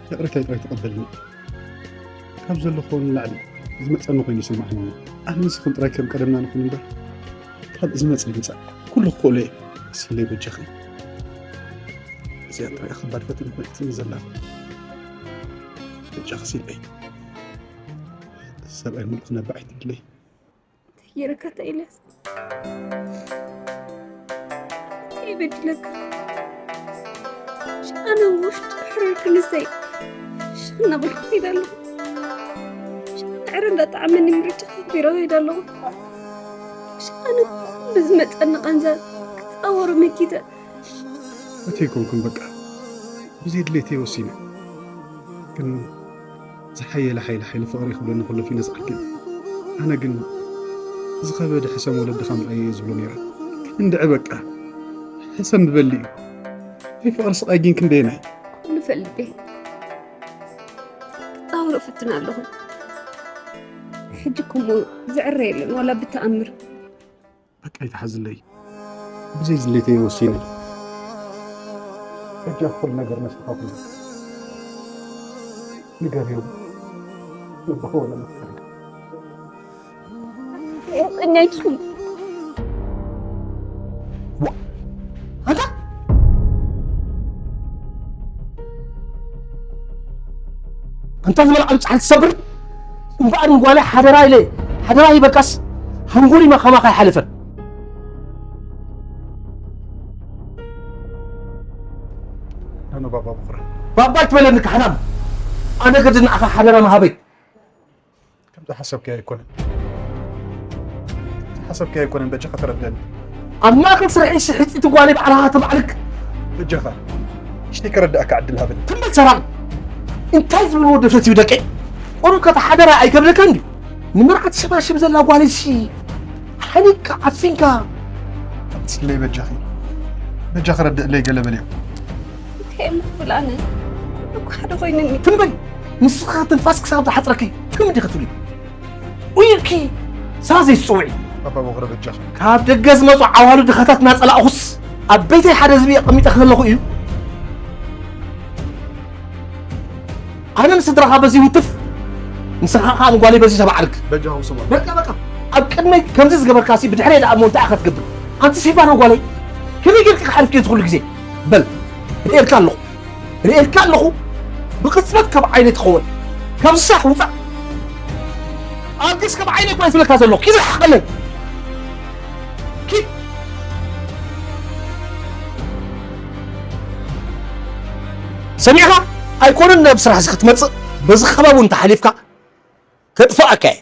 ይቕሬታይ ጥራይ ተቐበልኒ። ካብ ዘለኹዎ ንላዕሊ ዝመጸኒ ኮይኑ ይስምዓኒ። ኣነ ንስኽን ጥራይ ከም ቀደምና ንኹን እምበር፣ ካልእ ዝመጽእ ይምጻእ። ኩሉ ክኽእሎ እየ። ሲለይ በጃኺ። እዚኣ ጥራይ እያ ከባድ ፈተነ ኮይናትኒ ዘላ። በጃኺ ሲለይ። ሰብኣይ ምሉእ ክነብዕ ኣይትብለይ። እንታይ ገይረካ እታ ኤልያስ? እንታይ በዲለካ? ኣነ ውሽጢ ሕርር ክንሰይ ሽኽ እናበልኩ ከይደ ኣለኹ። ሽኽ ዕረ እንዳጠዓመኒ ምርጫ ከቢረ ከይደ ኣለኹ። ኣነ ብዝመፀኒ ቃንዛ ክፃወሮ መኪተ። እቲ ኣይኮንኩን በቃ። ብዘይ ድሌተይ ወሲነ። ግን ዝሓየለ ሓይሊ ሓይሊ ፍቕሪ ክብለኒ ከሎ ፊነ ዝዓግብ። ኣነ ግን ዝኸበደ ሕሰም ወለድኻ ምርኣየ እየ ዝብሎ ነይረ። እንድዒ በቃ። ሕሰም ዝበሊ እዩ። ናይ ፍቕሪ ስቓይ ግን ክንደየናይ? ኩሉ ፈልጥ እየ። ክጻወሮ እፍትን ኣለኹ። ሕጂ እኮ እሞ ዝዕረ የለን ዋላ ብተኣምር። በቃ ይትሓዝለይ። ብዘይ ዝሌተይ ወሲነ። በጃ ኩሉ ነገር ነስኻ ኩሉ ንገርዮም። ንብኸው ለመፍቀሪ። የቀኛችሁም። ዋ! ኣንታ! ኣንታ ዝበልዓ ጻሕሊ ትሰብር? እምበኣር ንጓለይ ሓደራ ኢለ፣ ሓደራ ሂበካስ፣ ሃንጎሊ ከማኻ ኣይሓለፈን። ኖኖ ባባ ብኹራ። ባባ ኣይትበለኒ ካሕዳም። ኣነ ግዲ ንዓኻ ሓደራ ምሃበይ። ከምቲ ሓሰብካዮ ኣይኮነን። ከምቲ ሓሰብካዮ ኣይኮነን፣ በጃኻ ተረድአኒ። ኣብ ማእከል ስርሐይ ሽሕጢቲ ጓለይ ባዕልኻ ተማዕርግ። በጃኻ፣ ንእሽተይ ከረድኣካ ዕድል ሃበኒ። ትም በል ሰራቕ። እንታይ ዝብልዎ ደፍረት እዩ ደቀይ? ቁሩብ ከ ሓደራ ኣይከብደካን ድዩ? ንመርዓት ሸባሽብ ዘላ ጓለይሲ ሓኒቅካ ዓፊንካ። ኣትስለይ በጃኺ። በጃኺ ረድእለይ ገለ በልዮ። እንታይ እሞ ክብል ኣነ? ኩሉ እኮ ሓደ ኮይኑኒ። ትም በል። ንስኻ ትንፋስ ክሳብ ዝሓጽረኪ ትም እንዲኺ ትብሊ። ኡይ ኢልኪ ሰባት ዘይትጽውዒ። ኣባ ቦኽረ በጃኻ። ካብ ደገ ዝመጹ ዓዋሉ ድኻታት እናጸላእኹስ ኣብ ቤተይ ሓደ ዝብኢ ኣቐሚጠ ከለኹ እዩ። ኣነ ንስድራኻ በዚ ውትፍ፣ ንስኻ ኸኣ ንጓለይ በዚ ተባዕርግ። በጃኹም ስምዑ። በቃ፣ በቃ። ኣብ ቅድመይ ከምዚ ዝገበርካሲ ብድሕረይ ደኣ እሞ እንታይ ኢኻ ትገብር? ኣንቲ ሲልቫኖ ጓለይ፣ ከመይ ጌርካ ክሓልፍ ድዩ እዚ ኩሉ ግዜ? በል፣ ርእየልካ ኣለኹ። ርእየልካ ኣለኹ። ብቕጽበት ካብ ዓይነይ ተኸወል። ካብዚ ስራሕ ውጻእ። ኣልግስ ካብ ዓይነይ እኳ እዩ ዝብለካ ዘለኹ። ኪድ ርሓቐለይ። ኪድ። ሰሚዕኻ? ኣይኮነን ናብ ስራሕ እዚ ክትመጽእ፣ በዚ ከባቢ እውን ተሓሊፍካ ከጥፍኣካ እየ።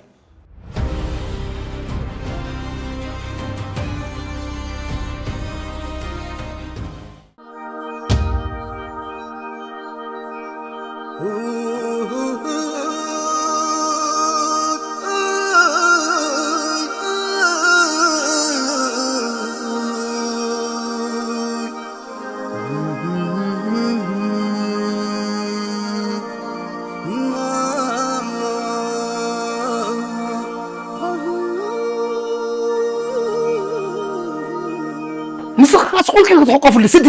ንስኻ ስቑል ክትሕቆፍሉ ስዲ።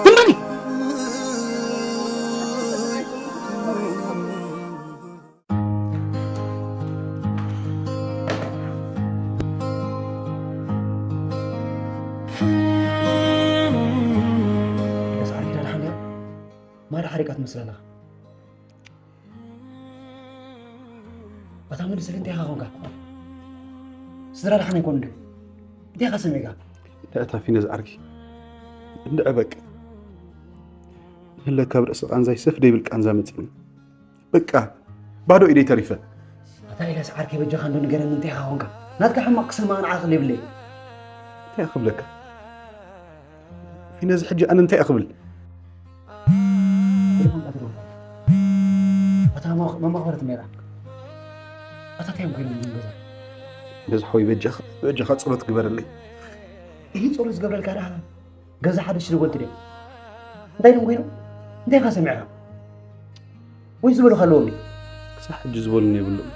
ትም በሊ። ማዳ ሓሪቃ ትመስል ኣለኻ። ኣታ መዲ ስለ እንታይ ኢኻ ኾንካ? ስድራ ደሓን ኣይኮኑ ድዩ? እንታይ ኢኻ ሰሚዕካ? እንታይ እታ ፊነ ዝዓርኪ? እንድዐ በቃ። ህለ ካብ ርእሲ ቃንዛይ ሰፍ ደይብል ቃንዛ መጺኒ። በቃ ባዶ ኢደይ ተሪፈ። ኣታ ኢላስ ዓርከይ በጃኻ እንዶ ንገረኒ እንታይ ኢኻ ኾንካ? ናትካ ሕማቕ ክሰምዕ ኣነ ዓቕሊ የብለይ። እንታይ ክብለካ? ፊነዚ ሕጂ ኣነ እንታይ እኽብል? ኣታ መማኽበረት ሜራ ኣታ እንታይ እዮም ኮይኖም ገዛ? ነዚ ሓወይ በጃኻ በጃኻ ጸሎት ግበረለይ። ይህ ጸሎት ዝገብረልካ ደኣ ገዛ ሓደ ሽልወልቲ ድዮም? እንታይ ድዮም ኮይኖም? እንታይ ኢኻ ሰሚዕካ? ወይ ዝበሉኻ ኣለዎም ድዩ? ክሳብ ሕጂ ዝበሉኒ የብሎም።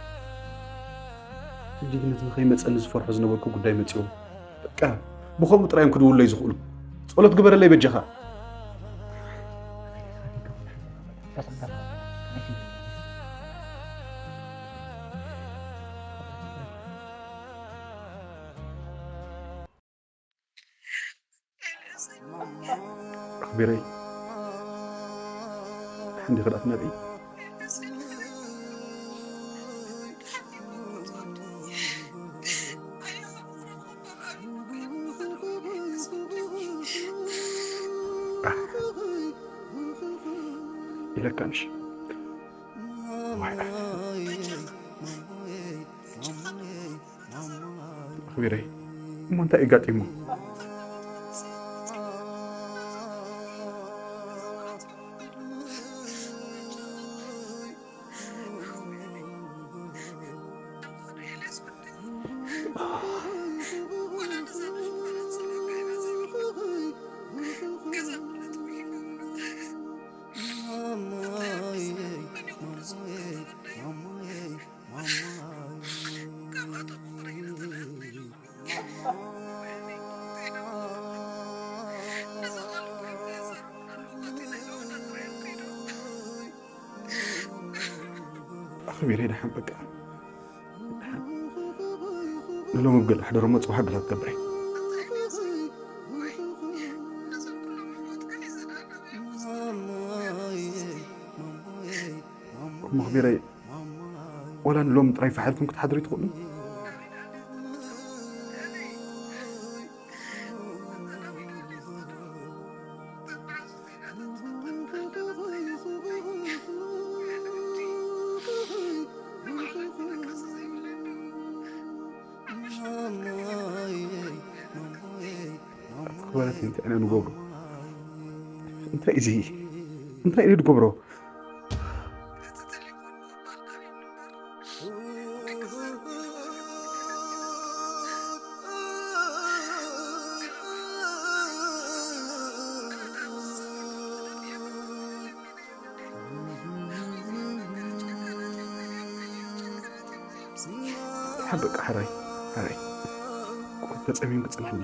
ሕጂ ግን እቲ ንኸይመጸኒ ዝፈርሖ ዝነበርኩ ጉዳይ መጺኡ። በቃ ብኸምኡ ጥራይ እዮም ክድውለይ ዝኽእሉ። ጸሎት ግበረለይ በጃኻ። ኣኽቢረይ። ሓንቲ ክዳት ነርኢ። ኢለካ ምሽ። ኣኽቢረይ እሞ እንታይ እዩ ጋጢሙ? ኣኽቢረ ደሓን በቃ። ንሎሚ ብገለ ሕደሮሞ ጽባሕ ገለ ክትገብረ። እሞ ኣኽቢረ ወላ ንሎሚ ጥራይ ፋሕ ኢልኩም ክትሓድሩ ኣይትኽእሉን? ክበረትኒ እንታይ ኢና ንገብሮ? እንታይ እዚ? እንታይ ኢና ንገብሮ? ሓ በቃ ሕራይ፣ ሕራይ። ቁሩብ ተጸሚም ክጸንሐኒ።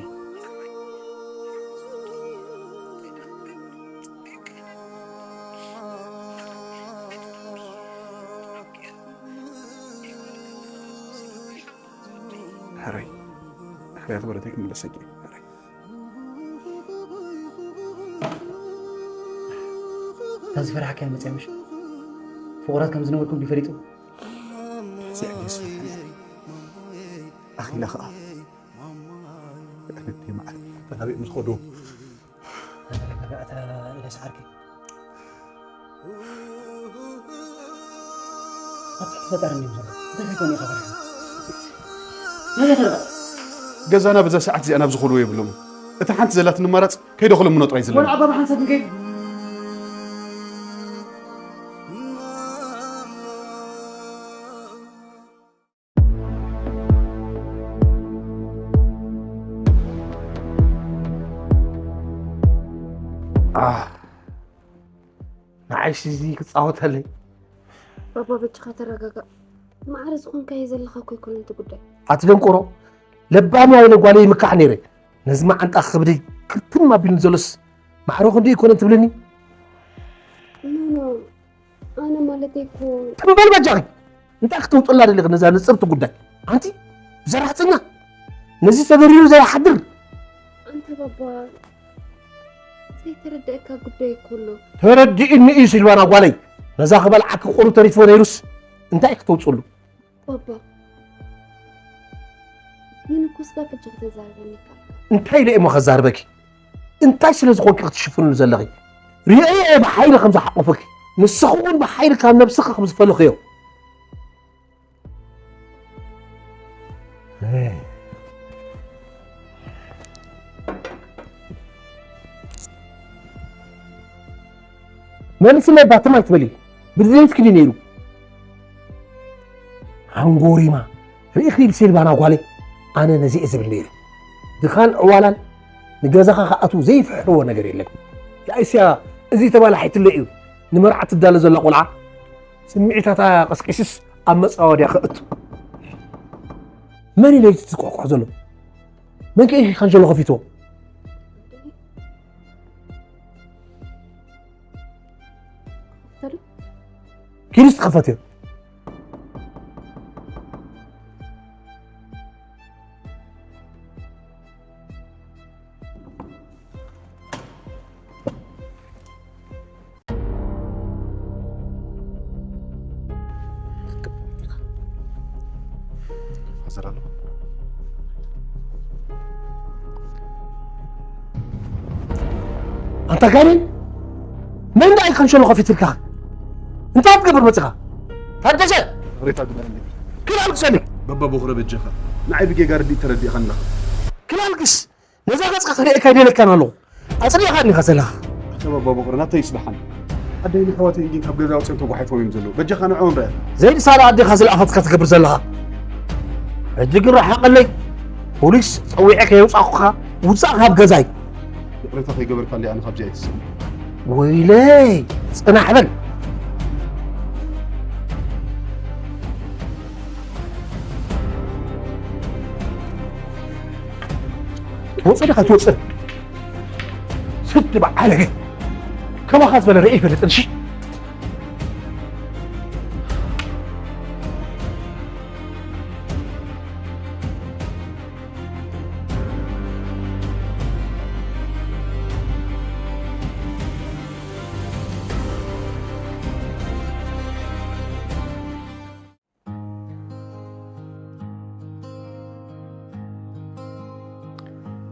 ሕራይ፣ ሕራይ ኣኽበረተይ ክምለሰኪ። ሕራይ። እታ ዝፈራሕካያ መጽያ ምሽ? ፍቑራት ከም ዝነበርኩም ድዩ ፈሊጡ? እዚኣ ድየስ ፈርሓ? ኣኺላ ኸኣ። ኣነቴ መዓል ናበይ ምስ ኸዱ? ተረጋጋእ፣ እታ ኢለስ ዓርከይ። ኣብ ትሕቲ ፈጣሪ እንዲዮም ዘለዉ። እንታይ ከይኮኑ ኢኻ ፈሪሕና? ናበይ ተረጋጋእ። ገዛና በዛ ሰዓት እዚኣ ናብ ዝኸድዎ የብሎም። እታ ሓንቲ ዘላትኒ ኣማራጽ ከይደ ክልምኖ ጥራይ ዘለኒ። ወላ ኣባባ ሓንሳብ ንከይድ። ኣህ፣ ንዓይሲ እዚ ክጻወተለይ። ባባ በጃኻ ተረጋጋእ። ማዕረ ዝኾንካዮ ዘለኻ እኮ ኣይኮነን እቲ ጉዳይ። ኣቲ ደንቆሮ፣ ለባም እያ ኢለ ጓለይ ይምካሕ ነይረ። ነዚ መዓንጣ ክብደይ ክርትም ኣቢሉኒ ዘሎስ ማዕረ ክንደይ ይኮነን ትብለኒ? ኖ ኖ፣ ኣነ ማለተይ እኮ ትም በል በጃኺ። እንታይ ክተውፅላ ደሊኺ ነዛ ንፅብቲ ጉዳይ? ኣንቲ ዘራሕተኛ፣ ነዚ ተደሪሩ ዘይሓድር። ኣንተ ባባ፣ ዘይተረደአካ ጉዳይ እኮ ኣሎ። ተረዲእኒ እዩ ሲልቫና ጓለይ። ነዛ ክበልዓኪ ቁሩብ ተሪፍዎ ነይሩስ እንታይ ክተውፅሉ? ባባ፣ ግን እኮ ስጋብ ሕጂ ክተዛርበኒ ይከኣልካ። እንታይ ኢለ እሞ ከዛርበኪ? እንታይ ስለ ዝኾንኪ ክትሽፍንሉ ዘለኺ? ርእየ እየ ብሓይሊ ከም ዝሓቆፈኪ። ንስኺ እውን ብሓይሊ ካብ ነብስኺ ከም ዝፈለኽዮ። መልስለይ ባትም ኣይትበሊ። ብድሌትኪ ድዩ ነይሩ? ሃንጎሪማ ርኢኺ ሲልቫና ጓለይ፣ ኣነ ነዚ እየ ዝብል ነይረ። ድኻን ዕዋላን ንገዛኻ ክኣትዉ ዘይፍሕርዎ ነገር የለን። ያእስያ እዚ ተባላሒትለይ እዩ ንመርዓ ትዳሎ ዘላ ቆልዓ ስምዒታታ ቀስቂስስ ኣብ መጻወድያ ከእቱ። መን እዩ ለይቲ ዝቋቋሕ ዘሎ? መን ከ እዩ ካንሸሎ ከፊትዎ? ኪዱስ ተኸፈትዮ። ፋዘር ኣሎ። ኣንታ ጋኔን፣ መን ደኣ እዩ ካንሸሎ ከፊትልካ? እንታይ ትገብር መጺኻ? ታደሰ! ይቕሬታ ግበረለይ። ክላል ክሰኒ! በባ ቦኽረ በጃኻ። ንዓይ ብጌጋ ርድኢት ተረዲእኻኒ ኣለኻ። ክላልግስ! ነዛ ገጽካ ክርእየካ ኣይደለካን ኣለኹ። ኣጽሊእኻኒ ኢኻ ዘለኻ። ኣታ በባ ቦኽረ ናተይ ይስብሓኒ። ኣደይን ኣሕዋተይን ግን ካብ ገዛ ወጺኦም ተጓሒፎም እዮም ዘለዉ። በጃኻ ንዕኦም ርኣዮም። ዘይንሳላ ኣዴኻ ዝለኣኸትካ ትገብር ዘለኻ። ሕጂ ግን ረሓቐለይ። ፖሊስ ጸዊዐ ከየውጻእኩኻ ውጻእ ካብ ገዛይ። ይቕሬታ ከይገበርካለይ ኣነ ካብዚ ኣይትስእን። ወይለይ ጽናሕ በል። ትወፅእ ዲኻ ትወፅእ? ስድ በዓለገ ከማኻ ዝበለ ርኢ ይፈልጥን እሺ።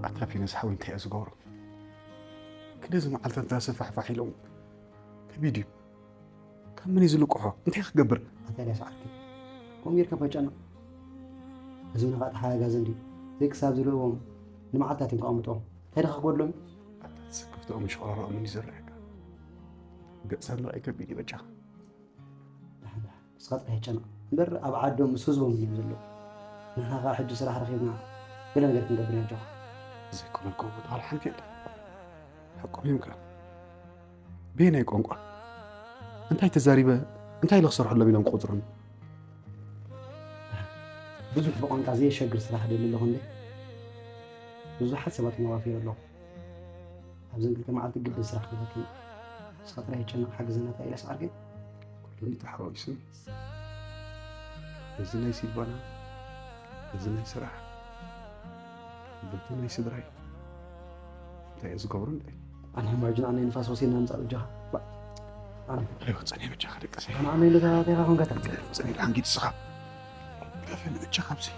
ኣታ ፊነስ ሓወይ እንታይ እየ ዝገብሮ? ክንደዚ መዓልታት ዳሰ ፋሕፋሕ ኢሎም ከቢድ እዩ። ካብ መን እዩ ዝልቅሖ? እንታይ ክገብር? ኣታ ኢልያስ ዓርኪ፣ ከምኡ ጌርካ እኳ ኣይጨነቕ። ህዝብና ከዓ ተሓጋጋዚ እንድዩ። ዘይክሳብ ዝርእዎም ንመዓልታት እዮም ከቐምጥዎም። እንታይ ደኣ ክጎድሎም እዩ? ኣታ ትስክፍትኦም ሽቆሮሮኦምን እዩ ዝረኣየካ። ገጽ ሳንዳቕ እዩ ከቢድ እዩ በጃኻ። ደሓን ደሓን። ንስኻ ጥራይ ኣይጨነቕ እምበር ኣብ ዓዶም ምስ ህዝቦም እዮም ዘለዉ። ንሕና ኸዓ ሕጂ ስራሕ ረኺብና ገለ ነገር ክንገብር ኢና ኣጆኻ። ዘይኮነልኩም ቦታ ዋላ ሓንቲ የለን። ሓቆም እዮም ከኣ። በየናይ ቋንቋ እንታይ ተዛሪበ እንታይ ኢለ ክሰርሐሎም ኢሎም ክቖጽሩኒ? ብዙሕ ብቋንቋ ዘየሸግር ስራሕ ደሊ ኣለኹ እንዴ? ብዙሓት ሰባት መዋፊረ ኣለኹ። ኣብዘን ክልተ መዓልቲ ግድን ስራሕ ክህበኪ እዩ። ንስኻ ጥራይ ኣይጨነቕ ሓግዘና እታ ኢላስ ዓርከይ። ኩሉ ተሓዋዊሱኒ። እዚ ናይ ሲልቫና፣ እዚ ናይ ስራሕ፣ በቲ ናይ ስድራይ እንታይ እየ ዝገብሮ እንታይ? ኣነ ሕማጅን ኣነ ንፋስ ወሲድና ምጻእ በጃኻ። ኣነ ኣይወፅን እየ በጃኻ ደቂ ሰይ። ኣነ ኣነ ኢለ ተባቴኻ ኮንካ ተምጽእ። ወፅን ኢለ ሓንጊድ ስኻ። ለፈ ንበጃኻ ኣብዚ።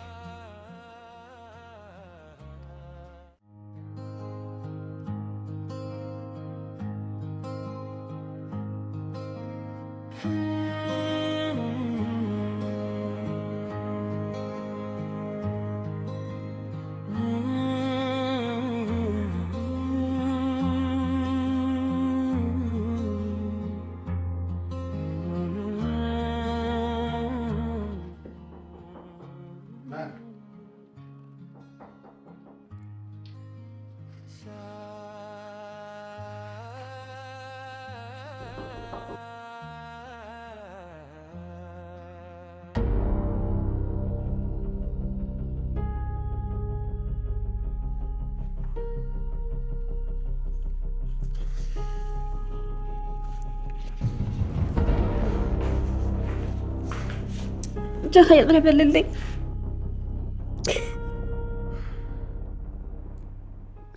ጀኻ ይቕረ በለለይ።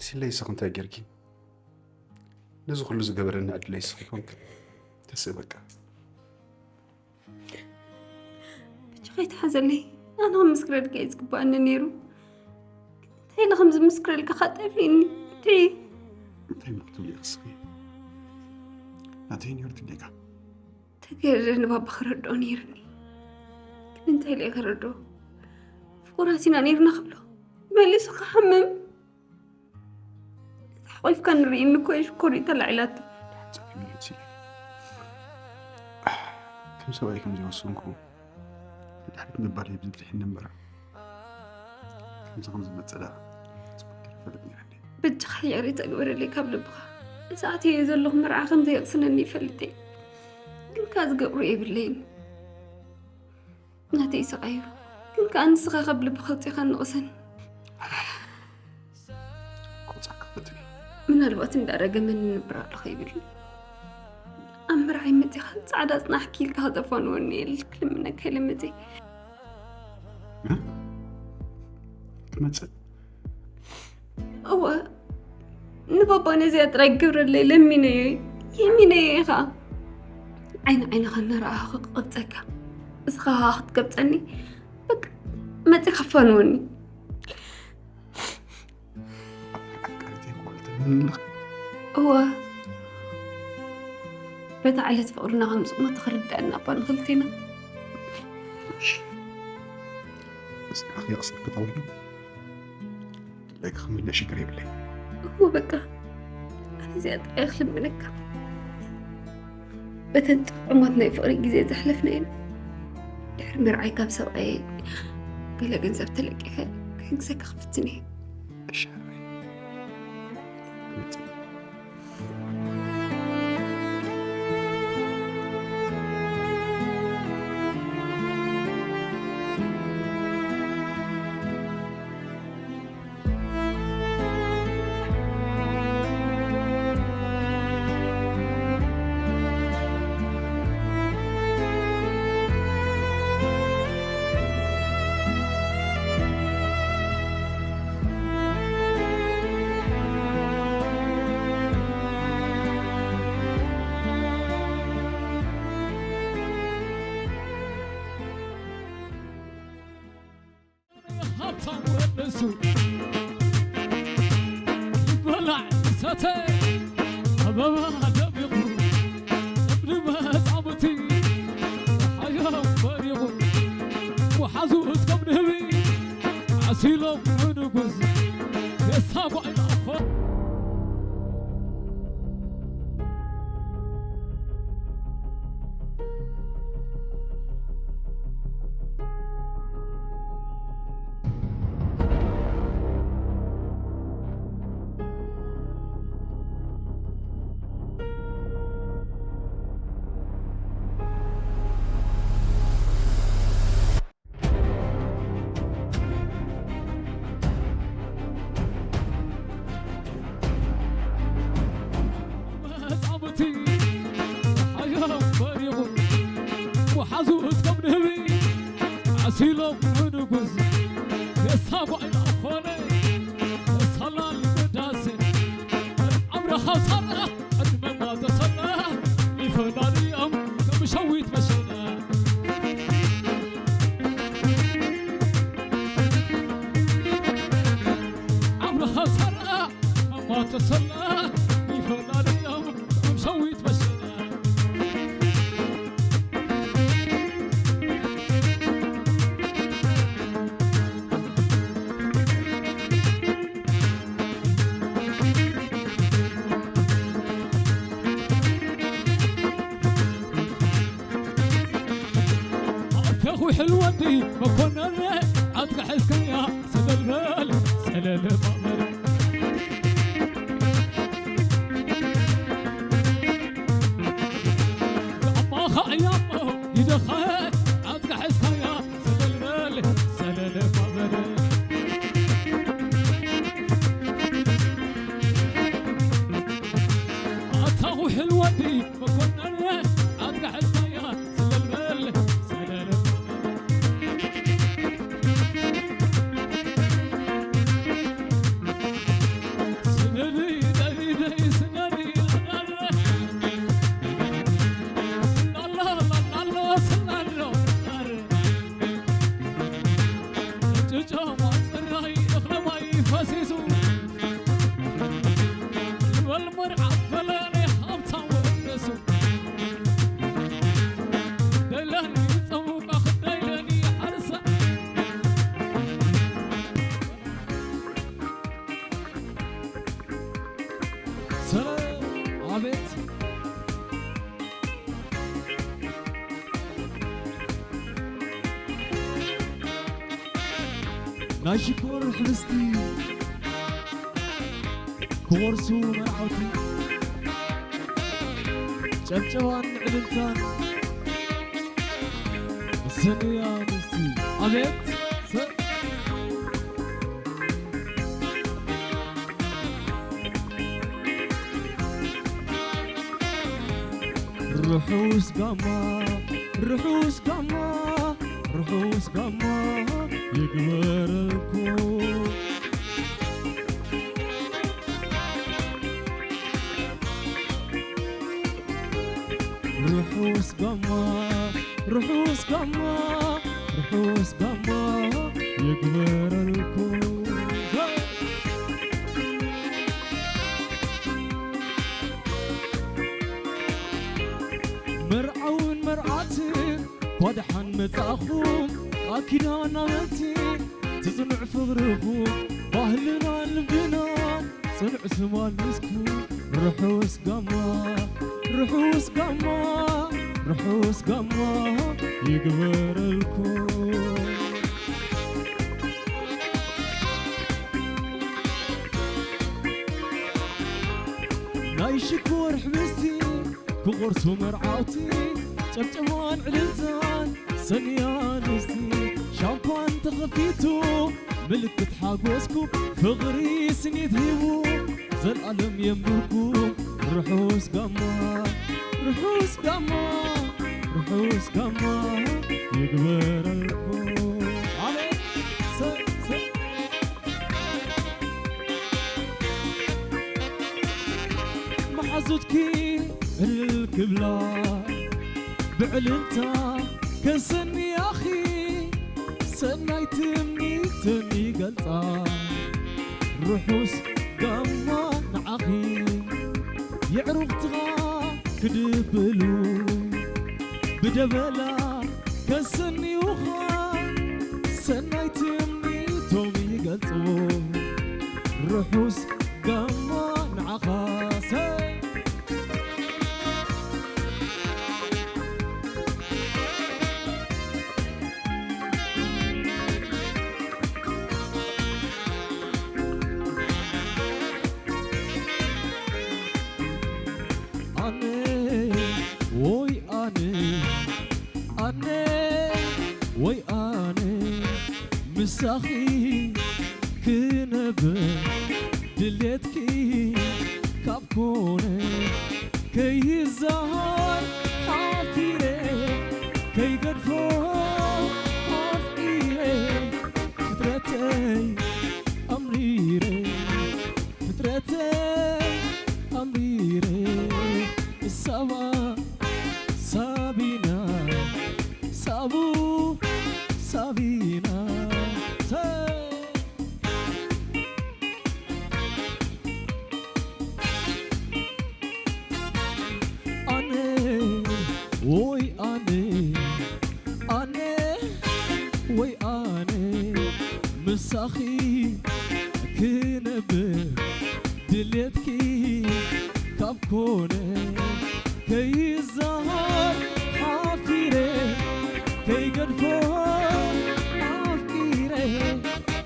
ሲለይ ስኽ እንታይ ጌርኪ? ነዚ ኩሉ ዝገበረኒ ኣድለይ ስኺ ኮንክ። ተስእ በቃ። ብቻ ከይትሓዘለይ። ኣነ ክምስክረልካ እዩ ዝግባኣኒ ነይሩ። እንታይ ኢለ ከም ዝምስክረልካ ኸኣ ጠፊእኒ። እንታይ? እንታይ እሞ ክትብሊ ኢኺ ስኺ? ናተይ ነይሩ ትብሊካ። ተገይረ ንባባ ክረድኦ ነይሩኒ። ግን እንታይ ኢለ እየ ክረድኦ? ፍቑራት ኢና ነይርና ክብሎ መሊሱ ክሓምም። ተሓቒፍካ ንርእየኒ እኮ እየ ሽኮሪት ተላዒላቶ። ጸፊ መለስ ኢለ። ከም ሰብኣይ ከም ዘይወሰንኩ ንድሕሪት ምባል እዩ ብዝብዝሕ እምበር። ከምዚ ከም ዝመጽእ ደኣ ጽቡቕ ገይረ እፈልጥ ነይረ እንዴ። በጃኻ ይቕሬታ ግበረለይ ካብ ልብኻ። እዚ ኣትየዮ ዘለኹ መርዓ ከም ዘየቕስነኒ ይፈልጥ እየ። ግን ከኣ ዝገብሮ የብለይን። ናተይ ስቓይ እዩ። ግን ከኣ ንስኻ ካብ ልብኻ ኣውጺእካ ንቕሰን። ቆጻ ክፈትኒ። ምናልባት እንዳረገመኒ ይነብር ኣለኹ ይብል። ኣብ መርዓይ መጺኻ ጻዕዳ ጽናሕኪ ኢልካ ከተፋንወኒ እየ ክልምነካ ኢለ መጺአ። እ? ትመጽእ? እወ፣ ንባባ ነዚኣ ጥራይ ግብረለይ ለሚነዮ፣ የሚነዮ ኢኻ። ዓይኒ ዓይንኻ እናረኣኻ ክቐብጸካ፣ እስኻ ኸኣ ክትቀብጸኒ፣ በቃ፣ መጺኻ ፋንወኒ። ኣፍቃሪተይ እኮ ትብልኒ ኣለኺ። እወ፣ በታ ዕለት ፍቕርና ከም ዝቕመጥ ክርድኣና እባ ንኽልቴና። እሺ። በስመ ኣብ የቕስን ክተውሉ ድለይ ክኽምለ ሽግር የብለይ። እወ በቃ፣ ኣነ እዚኣ ጥራይ ክልምነካ። በተን ጥዑማት ናይ ፍቕሪ ግዜ ዘሕለፍናየን፣ ድሕሪ መርዓይ ካብ ሰብኣየይ ገለ ገንዘብ ተለቂፈ ክሕግዘካ ክፍትን እየ። እሺ ሓራይ። መጽእ። ሃብታም ወደሱ በላዕ ሰተ ኣበባ ደሚቑ፣ እብኒ መጻምቲ ሓዮም በሪቑ፣ ወሓዙት ከም ንህቢ ዓሲሎም ንንጉስ ደስታ ጓይላ ኮ- መጻምድቲ ሓዮም በሪቑ፣ ወሓዙት ከም ንህቢ ዓሲሎም ንንጉስ የሳጓ ኢላ ኮነ። ሰላም ቅዳሴ ኣምረኻ ሰራ ዕድመማ ተሰራ ይፈላልዮም ከም ሸዊት መሸና። ኣምረኻ ሰራ እማ ተሰላ ይፈላልዮም ከም ሸዊት መሸና። ኣተኹ ሕል ወዲ መኮነን ኣጥቃ ሒዝካያ ሰለል በል ሰለል ማመር። ኣማኻ እያሞ ይደኸ ኣጥቃ ሒዝካያ ሰለል በል ሰለል ማመር። ኣታ ኹሕል ወዲ መኮነን ኣጥቃ ሒዝካያ ሰለል በል ሰለል ማመር። ሰላም ኣቤት። ናይ ሽኮር ሕብስቲ ክቆርሱ መርዓውቲ ጨብጨባን ዕልልታን ሰንያ ምስቲ ኣቤት ሰ- ርሑስ ጋማ ርሑስ ጋማ ርሑስ ጋማ ይግበረልኩም። ርሑስ ጋማ ርሑስ ጋማ ርሑስ ጋማ ይግበረልኩም። መርዓውን መርዓትን ኳድሓን መጻእኹም ቃል ኪዳን ኣመንቲ ትጽኑዕ ፍቕርኹም ባህልና ልብና ጽኑዕ ስማል ምስኩ ርሑስ ጋማ ርሑስ ጋማ ርሑስ ጋማ ይግበረልኩም። ናይ ሽኮር ሕብስቲ ክቆርሱ መርዓውቲ ጨብጨባን ዕልልታን ሰንያ ንስቲ ሻምፓን ተኸፊቱ ምልክት ሓጎስኩም ፍቕሪ ስኒት ሂቡ ዘልኣለም የንብርኩም ርሑስ ጋማ ርሑስ ጋማ ርሑስ ጋማ ይግበረልኩም። ኣሜን። ሰ- ሰ- መሓዙትኪ እልል ክብላ ብዕልልታ ከሰንያኺ ሰናይ ትምኒተን ይገልጻ ርሑስ ጋማ ንዓኺ የዕሩኽትኻ ክድብሉ ብደበላ ከሰንዩኻ ሰናይ ትምኒቶም ይገልጹ ርሑስ ጋማ ንዓኻ ሰ ኣነ ወይ ኣነ ኣነ ወይ ኣነ ምሳኺ ክነብር ድሌትኪ ካብ ኮነ ከይዛሃር ሓፊረ ከይገድፎ ኣፍቂረ ፍጥረተይ ኣምሪረ ፍጥረተይ ኣምሪረ ሳባ ሳቢና ሳቡ ሳቢና ሰ- ኣነ ወይ ኣነ ኣነ ወይ ኣነ ምሳኺ ክነብር ድሌትኪ ካብ ኮነ ከይዛሃር ሓፊረ ከይገድፎ ኣፍቂረ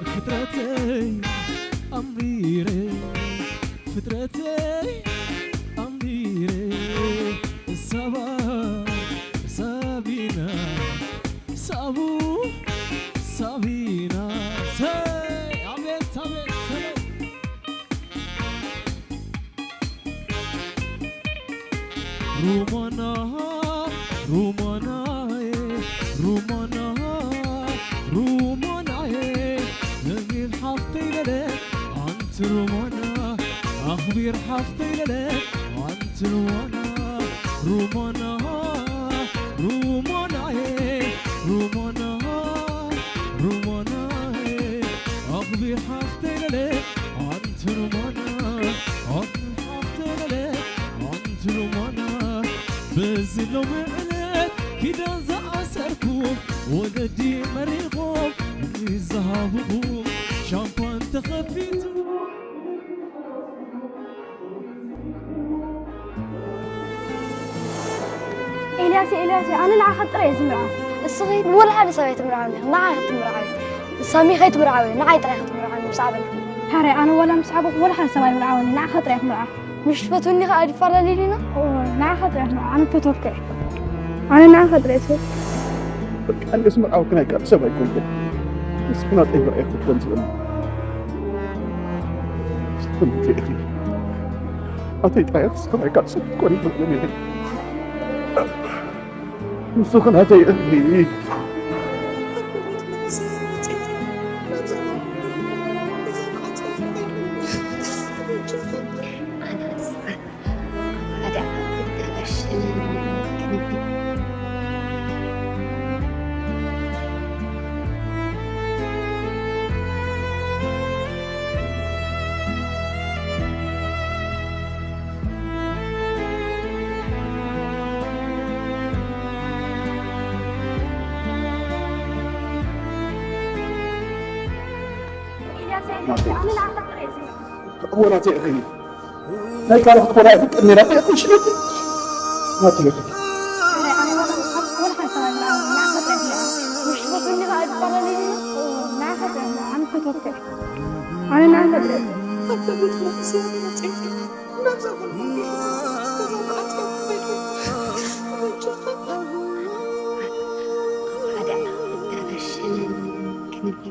ፍጥረተይ ኣምሪረ ፍጥረተይ ኣምሪረ ሳባ ሳቢና ሳቡ ሳቢና ሰይ ኣቤት ኣቤት ሰለይ ሩማና ሩማናዬ ሩማና ሩማናዬ ነጊር ሓፍተይ ለለ ኣንቲ ሩማና ኣኽቢር ሓፍተይ ለለ ኣንቲ ሩማና ሩማና ሩማናዬ ሩማና ሩማናዬ ኣኽቢር ሓፍተይ ለለ ኣንቲ ሩማና ኣኽቢር ሓፍተይ ለለ ኣንቲ ሩማና በዚ ሎሚ ዕለት ኪዳን ዝኣሰርኩም ወለዲ መሪቖም ይዝሃብኹም ሻምፓን ተኸፊቱ ኤልያስ፣ ኤልያስ፣ ኣነ ንዓኻ ጥራይ እየ ዝምርዓው። እስኺ ንወላ ሓደ ሰብ ኣይትምርዓውኒ፣ ንዓይ ክትምርዓዊ። ሳሚ ከይትምርዓዊ፣ ንዓይ ጥራይ ክትምርዓኒ ምስ ዓበና። ታረ፣ ኣነ ወላ ምስ ዓበኹ ወላ ሓደ ሰብ ኣይምርዓውኒ፣ ንዓኻ ጥራይ እየ ክምርዓው። ምሽ ትፈትውኒ ኸኣ ድፋላለዩና? ኦ፣ ንዓኻ ጥራይ እየ ክምርዓው፣ ኣነ ፈትወካ እየ። ኣነ ንዓኻ ጥራይ እየ ዝፈቱ። በቃ፣ ኣነስ ምርዓው ክናይ ካልእ ሰብ ኣይኮንኩን። ንስኺ ናተይ ጥራይ ኢኺ ክትኮኒ ትኽእሊ። ንስኺ ናተይ ኢኺ። ኣተይ ጥራይ ኢኺ፣ ንስኺ ናይ ካልእ ሰብ ክትኮኒ ትኽእሊ ኢኺ። ንስኺ ናተይ ኢኺ። ኣነ ንስኻ ሓደ ዓቢ ኣዳራሽ ክንብል። እወ ናተይ ኢኺ። ናይ ካልእ ክትኮና ኣይፍቅድ ነይራ፣ እንታይ ይኹን ሽነቲ? ናተይ ኢኺ። ኣነ ንዓኻ ጥራይ እየ። ሓደ ኣዳራሽ ክንብል።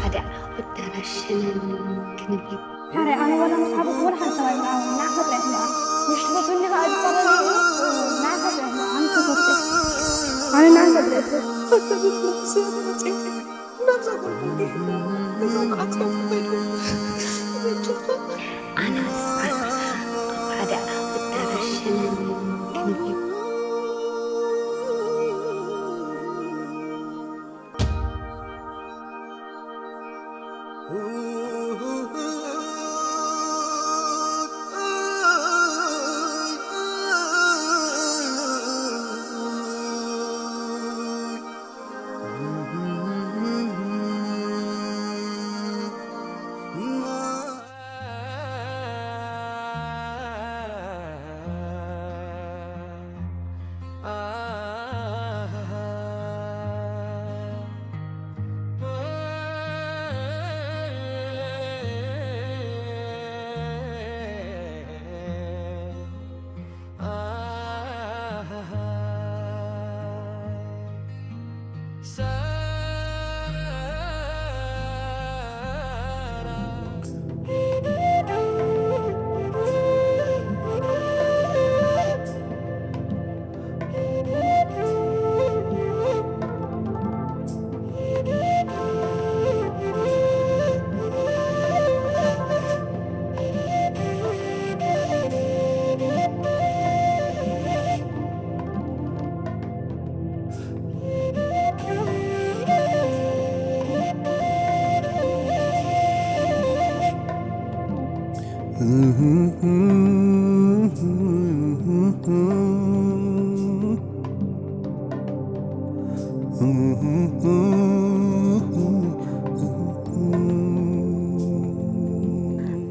ሓደ ኣዳራሽ ክንብል። ታዲያ ኣነ ወላ ምስ ዓበኹ ወላ ሓደ ሰብ ኣይምርዓውን፣ ንዓኻ ጥራይ እየ ዝምርዓው። ምሽ ትፈትውኒ ኸኣ ዝፈረኒ እዩ። ንዓኻ ጥራይ እየ ዝምርዓው፣ ኣነ ተፈትየ። ኣነ ንዓኻ ጥራይ እየ ዝፈቱ። ኣነ ንስኻ ኣብ ሓደ ኣዳራሽ ክንብል።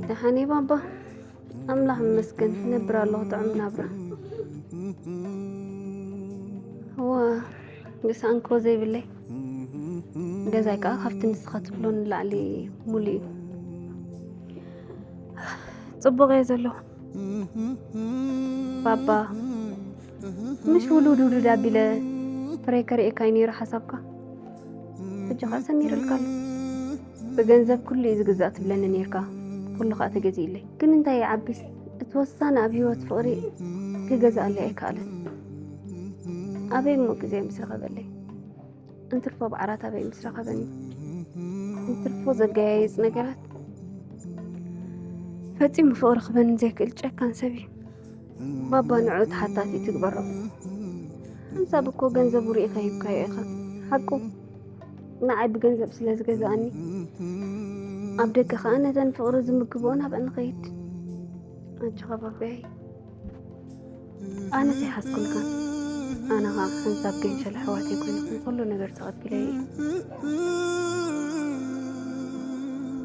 ደሓን እየ ባባ። ኣምላኽ ይመስገን፣ እነብር ኣለኹ ጥዑም ናብራ። እወ፣ ዝሰኣንክዎ ዘይብለይ። ገዛይ ከኣ ካብቲ ንስኻ ትብሎ ንላዕሊ ሙሉእ እዩ። ጽቡቕ እየ ዘለኹ። ባባ፣ ምሽ ውሉድ ውሉድ ኣቢለ ፍረ ከርእየካ እዩ ነይሩ ሓሳብካ። ሕጂ ኸኣ ሰሚሩልካ ኣሎ። ብገንዘብ ኩሉ እዩ ዝግዛእ ትብለኒ ኔርካ፣ ኩሉ ኸኣ ተገዚእለይ። ግን እንታይ ይዓብስ፣ እቲ ወሳኒ ኣብ ህይወት ፍቕሪ ክገዝኣለይ ኣይከኣለን። ኣበይ እሞ ግዜ ምስ ረኸበለይ? እንትርፎ ብዓራት ኣበይ ምስ ረኸበኒ? እንትርፎ ዘገያይጽ ነገራት ፈጺሙ ፍቕሪ ክበኒ ዘይክእል ጨካን ሰብ እዩ። ባባ ንዑ ተሓታቲ ትግበሮ። ሓንሳብ እኮ ገንዘቡ ርኢኻ ሂብካዮ ኢኻ። ሓቁ ንዓይ ብገንዘብ ስለ ዝገዝኣኒ፣ ኣብ ደገ ኸኣ ነተን ፍቕሪ ዝምግብኦ ናብአን ንኸይድ። ኣጆኻ ባባየይ፣ ኣነ ዘይሓዝኩልካን፣ ኣነ ኸኣ ሓንሳብ ገንሸል ኣሕዋተይ ኮይንኩም ኩሉ ነገር ተቐቢለዮ።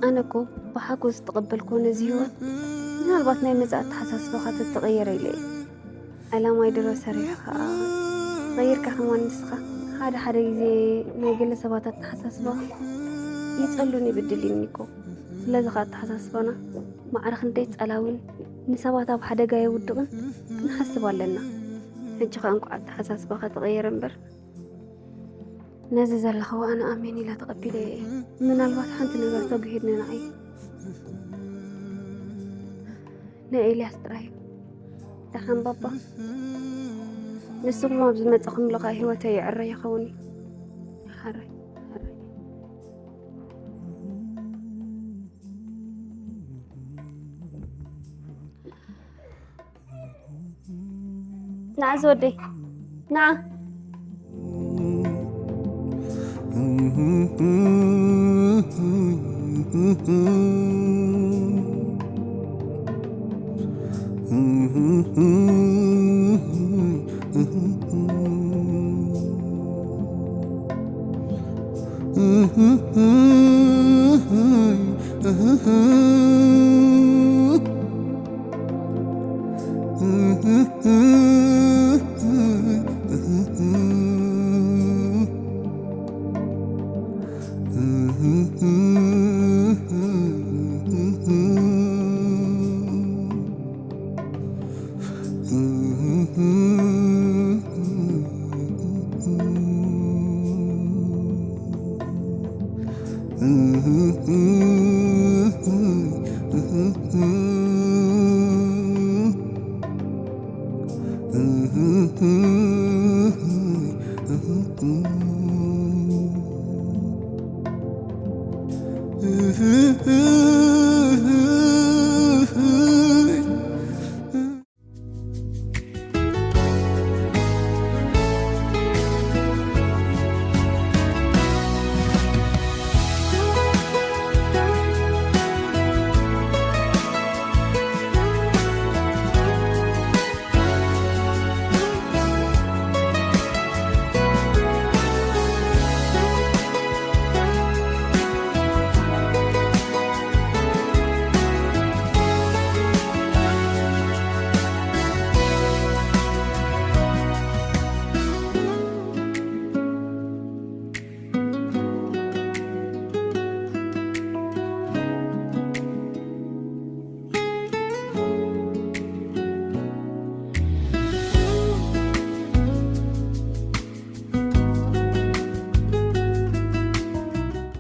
ኣነ እኮ ብሓጎስ ዝተቐበልክዎ ነዚ ህይወት፣ ምናልባት ናይ መጻኢ ኣተሓሳስባኻ ተተቐየረ ኢለ እየ። ዕላማይ ድሮ ሰሪሑ ኸኣ፣ ተቐይርካ ከማን ንስኻ። ሓደ ሓደ ግዜ ናይ ገለ ሰባት ኣተሓሳስባ ይጸሉን ይብድልኒ እኮ። ስለዚ ኸኣ ኣተሓሳስባና ማዕረ ክንደይ ጸላውን ንሰባት ኣብ ሓደጋ የውድቕን ክንሓስብ ኣለና። ሕጂ ኸኣ እንኳዕ ኣተሓሳስባኻ ተቐየረ እምበር፣ ነዚ ዘለኽዎ ኣነ ኣሜን ኢለ ተቐቢለዮ እየ። ምናልባት ሓንቲ ነገር ተጉሂድኒ ንዓይ። ንኤልያስ ጥራይ እዩ። ደሓን ባባ። ንስኹም ኣብ ዝመጻኹምሉ ኸኣ ህይወተይ ይዕረ ይኸውን እዩ። ሓራይ፣ ሓራይ። ንዓ ዝወደይ፣ ንዓ።